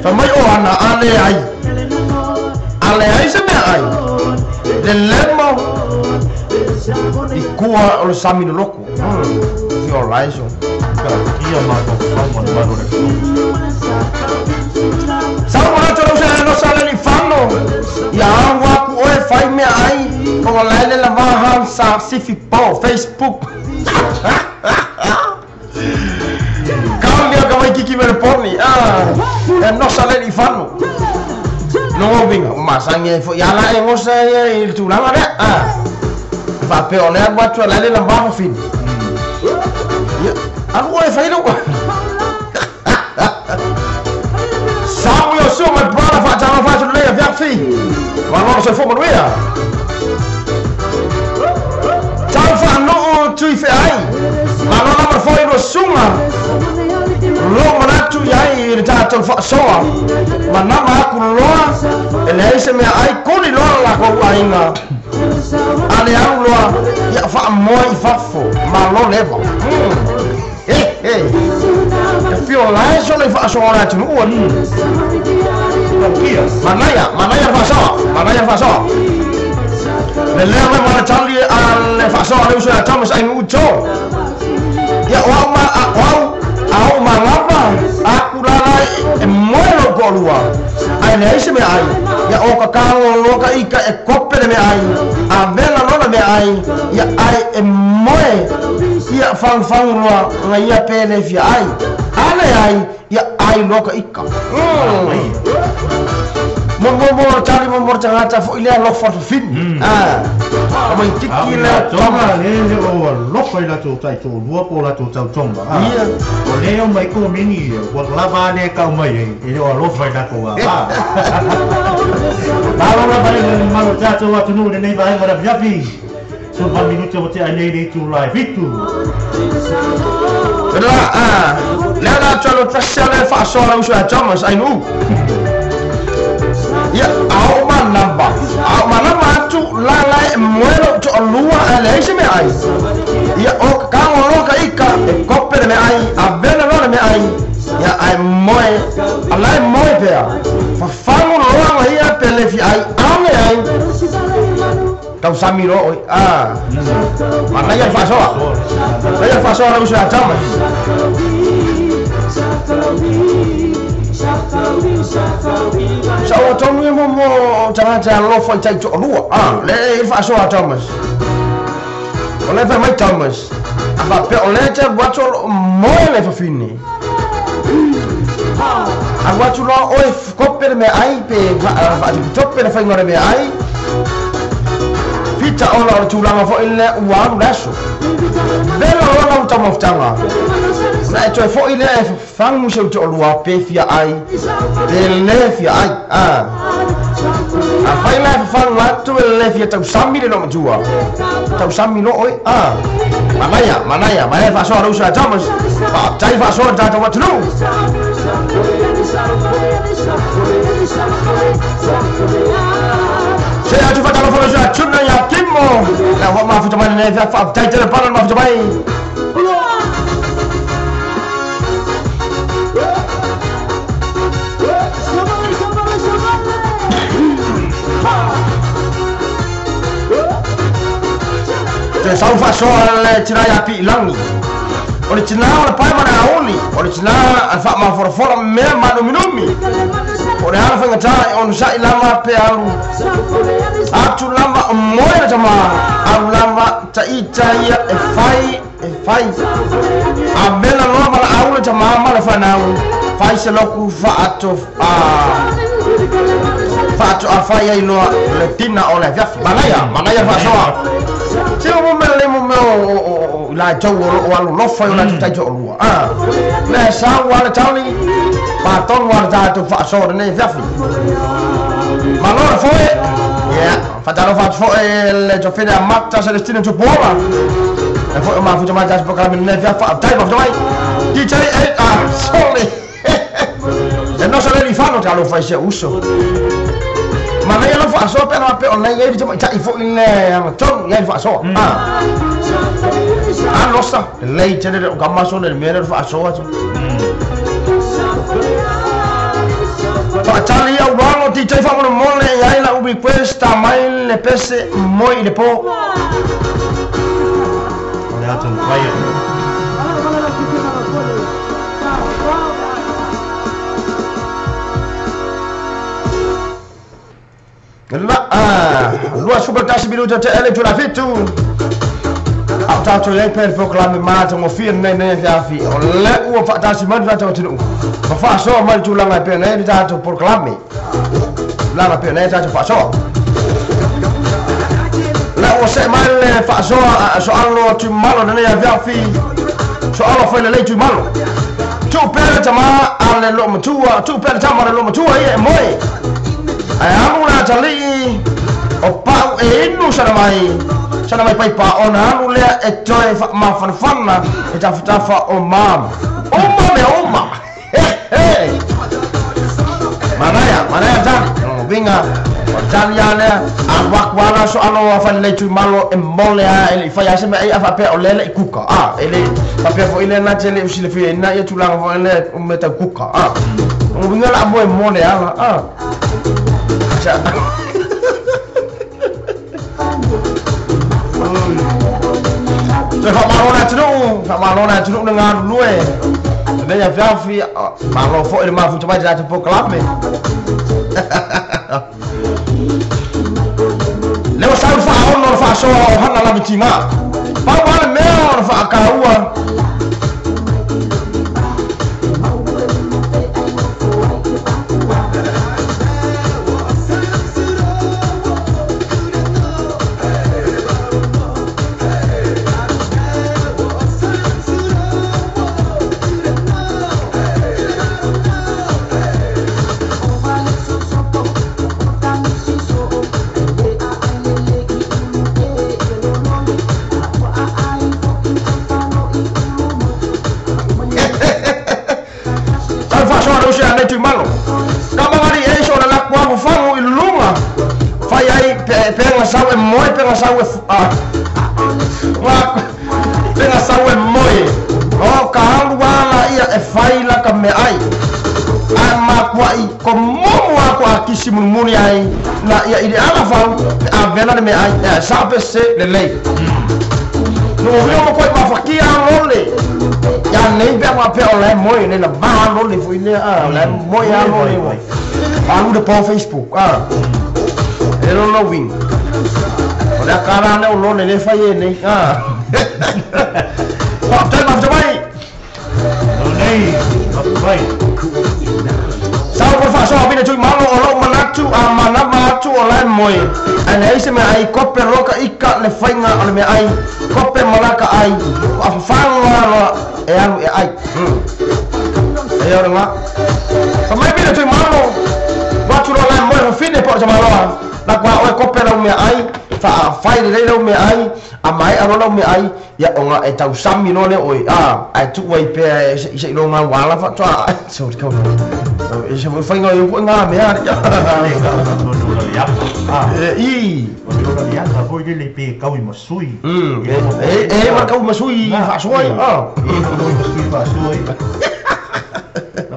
Fai mai o hana a le ai. A le ai se mea ai. Le lemo i kua o le sami loloko. Fio lai so. Ia ma ko fa mo maro le. Sau mo rato lau se ano nosa le lifano. Ia au aku oe fai mea ai. O la ele la vaha sa sifi po Facebook. Kau ka vai kiki mere poni. Ah, e nosa le lifano. No vinga, masangi fo ya la e ngosa e il tulaga lea. Ah. Faapea o le alu atu a la le la vaha fini. Ia, alu oe fai lau. Samuel Sue, my brother, faatalo faatu lelei afiafi. Malo le soifua manuia. Tau faanuu tui feai. Malo lava le fo'i lua suga. Lo manatu iai i le tatou faasoa. Manava aku loa e leai se mea ai kuli loa le lakou aiga. A le alu loa ia faamoa i fafo. Malo leva. E fio lae sona i faasoa o le atunuu alii. Manaia, manaia le faasoa, manaia le faasoa. Le lea mai ma le tali a le faasoa le uso ia Thomas Ainuu Joe. Ia o au ma o au a o malava aku lala e moe lou toalua. Ai leai se mea ai. Ia o ka kago loa ka ika e kope le mea ai. A vela loa le mea ai. Ia ai e moe ia fagufagu loa ga ia pe le fia ai. A leai ia ai loa ka ika. Mo mo mo tali mo mo tagata fo'i lea alofa fafini. Ah. Tamaitiki lea Toma le le o alofa i latou taitoalua po o latou tautoga. Ia. O lea o mai komini ua lava a le kau mai ai e le o alofa i latou ava. Malo lava le mamalu o tatou atunuu i lenei vaega o le afiafi. 18 minute ua tea ai nei le itula e 7. La ah, lea la atu alo tasi a le faasoa le uso ia Thomas Ainuu. Ia, a oo manava. A oo manava atu la la e moe lou toalua ae leai se meaai. Ia, o kakago loa ka ika e kope le meaai, a vela loa le meaai. Ia, ae moe, a la e moe pea. Fafagu loa ma ia pe le fia ai, a leai. Tausami loa oe. Ah, manaia le faasoa. Manaia le faasoa le uso ia Thomas. Sa o tonu e mo mo tagata alofa i taitoalua. Ah, le i le faasoa a Thomas. O le fai mai Thomas. A faapea o lea e te alu atu o loo moe le fafine. Alu atu loa oe kope le meaai pe faatopetope le faiga o le meaai. Fita ona o le tulaga fo'i lea ua alu le aso. Vela loa lau taumafataga. Ona e toe fo'i lea e fafagu si ou toalua pe fia ai, pe le fia ai. Ah. Afai la e fafagu atu e le fia tausami le loomatua. Tausami loa oe. Ah. Manaia, manaia, manaia le faasoa a le uso ia Thomas. Faafetai faasoa le tatou atunuu. Se atu faatalofa le uso ia Tuna ia Kimo. Le ua mafuta mai lenei afiafi. Faafetai tele pala le mafuta mai. Toe sau faasoa le tina ia Piilagi. O le tina o le pae ma le auli. O le tina a le faamaforafola mea manuminumi. Po o le a le faigata e onosa'i lava pe alu atu lava o moe le tamā. Alu lava ta'ita ia e fai e fai. Avela loa valaau le tamā ma le fanau. Fai se loku faato a faatoafai ai loa le tina o le afiafi. Manaia, manaia le faasoa. Se o mo mea le mo mea o i latou o loo alolofa i o latou taitoalua. Ah, le sau a le tauli, patonu a le tatou faasoa lenei afiafi. Malo le foe. Ia, faatalofa atu foe le tofine a Mata Celestine Tupuola. E foe o mafuta mai tatou polokalame lenei afiafi. Faafetai mafuta mai. DJ 8, ah, sorry. E nosa le lifano talofa i si ou uso. Manaia lau faasoa pe ana faapea o la e i ai le tamaitai fo'i le agatonu i ai le faasoa. Ah. Alosa, lelei tele le o kamaso le mea lea o le faasoa atu. Faatali au logo DJ faamolemole e ai lau request a mai le pese moi i le po. O le a taumafai atu. La 21 minuta te ele tula fitu. Au tātou iai pēr proklame māta ngō whia nei nei te awhi. O le ua whaatasi manu tātou tinu. Ma whaasoa mai tūlanga i pēr nei te tātou proklame. Langa pēr nei tātou whaasoa. Le ua se mai le whaasoa so alo tu malo nei a whiawhi. So alo whaile lei tu malo. Tu pēr tama a le lo matua. Tu pēr tama le lo matua ia e moe. Ai alu la tali o pau e inu sana mai paipa o na alu lea e toe mafanafana e tafatafa o mam. Uma me uma. He. Manaya tali. Vinga o tali alea a wakuala so alo a whanilei tui malo e mole a e whai ase mea i a whapea o lele i kuka. A, e le whapea fo ile na te le usile whia ina ia tūlanga fo ile o me tau kuka. A, o vinga la moe mole ala. A. Toe whamarona tunu na ngā rulue. Nei a whiawhi, malo fo e le mafuta mai te rātou pōkalame. Lewa sau whaono o whaasoa o hana lawiti ngā. Pau wale mea o na whaakaua. Penga sau e moe. O ka alu ala ia e whai laka me ai. A makuai ko momo ako a kisi munumuni ai. Na ia i le ala whau a vena le me ai. E sape se le lei. No rio mo koe mawhakia lole. Ia nei pea wā pea o le moe. Nei la maha lole fui lea. A le moe a lole. Alu de pō Facebook. A. E lolo wing. O lea kāra leo lole le whai e nei. Whaptai mawhita mai. Nei, whaptai. Sao koe whaasoa pina tui malo o lau manatu a manava atu o lae moe. Ane eise mea ai kope roka ika le whainga o le mea ai. Kope malaka ai. O awhawhanga loa e alu e ai. E ora ngā. Whamai pina tui malo. Watu loa lae moe whawhine po o te maloa. La kua oe kope lau mea ai. Whai le lau mea ai. A mai aro lau mea ai. Ia onga e tau sami no le oi. A, ai tu ai pea i se ilo ngā wala whatua. So, te kauna. E se whainga i koe ngā mea. I. O le ora liaka, foi lele pe kau i masui. E ma kau masui whaasua. E kau i masui whaasua.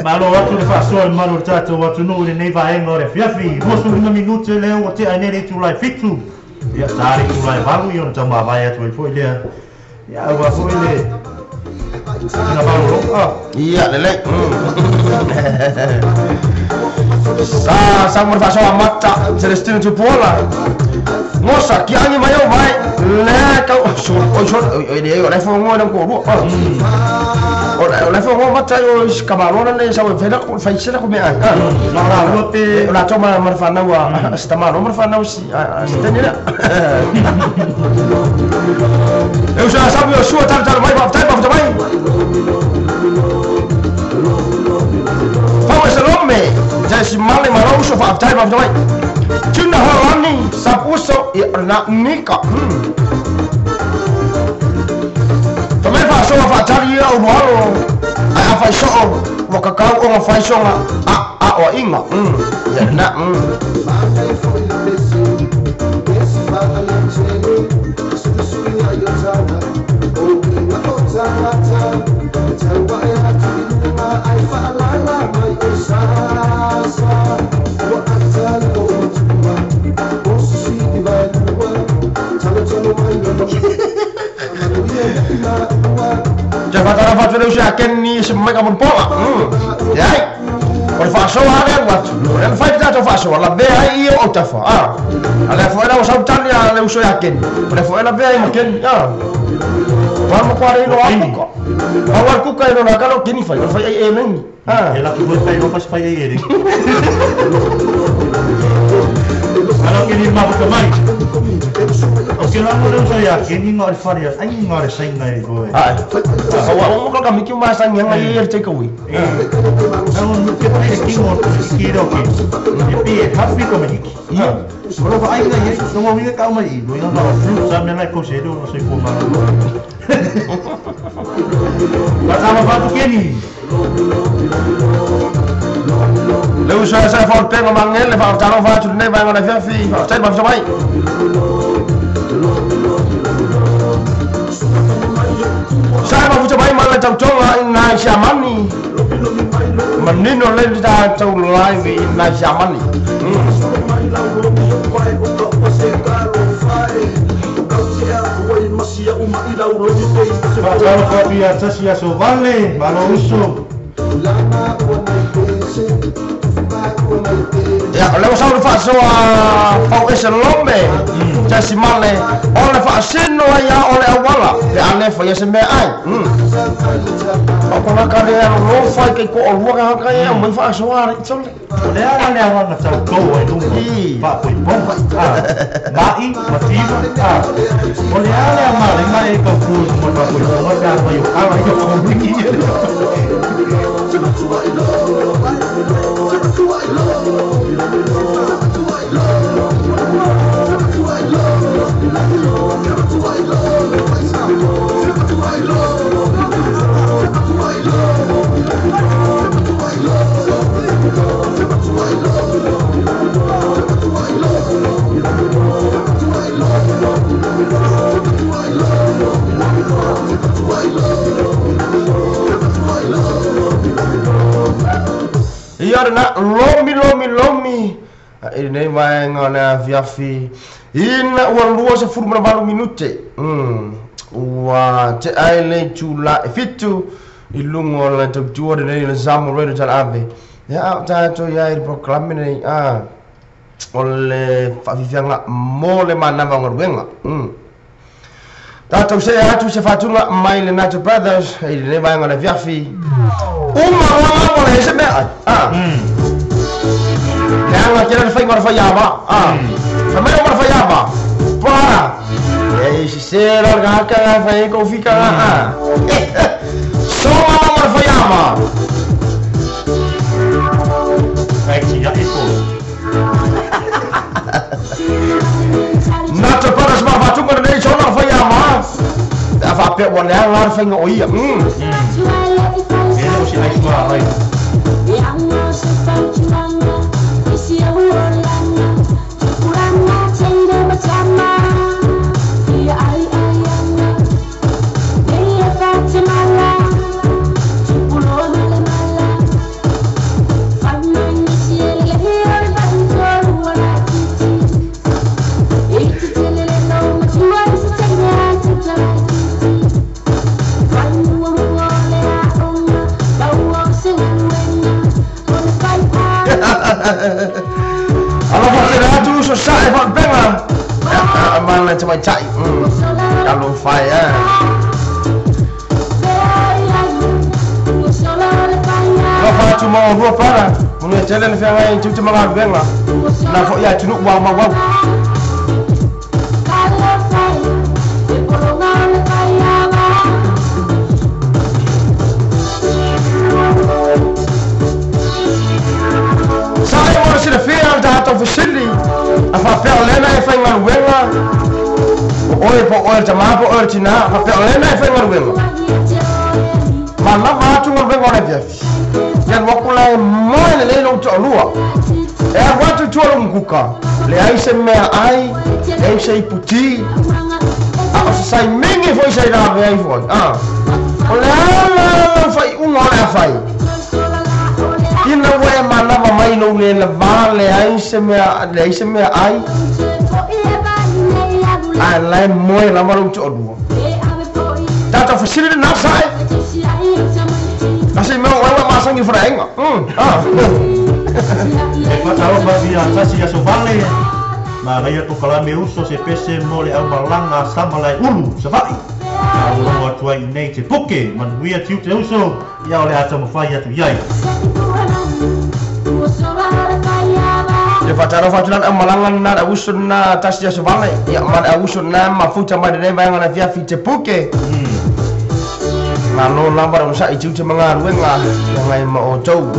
Malo atu le whaasoa le malo tātou atu nō le nei vaenga o le fiafi. 25 minute leo o te ainere tūlai fitu. Ia tāre tūlai valu i ona tau mawai atu e foi lea. Ia ua foi le ina malo roa. Ia lele. Sa mo whaasoa mata Celestino Tupuola. Ngosa ki angi mai au mai. Le kau oi so oi le o le fo ngoi ko ru. O le fo ngoi mata o kamarona le sa o fela ko faisela ko me ai. La la te la toma marfana wa stamano marfana si stenira. Eu já sabe o sua tal mai vai vai. Fau salome. Jesi male marouso fa tai vai. Tuna holani sapuso i na nika. Tamai fa so fa tari o walo. Ai a fai so o kakau o fai so a o inga. Ya na. Jafatara fatwele usia ken ni semai kamun pola. Ya. O le faasoa ale alu atu. O le fai tatou faasoa la vea ai ia o tafa. Ale foi la o sautani a le uso ia Keni. O le foi la vea i ma Keni. Pa mo kware no akuka. Awa kuka ino na kalo Keni fai. O fai ai e lengi. E la ki fai no pas fai ai e. Alo Keni ma ko mai. O ke la mo le uso ia Keni ngo le fari ai ngo le sainga i koe. Ai. Awa o mo ka miki ma sang yang ai e take away. Au no ke pa e kingo ki ro ki. E pi e happy ko me hiki. O lo ai ngai e no mo ka mai i no no fruit sa me lai ko se no se ko ma. Pa ta ma tu Keni. Le uso sa fa pengo mangel le fa talo fa tu ne ba ngona fia fi fa tai ba mai. Sa ma futa mai mala tau tonga ina siamani. Manino le ta tau live ina siamani. Fa talo fa pia tasia so vale malo uso. Ya, le usa le fa so a pau ese lombe. Tasi male, o le fa sino ia o le awala. Pe ane fa ia se me ai. O kona ka le lo fa ke ko o lua ka ia mo fa so a tsole. O le ala le ala na tau tou ai lunga. Pa poi pom. Mai, mativa. O le ala a male mai ka fu mo pa poi pom ka pa yo ala yo ko ni. Ia na lomi lomi lomi e nei mai ngona fiafi ina ua lua se furu mana minute ua te ai le tula e fitu i lungo la te tua de nei le zamu re tal ave ia ta to ia i proclame nei a o le faafifiaga mo le manava o galuega. Tatou se atu se faatuga mai le Nacho Brothers i lenei vaega o le afiafi. Uma loa mo le ese mea ai. Le aga kela le faiga o le faiava. Fa mai o le faiava. Pa. E se sese le gaka fai ko fika. So mo le faiava. Ai ti ya eko. Nacho Brothers ma faatuga le nei sona faiava. A fa pe o le aga le faiga o ia. E o si ai ma ai. Alo fa te atu so sa e fa benga. Ma le te mai tai. Alo fa ya. Lo fa tu mo ro para. Mo ne tele le fa ngai tu te ma benga. Na fo ya tu no wa ma wa. Facility a fa pe lena e fa ngaluega o e po o te ma po o tina fa pe lena e fa ngaluega ma la va tu ngaluega le via ya no kula e mo le le lo to lua e a wa tu tu lo nguka le ai se me ai e se iputi a sai mingi foi sai la ve ai foi ah o le ala fa un o le fai ina ua e manava mai lou le lavā leai se mea leai se mea ai ae lae moe lava lou toalua tatou fesili lenā sae ase mea oe ua masangi faraenga. E whatarofa ia tasi aso vale. Ma reia to kalame uso se pese mo le au malanga sama lai ulu sa vai. A urongo atu ai nei te puke, manuia tiu te uso, ia o le ata mawhai atu iai. E whatarofa atu nana au malanga nana uso na tasi aso vale. Ia mana uso na mafuta mai nei vaenga na fiafi te puke. Malo lamba o sa i tiu te mga ruenga, ngai ma o tau.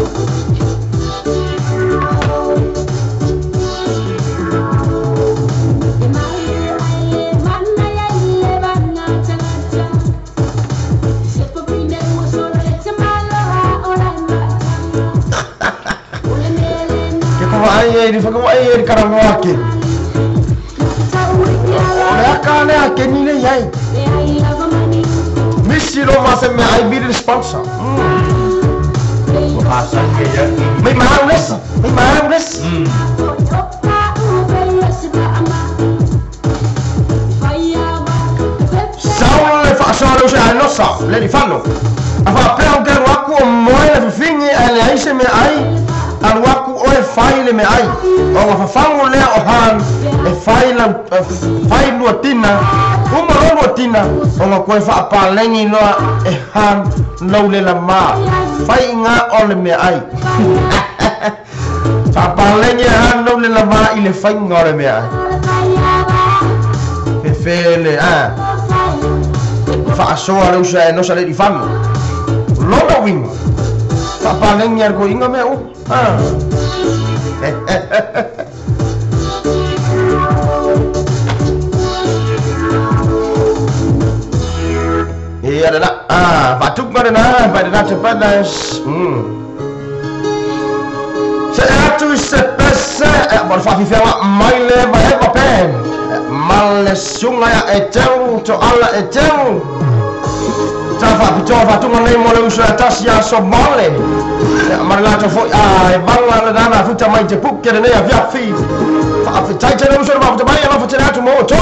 Ai e whakawai e karamoa ke. O le aka le a ke ni le iai. Misi ro ma se mea ai miri sponsor. Mai mahau les. Mai mahau les. Saula le whaasoa leo se anosa. Le di whano. A whaapea o ke ruaku o moe le whiwhingi a le aise mea ai. Aluaku o e fai le me ai. O ngā whawhango lea o han e fai, la, fai lua tina. Uma lo lua tina. O ngā koe whaapalengi loa e han lau le la mā. Fai ngā o le me ai. Whaapalengi e han lau le la mā i le fai ngā o le me ai. He whele a. Whaasoa leu sa e nosa le di whango. Lona winga. Whaapalengi ar ko inga mea o. Iya dah nak. Batuk mana nak, pada nak cepat dah. Saya tu sepese, berfafi fiawa maile bae bapen. Male sungai eceng, soal eceng. Tafa picho fatu ngai mo le usa tas ya so male. Marla to fo ai bangla le dana futa mai te puke ne ya via fi. Fa fi tai te usa ba mai ya fa te atu mo to.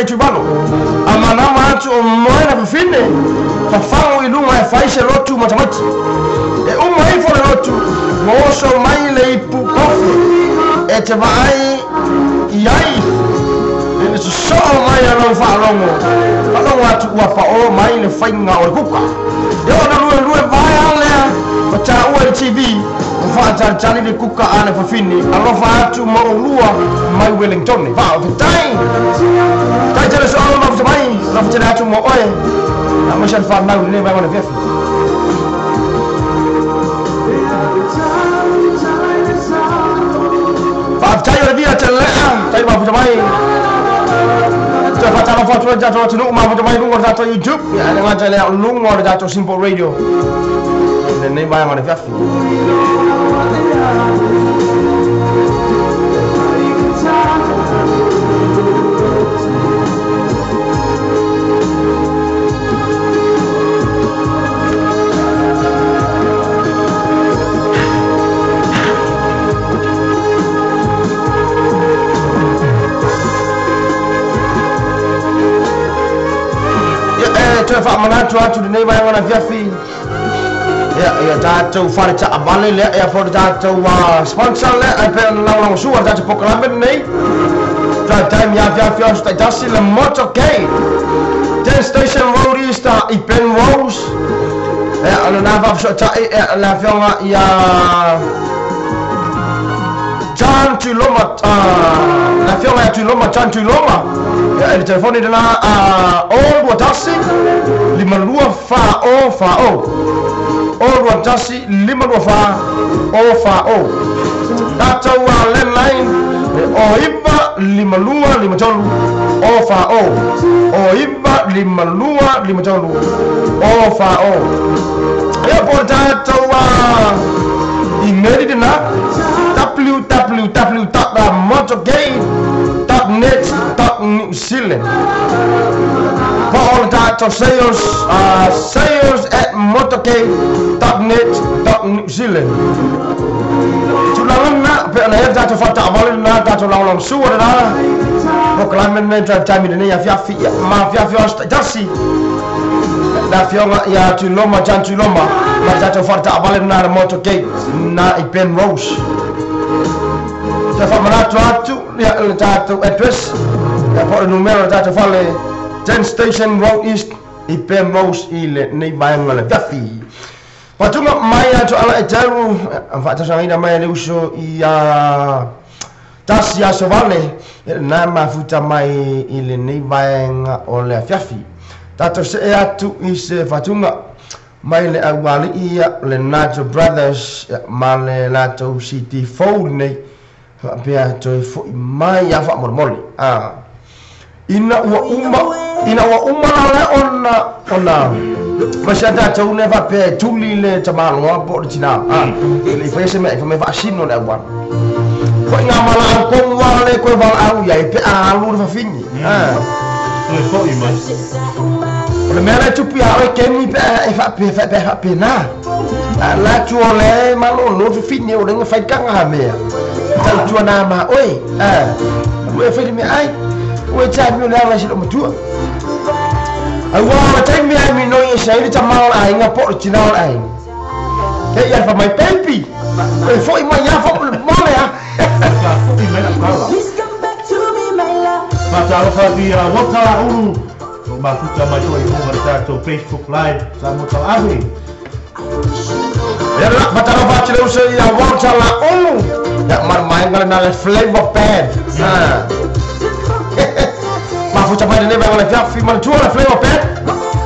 le tuivalo. A manama atu o moe na fafine, fafago i luga e fai se lotu ma tamaiti. E uma ifo le lotu, ma oso mai le ipu kofe, e te vaai i ai, i le sosoo mai a lau faalogo, faalogo atu ua paʻō mai le faiga o le kuka. E oo na lue vaea lea, ma tāua i le TV, ma faatalitali le kuka a le fafine, alofa atu ma oulua mai Wellington. Faafetai, tai tele soalo mafuta mai, alofa tele atu mo oe, a maise le fanau lenei vaega o le afiafi. Faafetai o le via telea, tai mafuta mai. Toe faatalofa atu ai le tatou atunuu mafuta mai luga o le tatou YouTube, ia le gata lea o luga o le tatou Simple Radio lenei vaega o le afiafi. Ia e toe faamanatu atu lenei vaega o le afiafi. Ia ia tatou fale taavale lea, ia po le tatou sponsor lea, ai pe ona lagolagosua le tatou polokalame lenei. Drive time ia afiafi aso taitasi le Motorcade 10 Station Road East i Penrose. Ia o lena faafesootai ia le afioga ia John Tuiloma, le afioga ia Tuiloma, John Tuiloma. Ia e le telefoni lena 021 52 40 40. 021 52 40 40. Tatou landline o 9 52 53 o 40. O 9 52 53 o 40. Ia po le tatou email lena www.motorcade.net.new Zealand. Po o le tatou sales, sales at motorcade.net.new Zealand. Tulaga lena pe ona ia le tatou faataavale lena, tatou lagolagosua lena polokalame lenei drive time i lenei afiafi, ia ma afiafi o aso taitasi. Le afioga ia Tuiloma, John Tuiloma, ma le tatou faataavale lena le Motorcade na i Penrose. Toe faamanatu atu ia le tatou address, ia po o le numera o le tatou fale 10 Station Road East i Penrose i lenei vaega o le afiafi. Faatuga mai atu ala e telu, faatausaga mai le uso ia tasi aso vale, lena mafuta mai i lenei vaega o le afiafi. Tatou see atu i se faatuga mai le aualii ia le Nacho Brothers ma le latou CD fou lenei, faapea toe foi mai a faamolemole. Ina ua uma, ina ua uma la ona ona ma se tatou ne faapea e tuli le tamaloa po o le tinā. Le i faia se mea i fa mai faasino le auala. Foi ngā malaau komu a le koe valaau ia e pe a alu le fafine. Toe foi mai. O le mea le tupu ia oe kemi pe a e faapea faapea faapena. La tu o le malolo fafine o le nga faikanga ha mea. Tau tua nā ma oe. Ue fai le mea ai. Ue tai mi o le ala si lo matua. Ai ua o tai mea mi noi e sa ili tamao le ainga po le tinao le ainga. Ke ia fa mai baby. E foi mai ia fa mole a. Foi mai la kala. Faatalofa atu ia Walter Laulu, o mafuta mai foi i luga o le tatou Facebook Live sa mo Talaave. Ia la faatalofa atu le uso ia Walter Laulu. Ia ma mai ngale na le Flavor Band. Mafuta mai lenei vaega o le afiafi manatua le Flavor Band.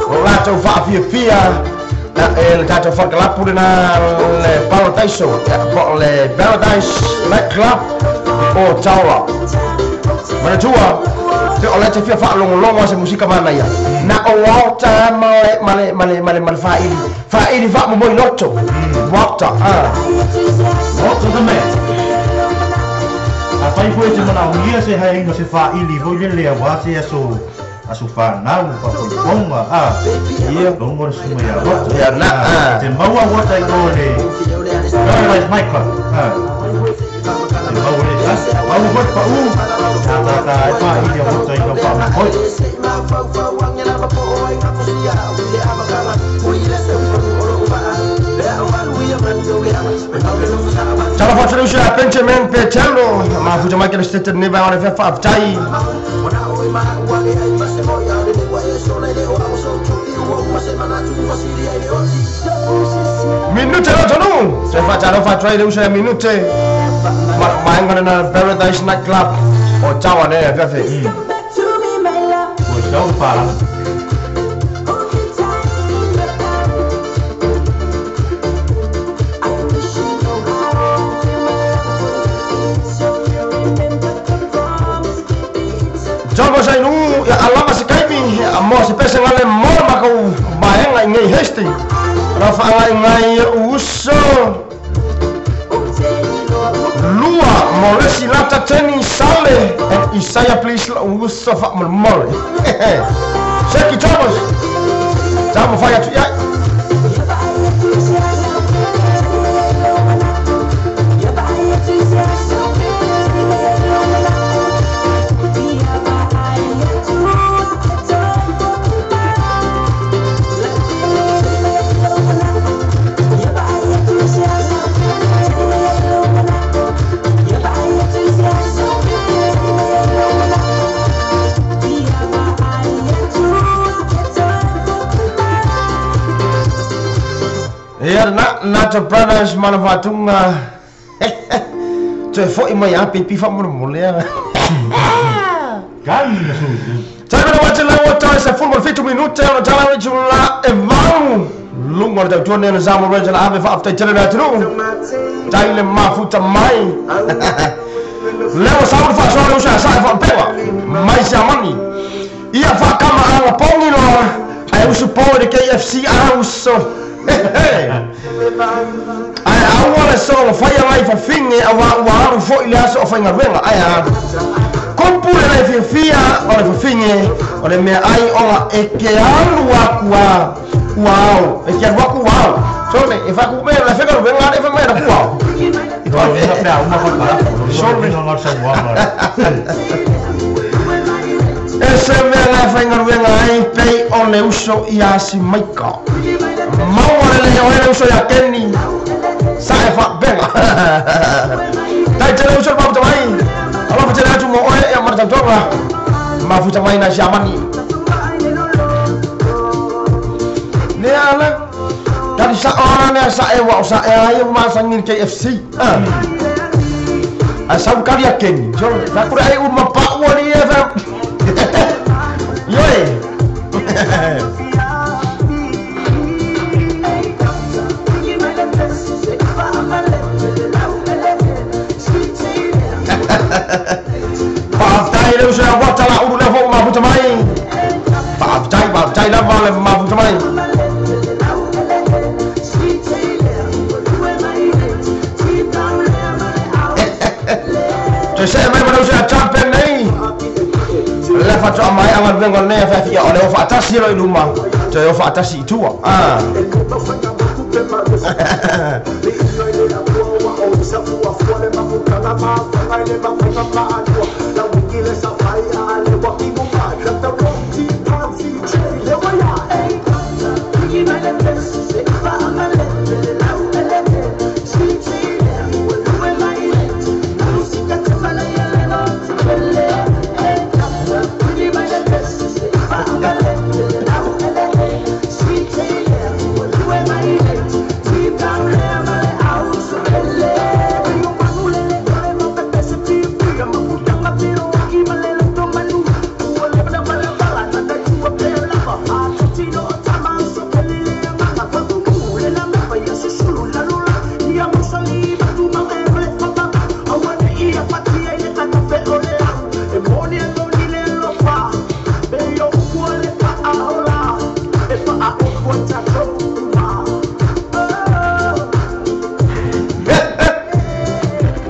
O latou faafiafia e le tatou falekalapu lena le Paradise, po o le Paradise Night Club o Taura. Manatua pe o le te fia faalogologo se musika manaia. Na o Walter ma le ma le ma le ma le ma le faaili. Faaili faamomoi loto. Walter. Walter the man. Afai foi te manaogia se haeina se faaili foi lele auā se aso aso whanau, whakoiponga, a. Ia. Longo le suma ia Walter. Ia na. Te maua Walter i o le Paradise Nightclub. Te maua le, maua foi pa u. Ta ta ta e faaili a Walter i kau whaamomoi. Tala fatulusha Benjamin Petelo mafuta mai kele sete ne ba ole fa aftai. Minute la tonu se fa tala fa try le minute ma ma na Paradise Night Club o tawa ne fa fe. O tau para. Java sai nu ya alama se kaimi mo se pese ngale mo makau maenga ngai hesti rafa ngai uso lua molesi lata teni sale and Isaiah please uso fa mol Seki Thomas Tamo fire tu ya. Ia na na brothers manafatunga te foi mai a pipi fa mo mo le. Kan na su. Tana wa te la wa ta se full 50 minute o tala wa chula e vau. Lungo da tuone na zamu ra jala ave fa after tele na tru. Tai le mafuta mai. Leo sa fa so lo sa sa fa pewa. Mai sa mani. Ia fa kama anga pongi lo. Ai usu po de KFC auso. Ai aua so fai mai fa finge awa wa fo ile aso fa ngavenga ai a kompule le fia o le finge o le me ai o e ke alu akua wow e ke alu akua wow so le e fa ku me la fe venga le fa me la kua e fa pe uma fa para so le no sa wa e se me la fa ngavenga ai pe o le uso ia si maika Maua le le uso ya Kenny sa e fa benga tai tele uso pa mai ala pa tele atu mo oe ya marta tonga mafuta mai na jamani ne ala dari sa ona ne sa e wa sa e ai ma sangin KFC a sa kali ya Kenny jo la kure ai uma pa wa ni fa yoi. Paaftai le uso ya wata la uru le fo mafuta mai. Paaftai paaftai la vale mafuta mai. Te se mai mana uso ya champion nei. Le fa toa mai anga vengo nei fa fia o le fa tasi lo iluma. Te o fa tasi tua. Ah.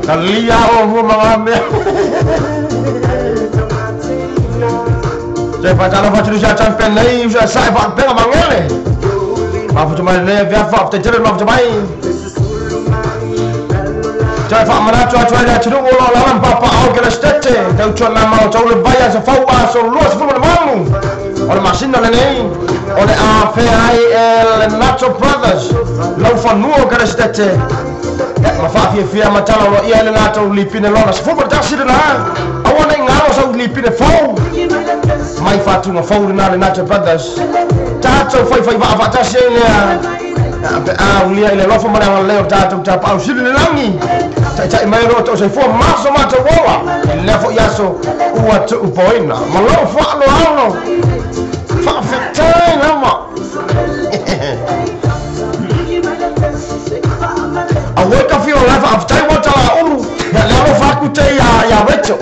Kalia o mga mea. Se fa tala fa tulu sa champion nei sa sa fa pega mangele. Mafuta mai nei via fa te tele mafuta mai. Toe faamanatu atu ai le atunuu o loo lava ma papaao Kelesitete tautuana ma outou le vai aso fou aso 28 o le masina lenei o le afea ai e le Nato Brothers laufanua o Kelesitete ma faafiafia matala o loia i le latou lipine lona 11 lena aua nei galo sau lipine fou mai faatuga fou lena le Nato Brothers tatou faifai vaa faatasi ai lea pe a ulia i le alofa ma le agalelei o tatou tapaau sili le lagi taitai mai lo tou soifua maso matou ola i lea fo'i aso ua tuupoina ma lou faaloalo faafetai lava Aue ka fio la faafetai ua talaulu ia le alofa aku te ia Rachel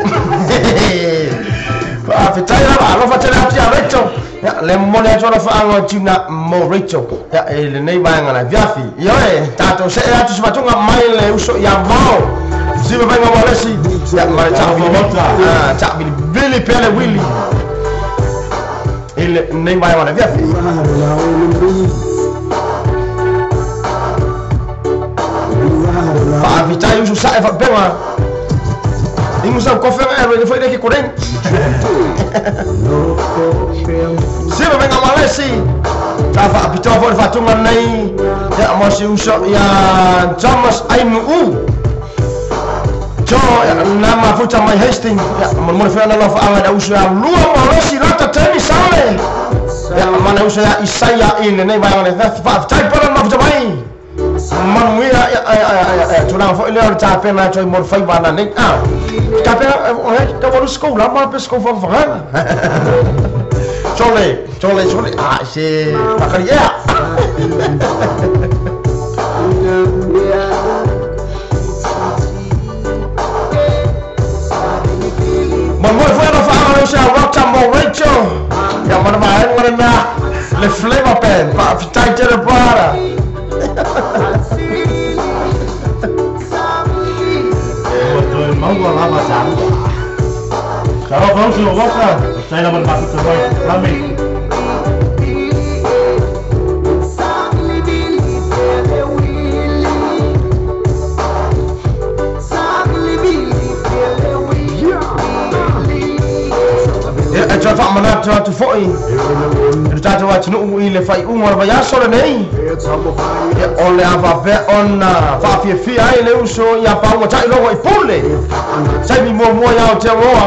faafetai lava alofa tele atu ia Rachel ia le momoli atu ona faaga o tuna mo Rachel ia e lenei vaega na fiafi ioe tatou see atu se faatuga mai le uso ia Mao siva vaiga ualesi ia ma le taʻavilivili pea le uili i lenei vaega na fiafi. Faafitai uso sa'e faapega ingu sau kofega e rene foi le ke koreng siva vaiga ualesi ta faapitoa foi le faatuga nei ia mo si uso ia Thomas Ainuu Jo ia na mafuta mai Hastings ia momoli foi ana lofaaga i le uso ia lua malosi lata teni sale ia mana uso ia Isaia i lenei vaega le faafetai pona le mafuta mai manuia ia tulaga foi lea o le tapena atu ai mo le faiva ananei tapena taualu sikou lama pe sikou fagafagaga sole sole sole se fakaliea momoli foi ana faaga le uso ia Rota mo Rachel ia mana vaega lena le Flavor Band faafetai tele para Ua toe maua lava saua. Talofa uso o Waka, faafetai lava le mafuta mai lame. Ia e toe faamanatu atu fo'i i le tatou atunuu i le faaiuga o le vaiaso lenei ia o le a faapea ona faafiafia ai le uso ia pauga taʻilogo i pule taimi muamua ia Aotearoa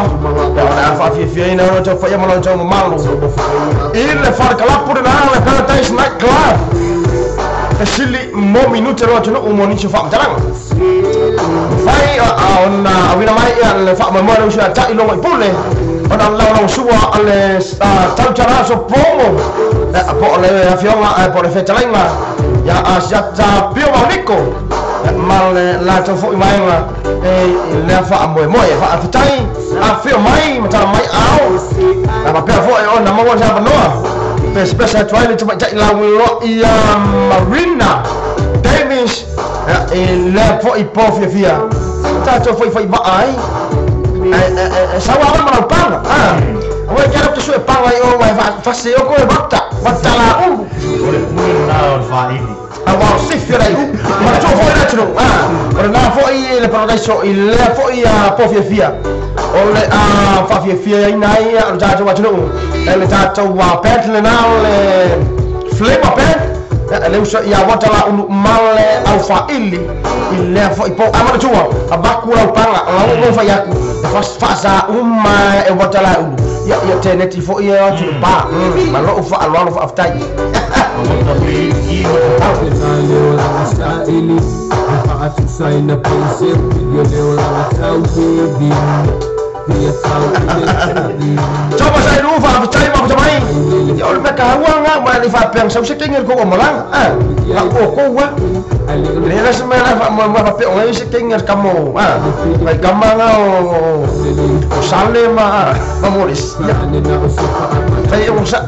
ia o le a faafiafiaina ona tou faia ma loutou mamalu i le falekalapu lena le Paradise Night Club e sili mo minute lo atunuu mo nisi o faamatalaga fai ona auina mai ia le faamoemoe le uso ia taʻilogo i pule ona laulausua le tautalaso pomo po o le afioga po o le fetalaiga ia Asiata Pio Mauniko ma le latou fo'i vaega e lea faamoemoe faafetai afio mai ma tala mai ao na faapea fo'i ona maua se avanoa pesepese atu ai le tamaita'i lauiloa ia Marina Davis i lea fo'i po fiafia tatou faifai vaa ai saua ma lau paga aua e keala te sue paga i o mai fase o koe wata wata la ulu O le pule lena o le faaili. Aua o sifi o lai u ma tua foi le atunuu o lena fo'i le paradaiso i lea fo'i po fiafia o le faafiafia aina ai o le tatou atunuu e le tatou band lena o le Flavor Band le uso ia wata la ulu ma le au faaili i lea fo'i po a manatua avaku lau paga lau mo fai aku e faasa uma e wata la ulu ia ia teneti fo'i e atu le pa ma lou faaloalo faafetai. Thomas ai lu faafetai mafuta mai ia o le mea kaua ma le faapea sau se kenge le kou omolaga o koua le la se mea la faamoemoe faapea o se kenge le kamo mai kama o sale ma molis ia fai o sa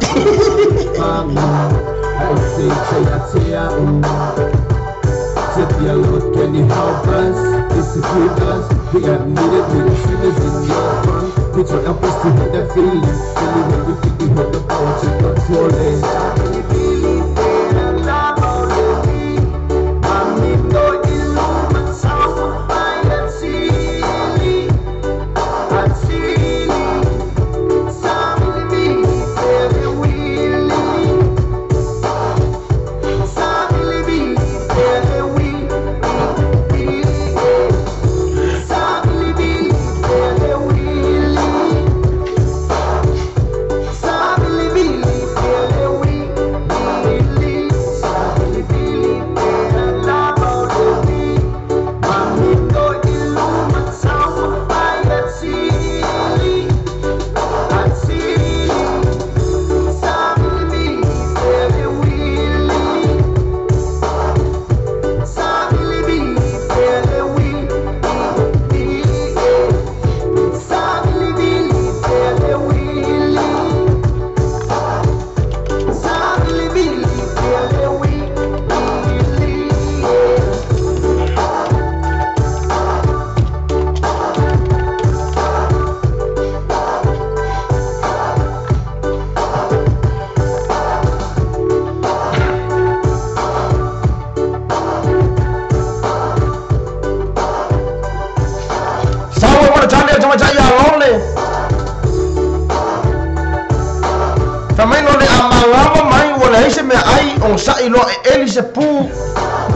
Fa mai no le amangama mai ua leai se meaai ogasaʻi loa e eli se pu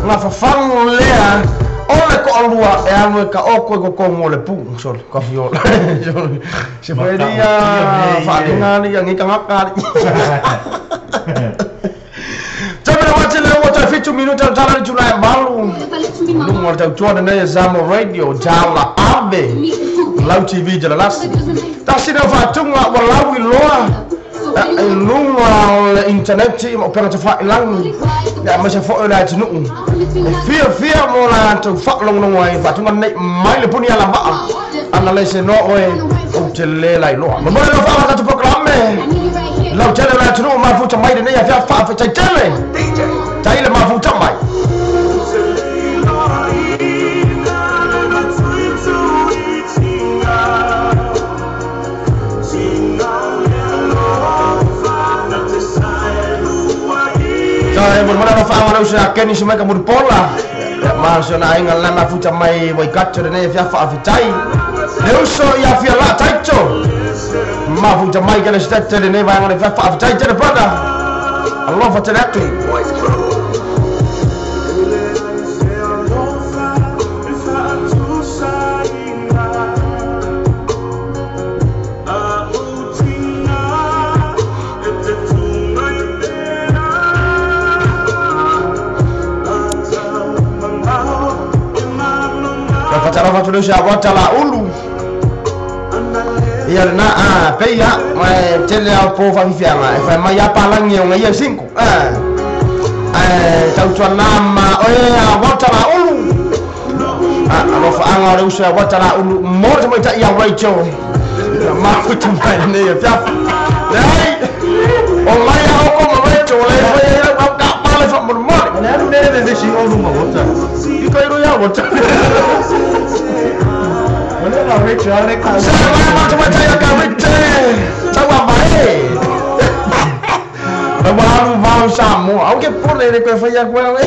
gafafago lea o le toalua e alu e taoto i totonu o le pu sole kafiola se faelia faaliga ali agei tagata ali. Tame wati le ua tai 7 minuta o tala le tula e malu. Lunga o le tautua nei e Samoa Radio, Tala Ave, Lau TV Jalalasi. Tasi leo whaatunga wa lau i loa e lunga o le interneti ma o pega te whailangi. Ia maise foe o le atunuu. E fia fia mo la tau whaalongonongo ai whaatunga nei mai le puni ala maa. Ana le se noa oe o te le lai loa. Ma mo le whaama tatu pokalame. Lau tele la atunuu mafuta mai le nei a fia whaawhetai tele. Taile mafuta mai. E mo mana fa wana usa keni se mai ka muripola. Ma so na inga la mafuta mai Waikato le nei fia whaawhetai. Le uso ia fia la taito. Mafuta mai ka le state le nei vaenga le fia whaawhetai tele brother. Alofa tele atu. Fatalofa tulu sa wata la ulu. Ia na a peia mai tele au po fa fianga e fa mai apalangi o ngai 5. Tau nama oe a wata la ulu. Alofa anga le usa wata la ulu mo te mai ta ia Rachel. Ma futu mai nei e fia. Nei. O mai a o ko Rachel le fa ia ka pa le fa mo mo. Ne alu ne ne si olu ma wata. I ko iro ia wata. Wala na Rachel ale ka. Sa ma ma ta ia ka Rachel. Ta wa mai. Wa alu vau sa mo. Au ke pole le ko fa ia ko le.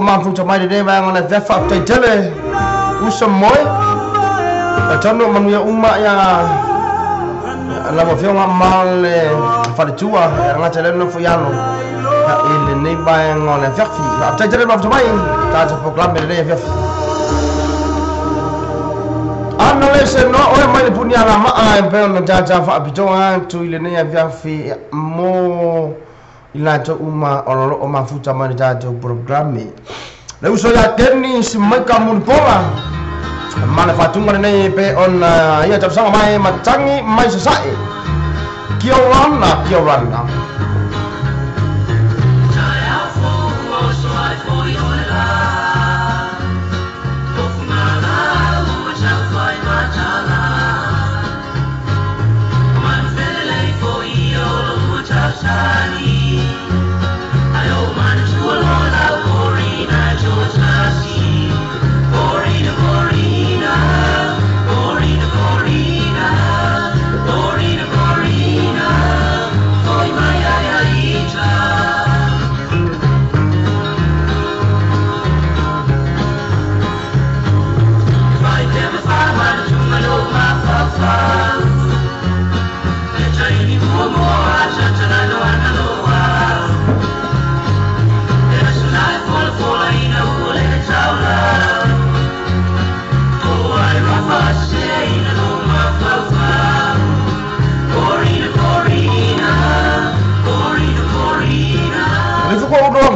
Mafuta mai le vaenga le vefa tai tele usa moi tano manuia uma ia la mafionga ma le faletua ngata le no foiano i le nei vaenga le vefi tai tele mafuta mai ta te proclame le vefi ana le se no oe mai le puni ala maa e peo na tata whaapitoa tu i le nei vefi mo I latou uma o loo mafuta mai le tatou programe. Le uso ia Kenny Simaika Mulipola ma le faatuga lenei pe ona ia tausaga mai matagi mai sasae. Kia orana, kia orana.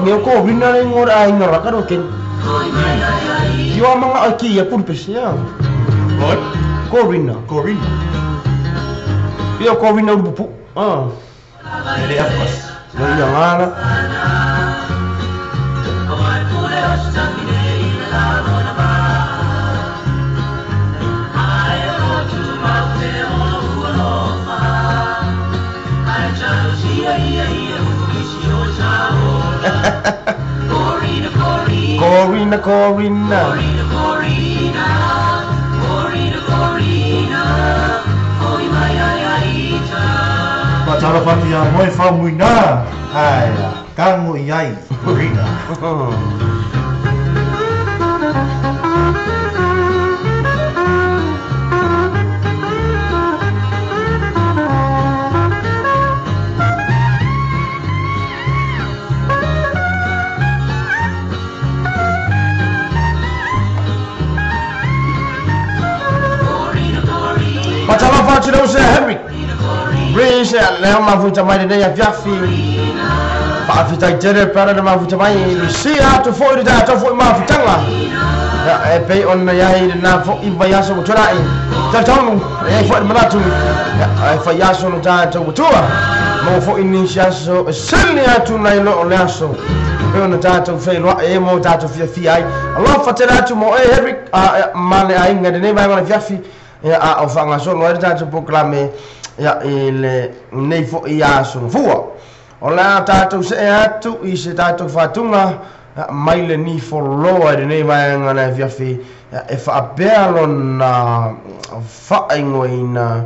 Ko ko rina le ngora ai ngora ka ken. Yo manga aki ya pun pesia. What? Ko rina, ko rina. Yo ko rina bupu. Ah. Ele afas. No ya ngana. Corina, Corina, Corina, Corina, Corina, oi mai ai ai ta. Patara patia moi fa muina. Ai, kango iai, Corina. Henry Reese leo mafuta mai lenei afiafi faafetai tele pe ana le mafuta mai lusia atu foʻi le tatou foʻi mafutaga e pei ona iai lenā foʻi vaiaso ua tuanaʻi talitonu e ai foʻi le manatu e faiaso lo tatou matua mo foʻi nisi aso e sili atu nai loo le aso e ona tatou feiloaʻi e mo tatou fiafia ai alofa tele atu mo e Henry ma le aiga lenei vaega o le afiafi ia a o whangasolo ai tātou poklame ia i le nei fo i aso fua. O la tātou se e atu i se tātou whātunga mai le ni foloa i nei vaenga na fiafi e whaapea lona whaingoina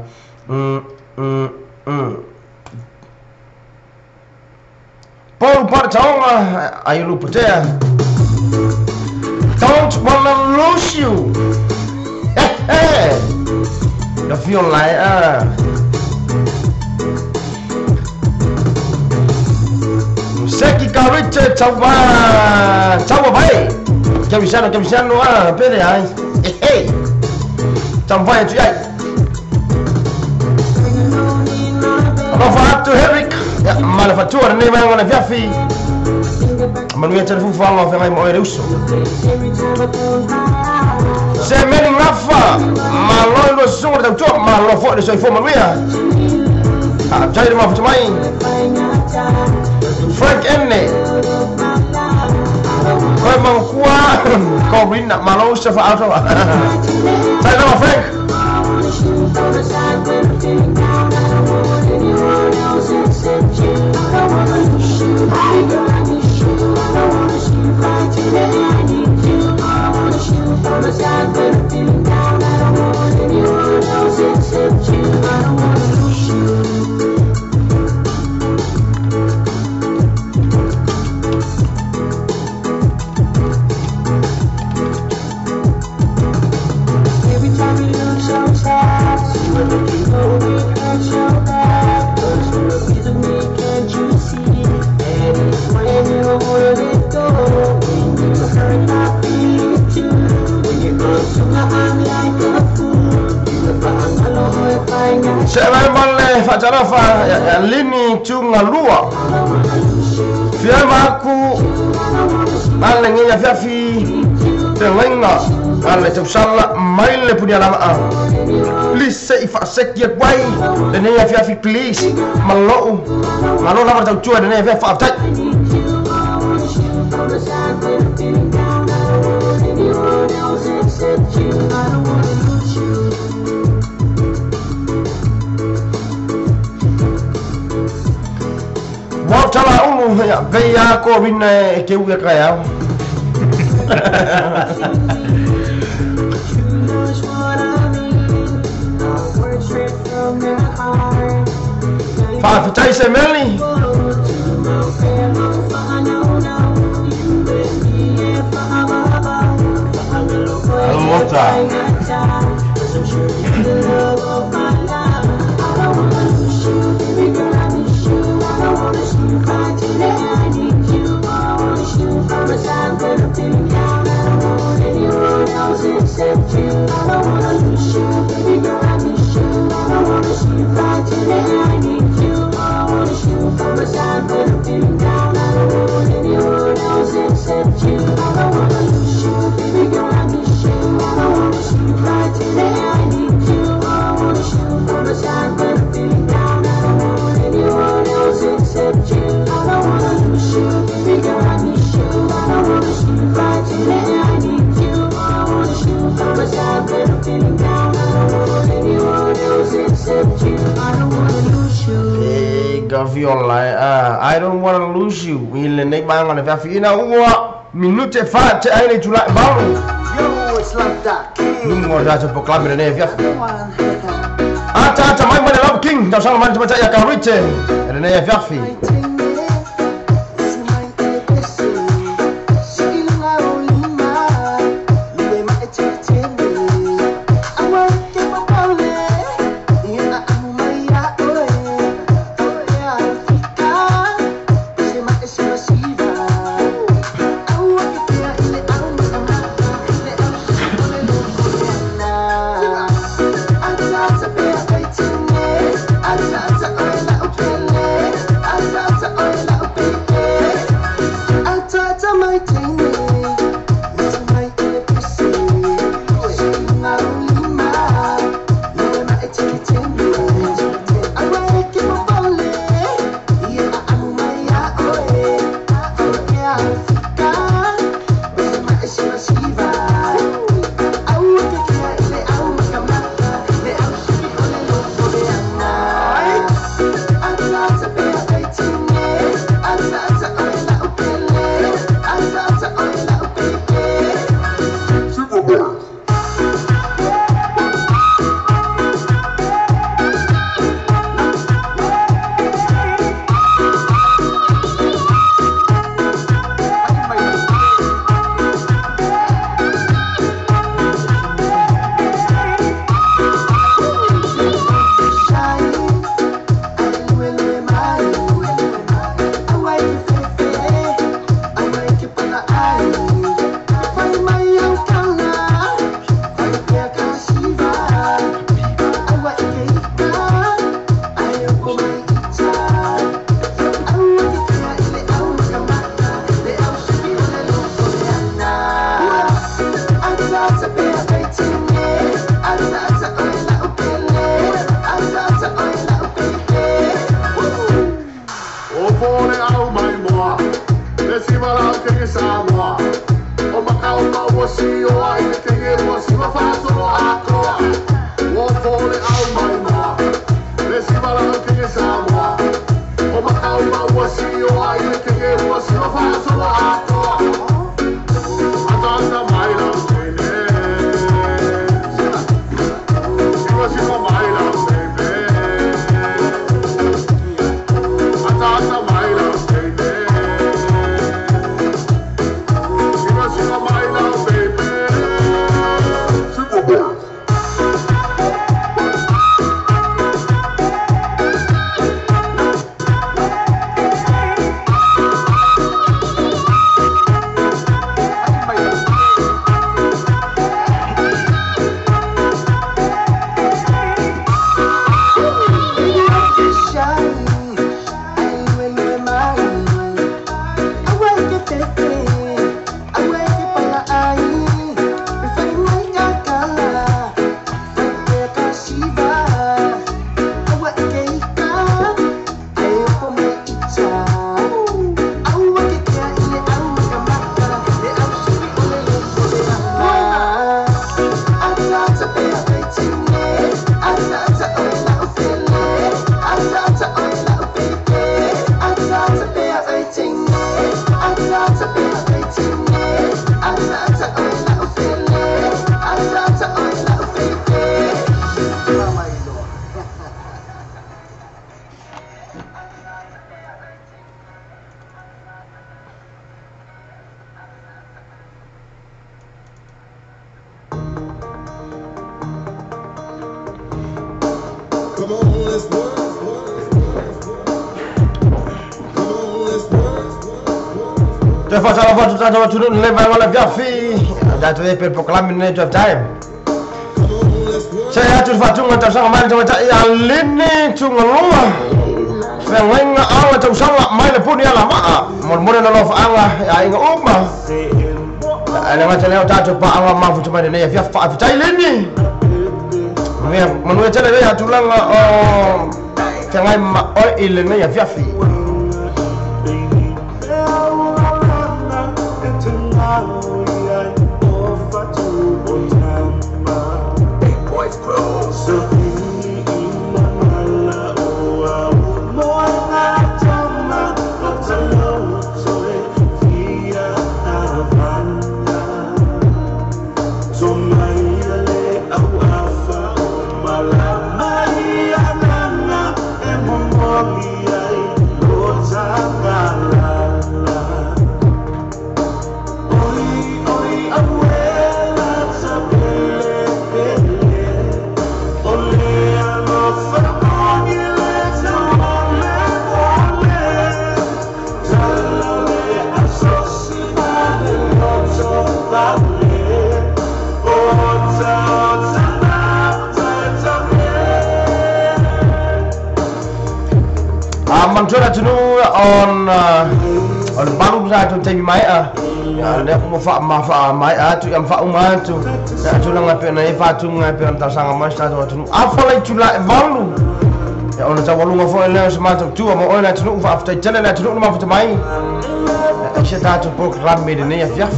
Paul Partaonga ai luputea. Don't wanna lose you. Hey. I feel like Seki Karite Tawa Tawa Bay Kevisano Kevisano Pere ai Hey Tamvai tu ai Alofa atu Henrik Malafatua nei mai ona fiafi Manuia telefufu anga o whengai mo e uso Se meni ngafa Malo lo sunga tau tua malo fo le soifua manuia Jai le mafuta mai Frank Enne Koe mangkua Corina malo usa fa auto Tai lama Frank Every time you look so sad, see what you know. Faatalofa ia lini tugalua fia maku ale ngia fiafi telenga ale tausala mai le punia lama please se ifa sekia kwai le ngia fiafi please malo malo lava tautua le ngia fiafi faatai. Wau tala ulu ya veia ko rina e ke uia kai au. Faafetai se meli. Alota. Gaviola, I don't wanna lose you. Ile nei banga le fiafi ina ua minute fa te ai le tula balu. Yo, it's like that. Nungo da te proclame le fiafi. Ata ata mai mai love king, tau sala mai te ya karite. Le nei fiafi. Baby. Te whatala whatu tātou atu nunu le mai wala fiafi. Tātou e pe proklami nei 12 time. Se atu whatunga tausaga mai le tamatai a Lini Tugalua. Whengainga ala tausaga mai le puni ala maa. Molemole na lofaanga a inga uma. Ana ngata leo tātou paanga mafuta mai nei fiafi whaafitai Lini. Manua tele lea tulaga o whengai ma oi i le nei fiafi. Mantura tunu on balu sa tu taimi mai a le ko fa ma fa mai a tu am fa uma tu ya tu langa pe na fa tu ngai pe ta sanga mai sa tu tunu a fa lai tu la valu ya ona ta walunga fo le sa ma tu mo ona tunu fa fa tele na tunu ma fa mai e se ta tu program me ne ya fiaf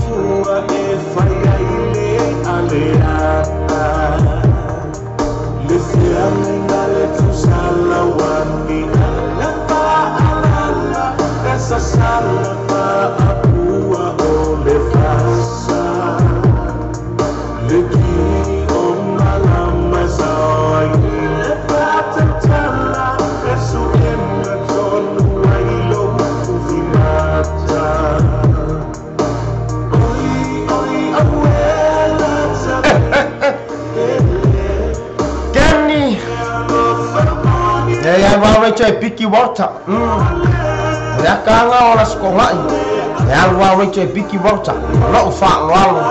Piki water. Ya kanga ora skonga. Ya wa wa che piki water. Lo fa lo lo.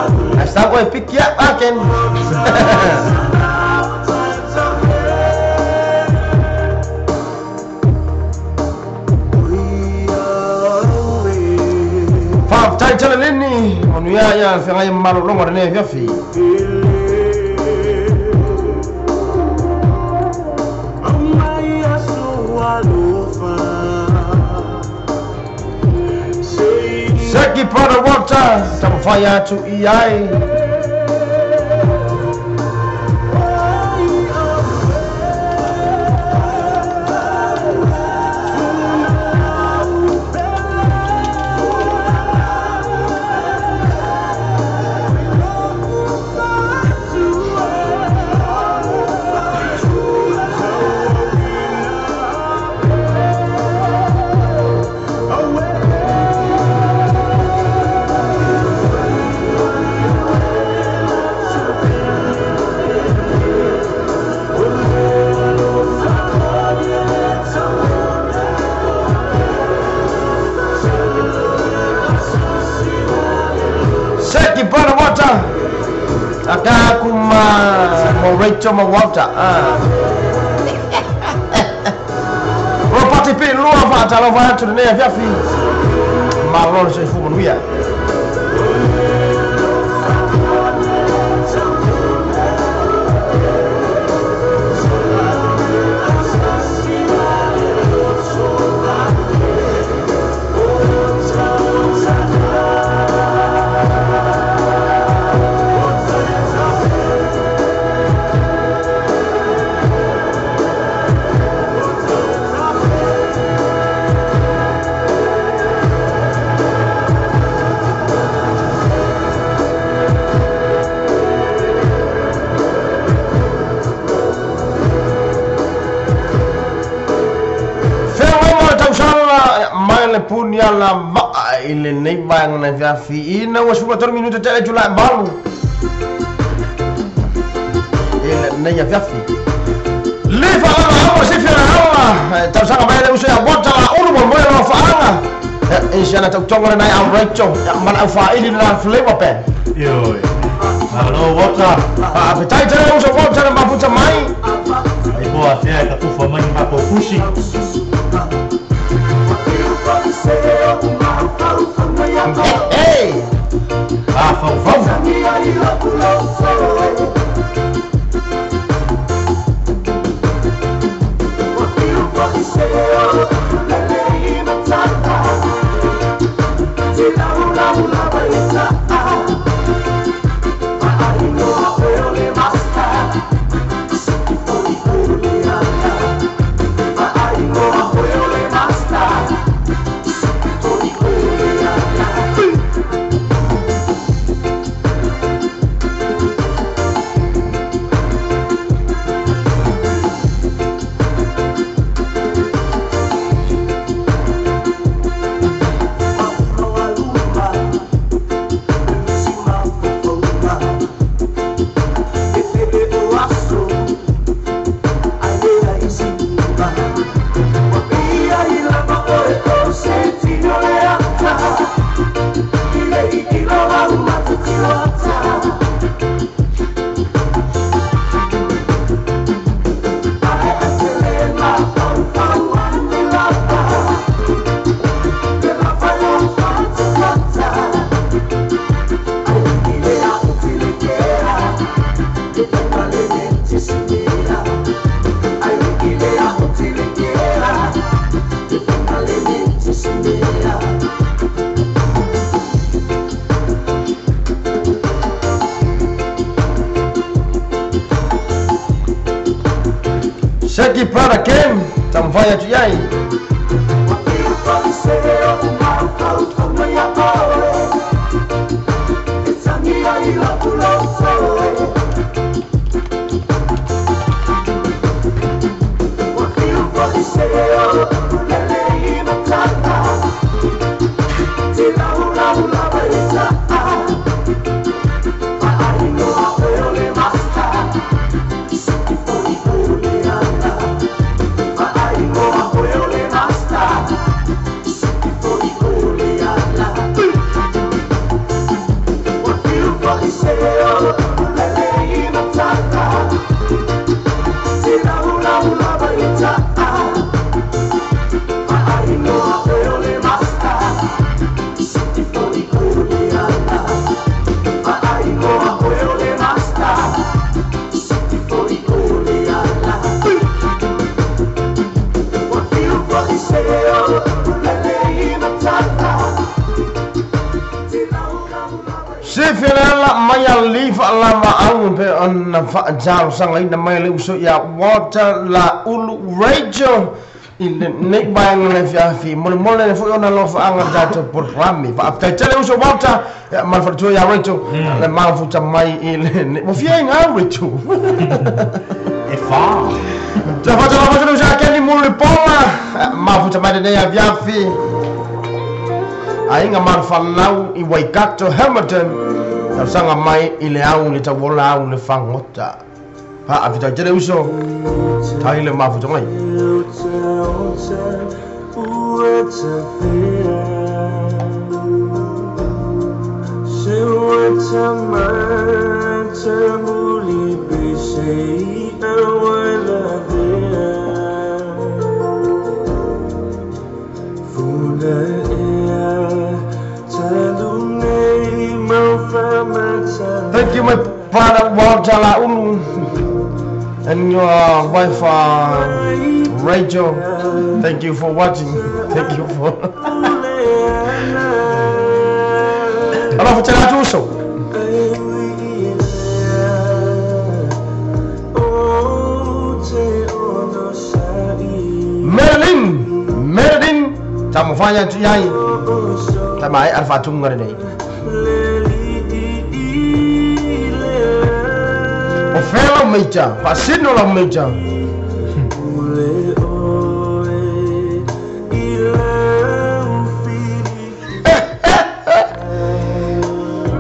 Esta ko piki ya aken. Fa tai tele lini. Onu ya ya fa ngai malo longo ne ya fi. Seki para water, tamafaya tu iai. Rachel Mawata. Ropati pe loa fa talo fa tu ne fia fi. Malo se fu manuia. Punia la va ile nei bang na via fi ina was fu 4 minuto tele jula balu ile nei via fi le fa la amo se fi la tau sanga mai le uso ya bota la ulu mo mo fa anga Isiana tautoga lenai au Rachel ma le aufaili le flavor band. Ioe. Malo Walter. Faafetai tele uso Walter le mafuta mai. Ai po atea e ka tufa mai ni matou fusi. Hey! Ah, fau fau. Seki Prada Kem, tamafai atu iai. Sefilala mai alifa lava au pe ona faatalosaga mai le uso ia Walter la Ulu Rachel i lenei vaega le afiafi molemole le foi ona alofaaga le tatou polokalame. Faafetai tele uso Walter ma le faletua ia Rachel le mafuta mai i lenei ua fia aiga Rachel. E fa. Tafatalafatele uso ia Kenny Mulipola mafuta mai lenei afiafi. Aiga malufalau i Waikato Hamilton talosaga mai i le au le tauola au le fagota. Faafetai tele uso tai le mafuta mai. Thank you, my brother Walter Laulu and your wife Rachel. Thank you for watching. Thank you for. Alofa tele atu uso. Merlin, Merlin, tamafai atu iai. Tamai alfa tunga lenei. O fela meja, fasino la meja.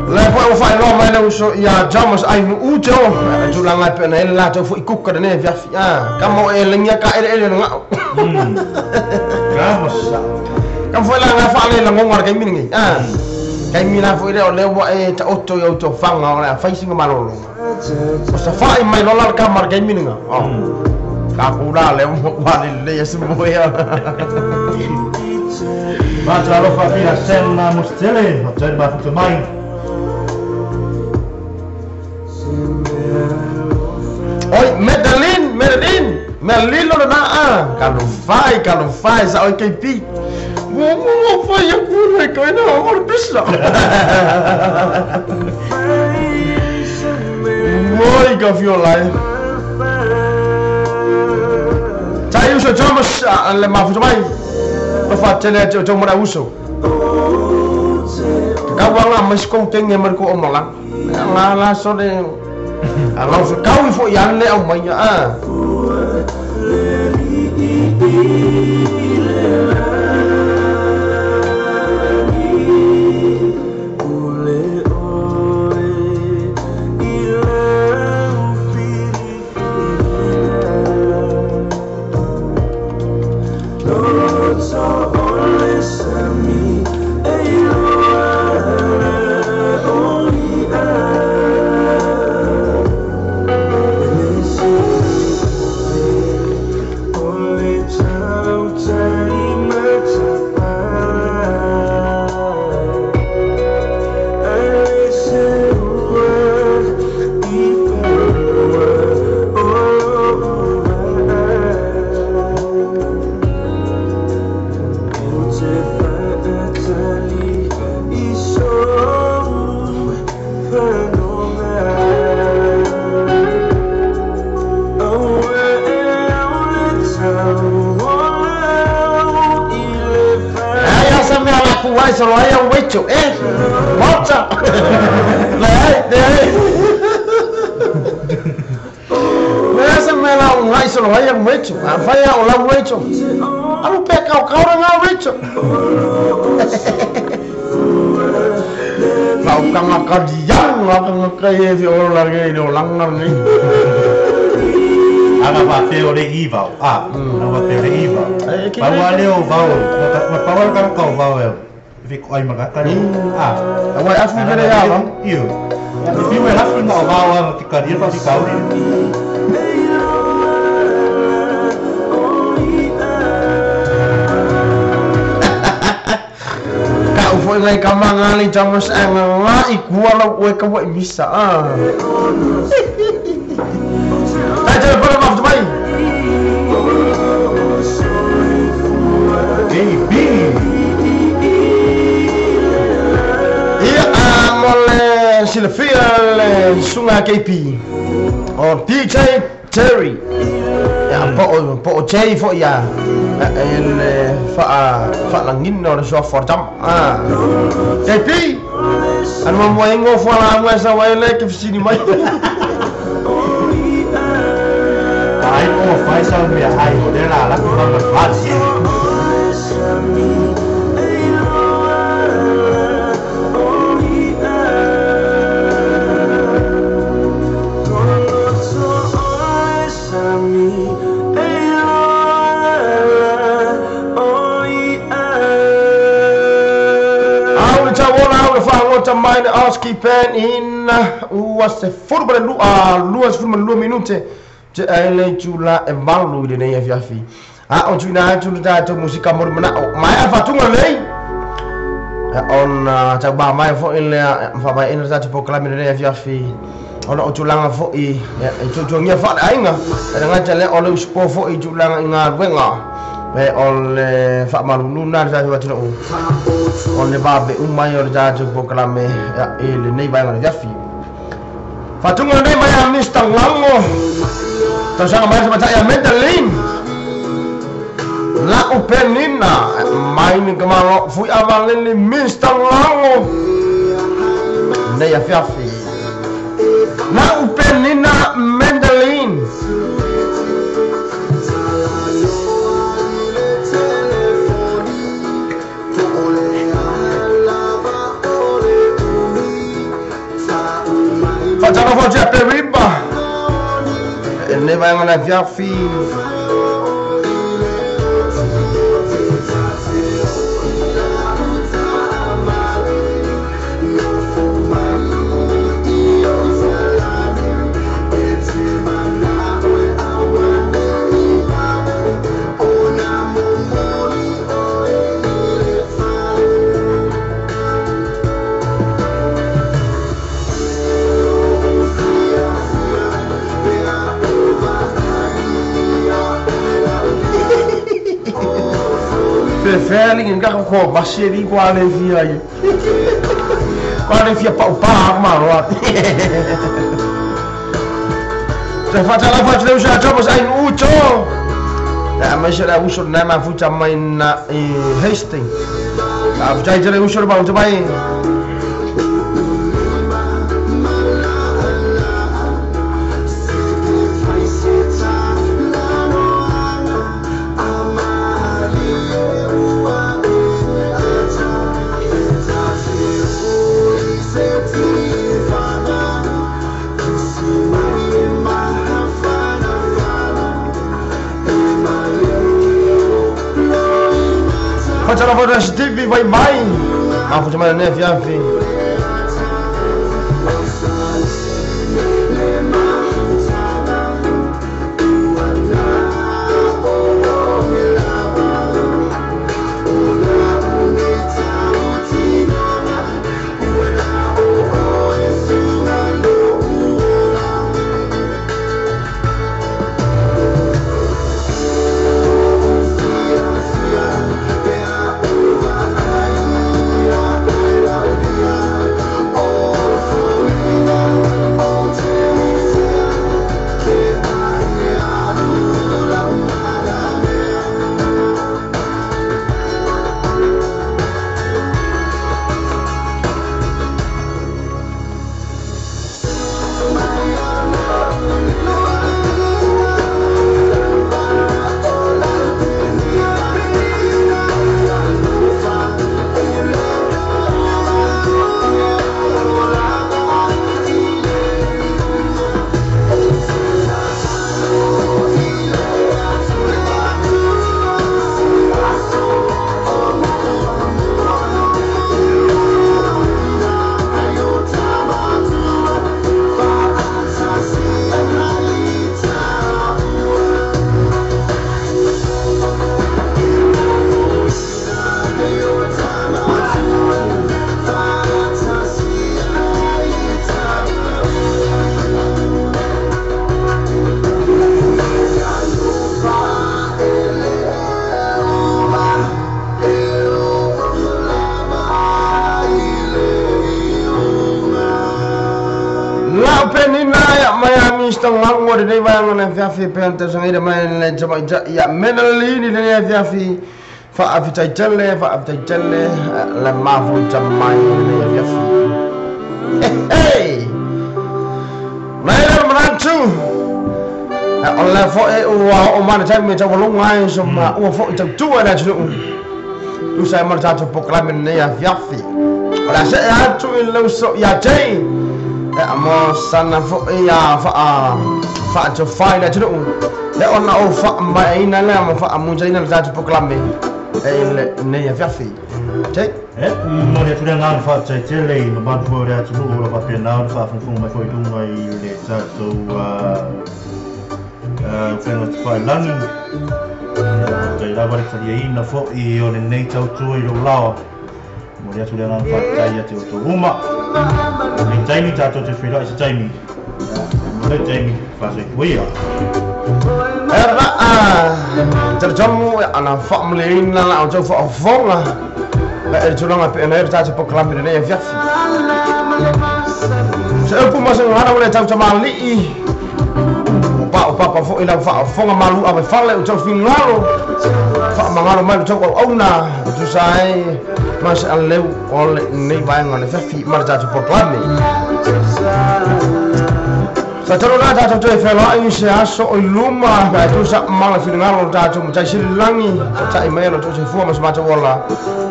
Le po o fai lo mai le uso ia Thomas ai mu ujo, tulaga pe na ele latou foi kuka lenei afiafi. Ka mo e lengia ka ele ele ngao. Ka mo sa. Ka foi la nga fa le la ngonga ka mi ngi. Ah. Ka mi la foi le o le wa e ta otto yo to fanga o la fai singa malolo. O sa fa mai lola ka mar ka mi nga. Oh. Ka ku la le mo wa le le se mo ya. Ma ta lo fa fi la sen mustele, o te ma fu mai. Oi, Medellin, Medellin. Medellin lo na a. Ka lo fai sa oi KP. Mo mo fai ya ku le ko ina o bisa. Moi ka fio lai. Tai uso Thomas le ma fu mai. Lo fa tele te to mora uso. Ka wa la mas ko tenge mar ko omola. Nga la so le. A lau fe kau i fo i ane au mai a. Aga pa te o le ivau. Ah, aga te o le ivau. Paua leo vau. Ma paua ka ka vau e. Fi ko ai maka ni. Ah, awai afu pere ya vau. Iyo. Fi we afu no vau a te karia pa fi kauri. Ka ufo ngai ka mangali Thomas nga i kua lau ue ka wa misa. Ah. Silafia le sunga KP o DJ Terry ya po J fo ya el fa fa langin no so for jam ah KP an mo mo ngo fo la mo sa wa le ke fsini mai ai mo fai sa me ai o de la la ko ma fa si. Mai oski pen in ua se furu lua se furu lua minute te ele tula e malu i nei afiafi a o tuna atu ta to musika mo mana o mai a fatunga nei on ta ba mai fo ile fa mai ina ta po klame nei afiafi ona o tulanga fo i e tuangia fa ainga e nga tele o le spo fo i tulanga inga wenga pe o le fa malulu na ta tu no o le ba be umai o ta tu po klame e le nei vai nga afiafi fatunga nei mai a Mr. Lango ta sa mai sa ya Medellin la upenina mai ni kamalo fui avaleni Mr. Lango nei afiafi la upenina Medellin. Facciamo foggia per riba e ne vai una fiaffi. Le lingi ka ko basi ni kwa le fia i. Kwa le fia pa pa ma ro. Se fa la fa le usa chopo sai ucho. La ma se la uso na ma fucha mai na Hastings. La fucha le uso ba ucho mai. Facciamo la Stevie, vai vai! Ma facciamo la neve, fianfi. Stango de nei vaega na fiafi pe te sangi mai le jama ja menali ni le fiafi fa afitai tele la mafu jamai le fiafi hey mai la mantu o la fo e o mana tai me tau longa so ma o fo tau tua na tu tu sai mar ta proclame ne ya fiafi la se a tu lo so ya jai mo sana fo ya fa fa to find at le ona o fa mai ina le mo fa mu jai na ta proclame e le ne ya fiafi jai e mo le tule ngā fa tai tele ma ba fo le atu o la pa na fa fo mai fo tunga i le ta to fenga te whai langi tai lava le talia ina fo i o le nei tau tua i lo lawa mo le atu le ngā fa tai ate o tō uma le taimi tātou te whira i se taimi mo le taimi whasai kuia e raa tele tomu ana whaamle ina la o tau whaafonga e tulaga pe na e tātou proclame le nei fiafi se upu masangana o le tau tamali'i o papa fo ila whaafonga malu a whale o tau fingalo whaamangalo mai o tau au auna tu sai mas a leu o le nei vaega le fiafi ma le tātou proclame sa talo la tātou toe whelai se aso o i luma ka e tusa mala whiringalo o tātou matai sirilangi o tai mai ano tau se fua mas mātou ola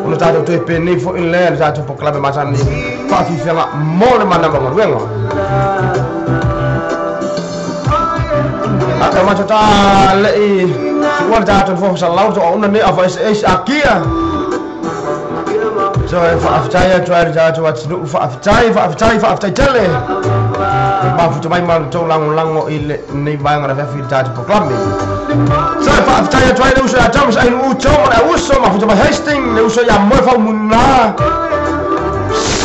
o tātou toe penei fo i le tātou proclame matani whaafifela mo le mana mangaruenga a matou tā lei ua le tātou fo sa lau to ona ne afa es akia so e whaaftai atu ai le tātou atunu whaaftai whaaftai whaaftai tele mafuta mai ma tau lango i le nei vaega na fiafi i le tātou proclame so e whaaftai atu ai le uso ia Thomas ai u tau ma le uso mafuta mai Hastings le uso ia moe whau muna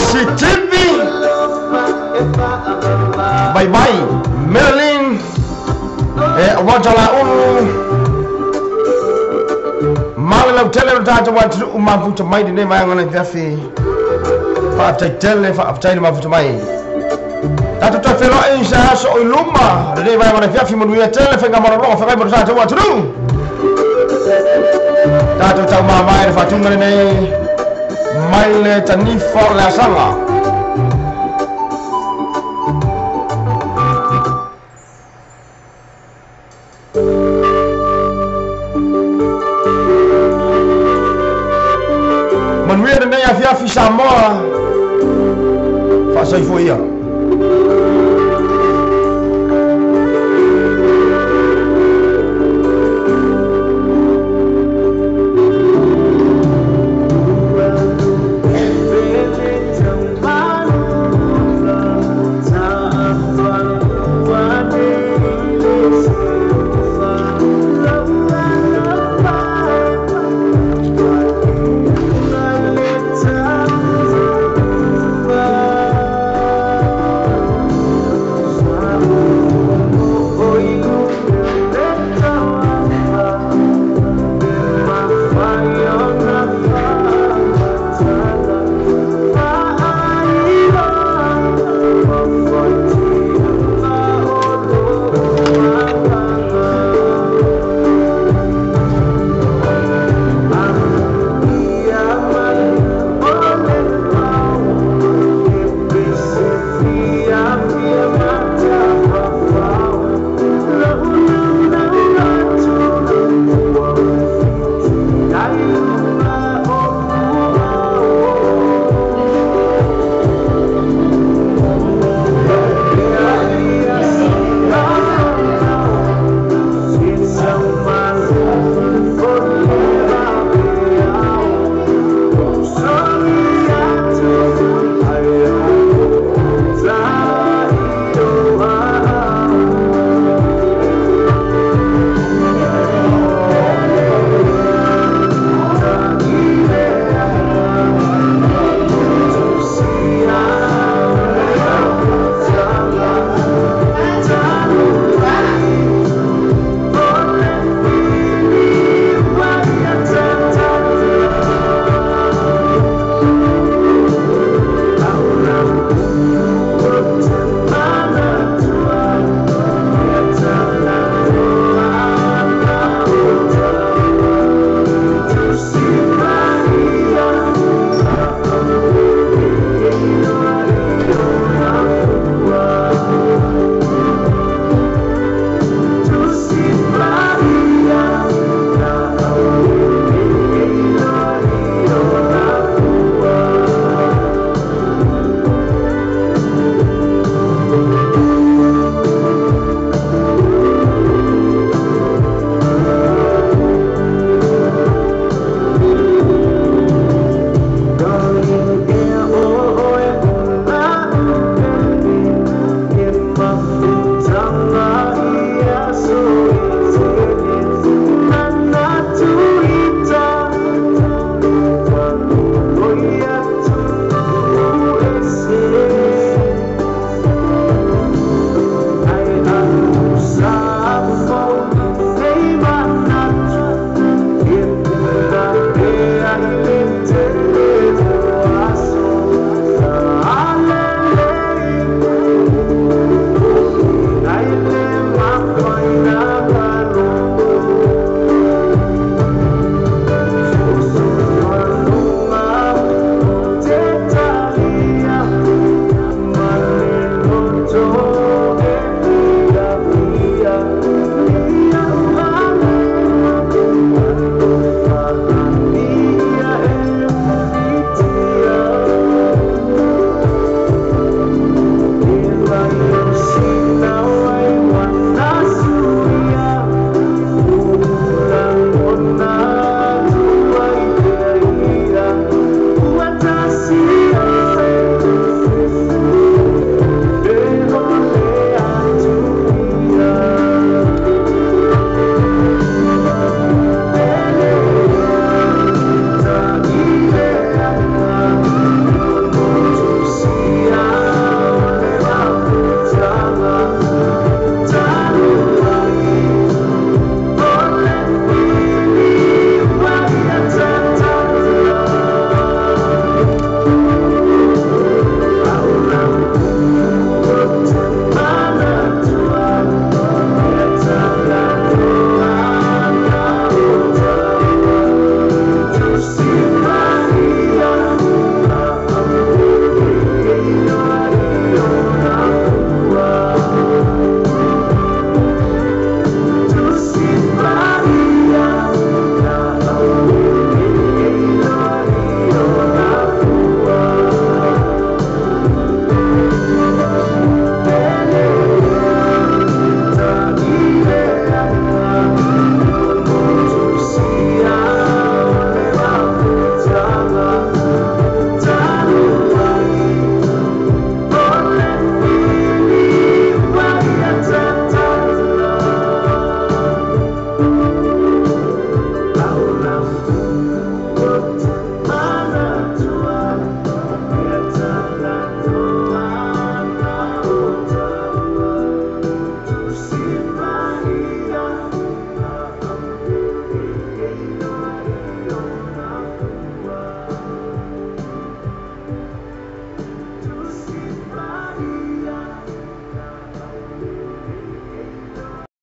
Sitivi bye bye Merlin e Roger la ulu Male lau tele o le tatou atunuu mafuta mai lenei vaega le afiafi. Faafetai tele, faafetai le mafuta mai. Tatou toe feiloai i se aso o i luma lenei vaega le afiafi. Manuia tele faigamalologa feagai ma le tatou atunuu. Tatou taumamae le faatuga lenei mai le tanifa o le asaga. Manuia lenei afiafi Samoa. Faasoifua ia.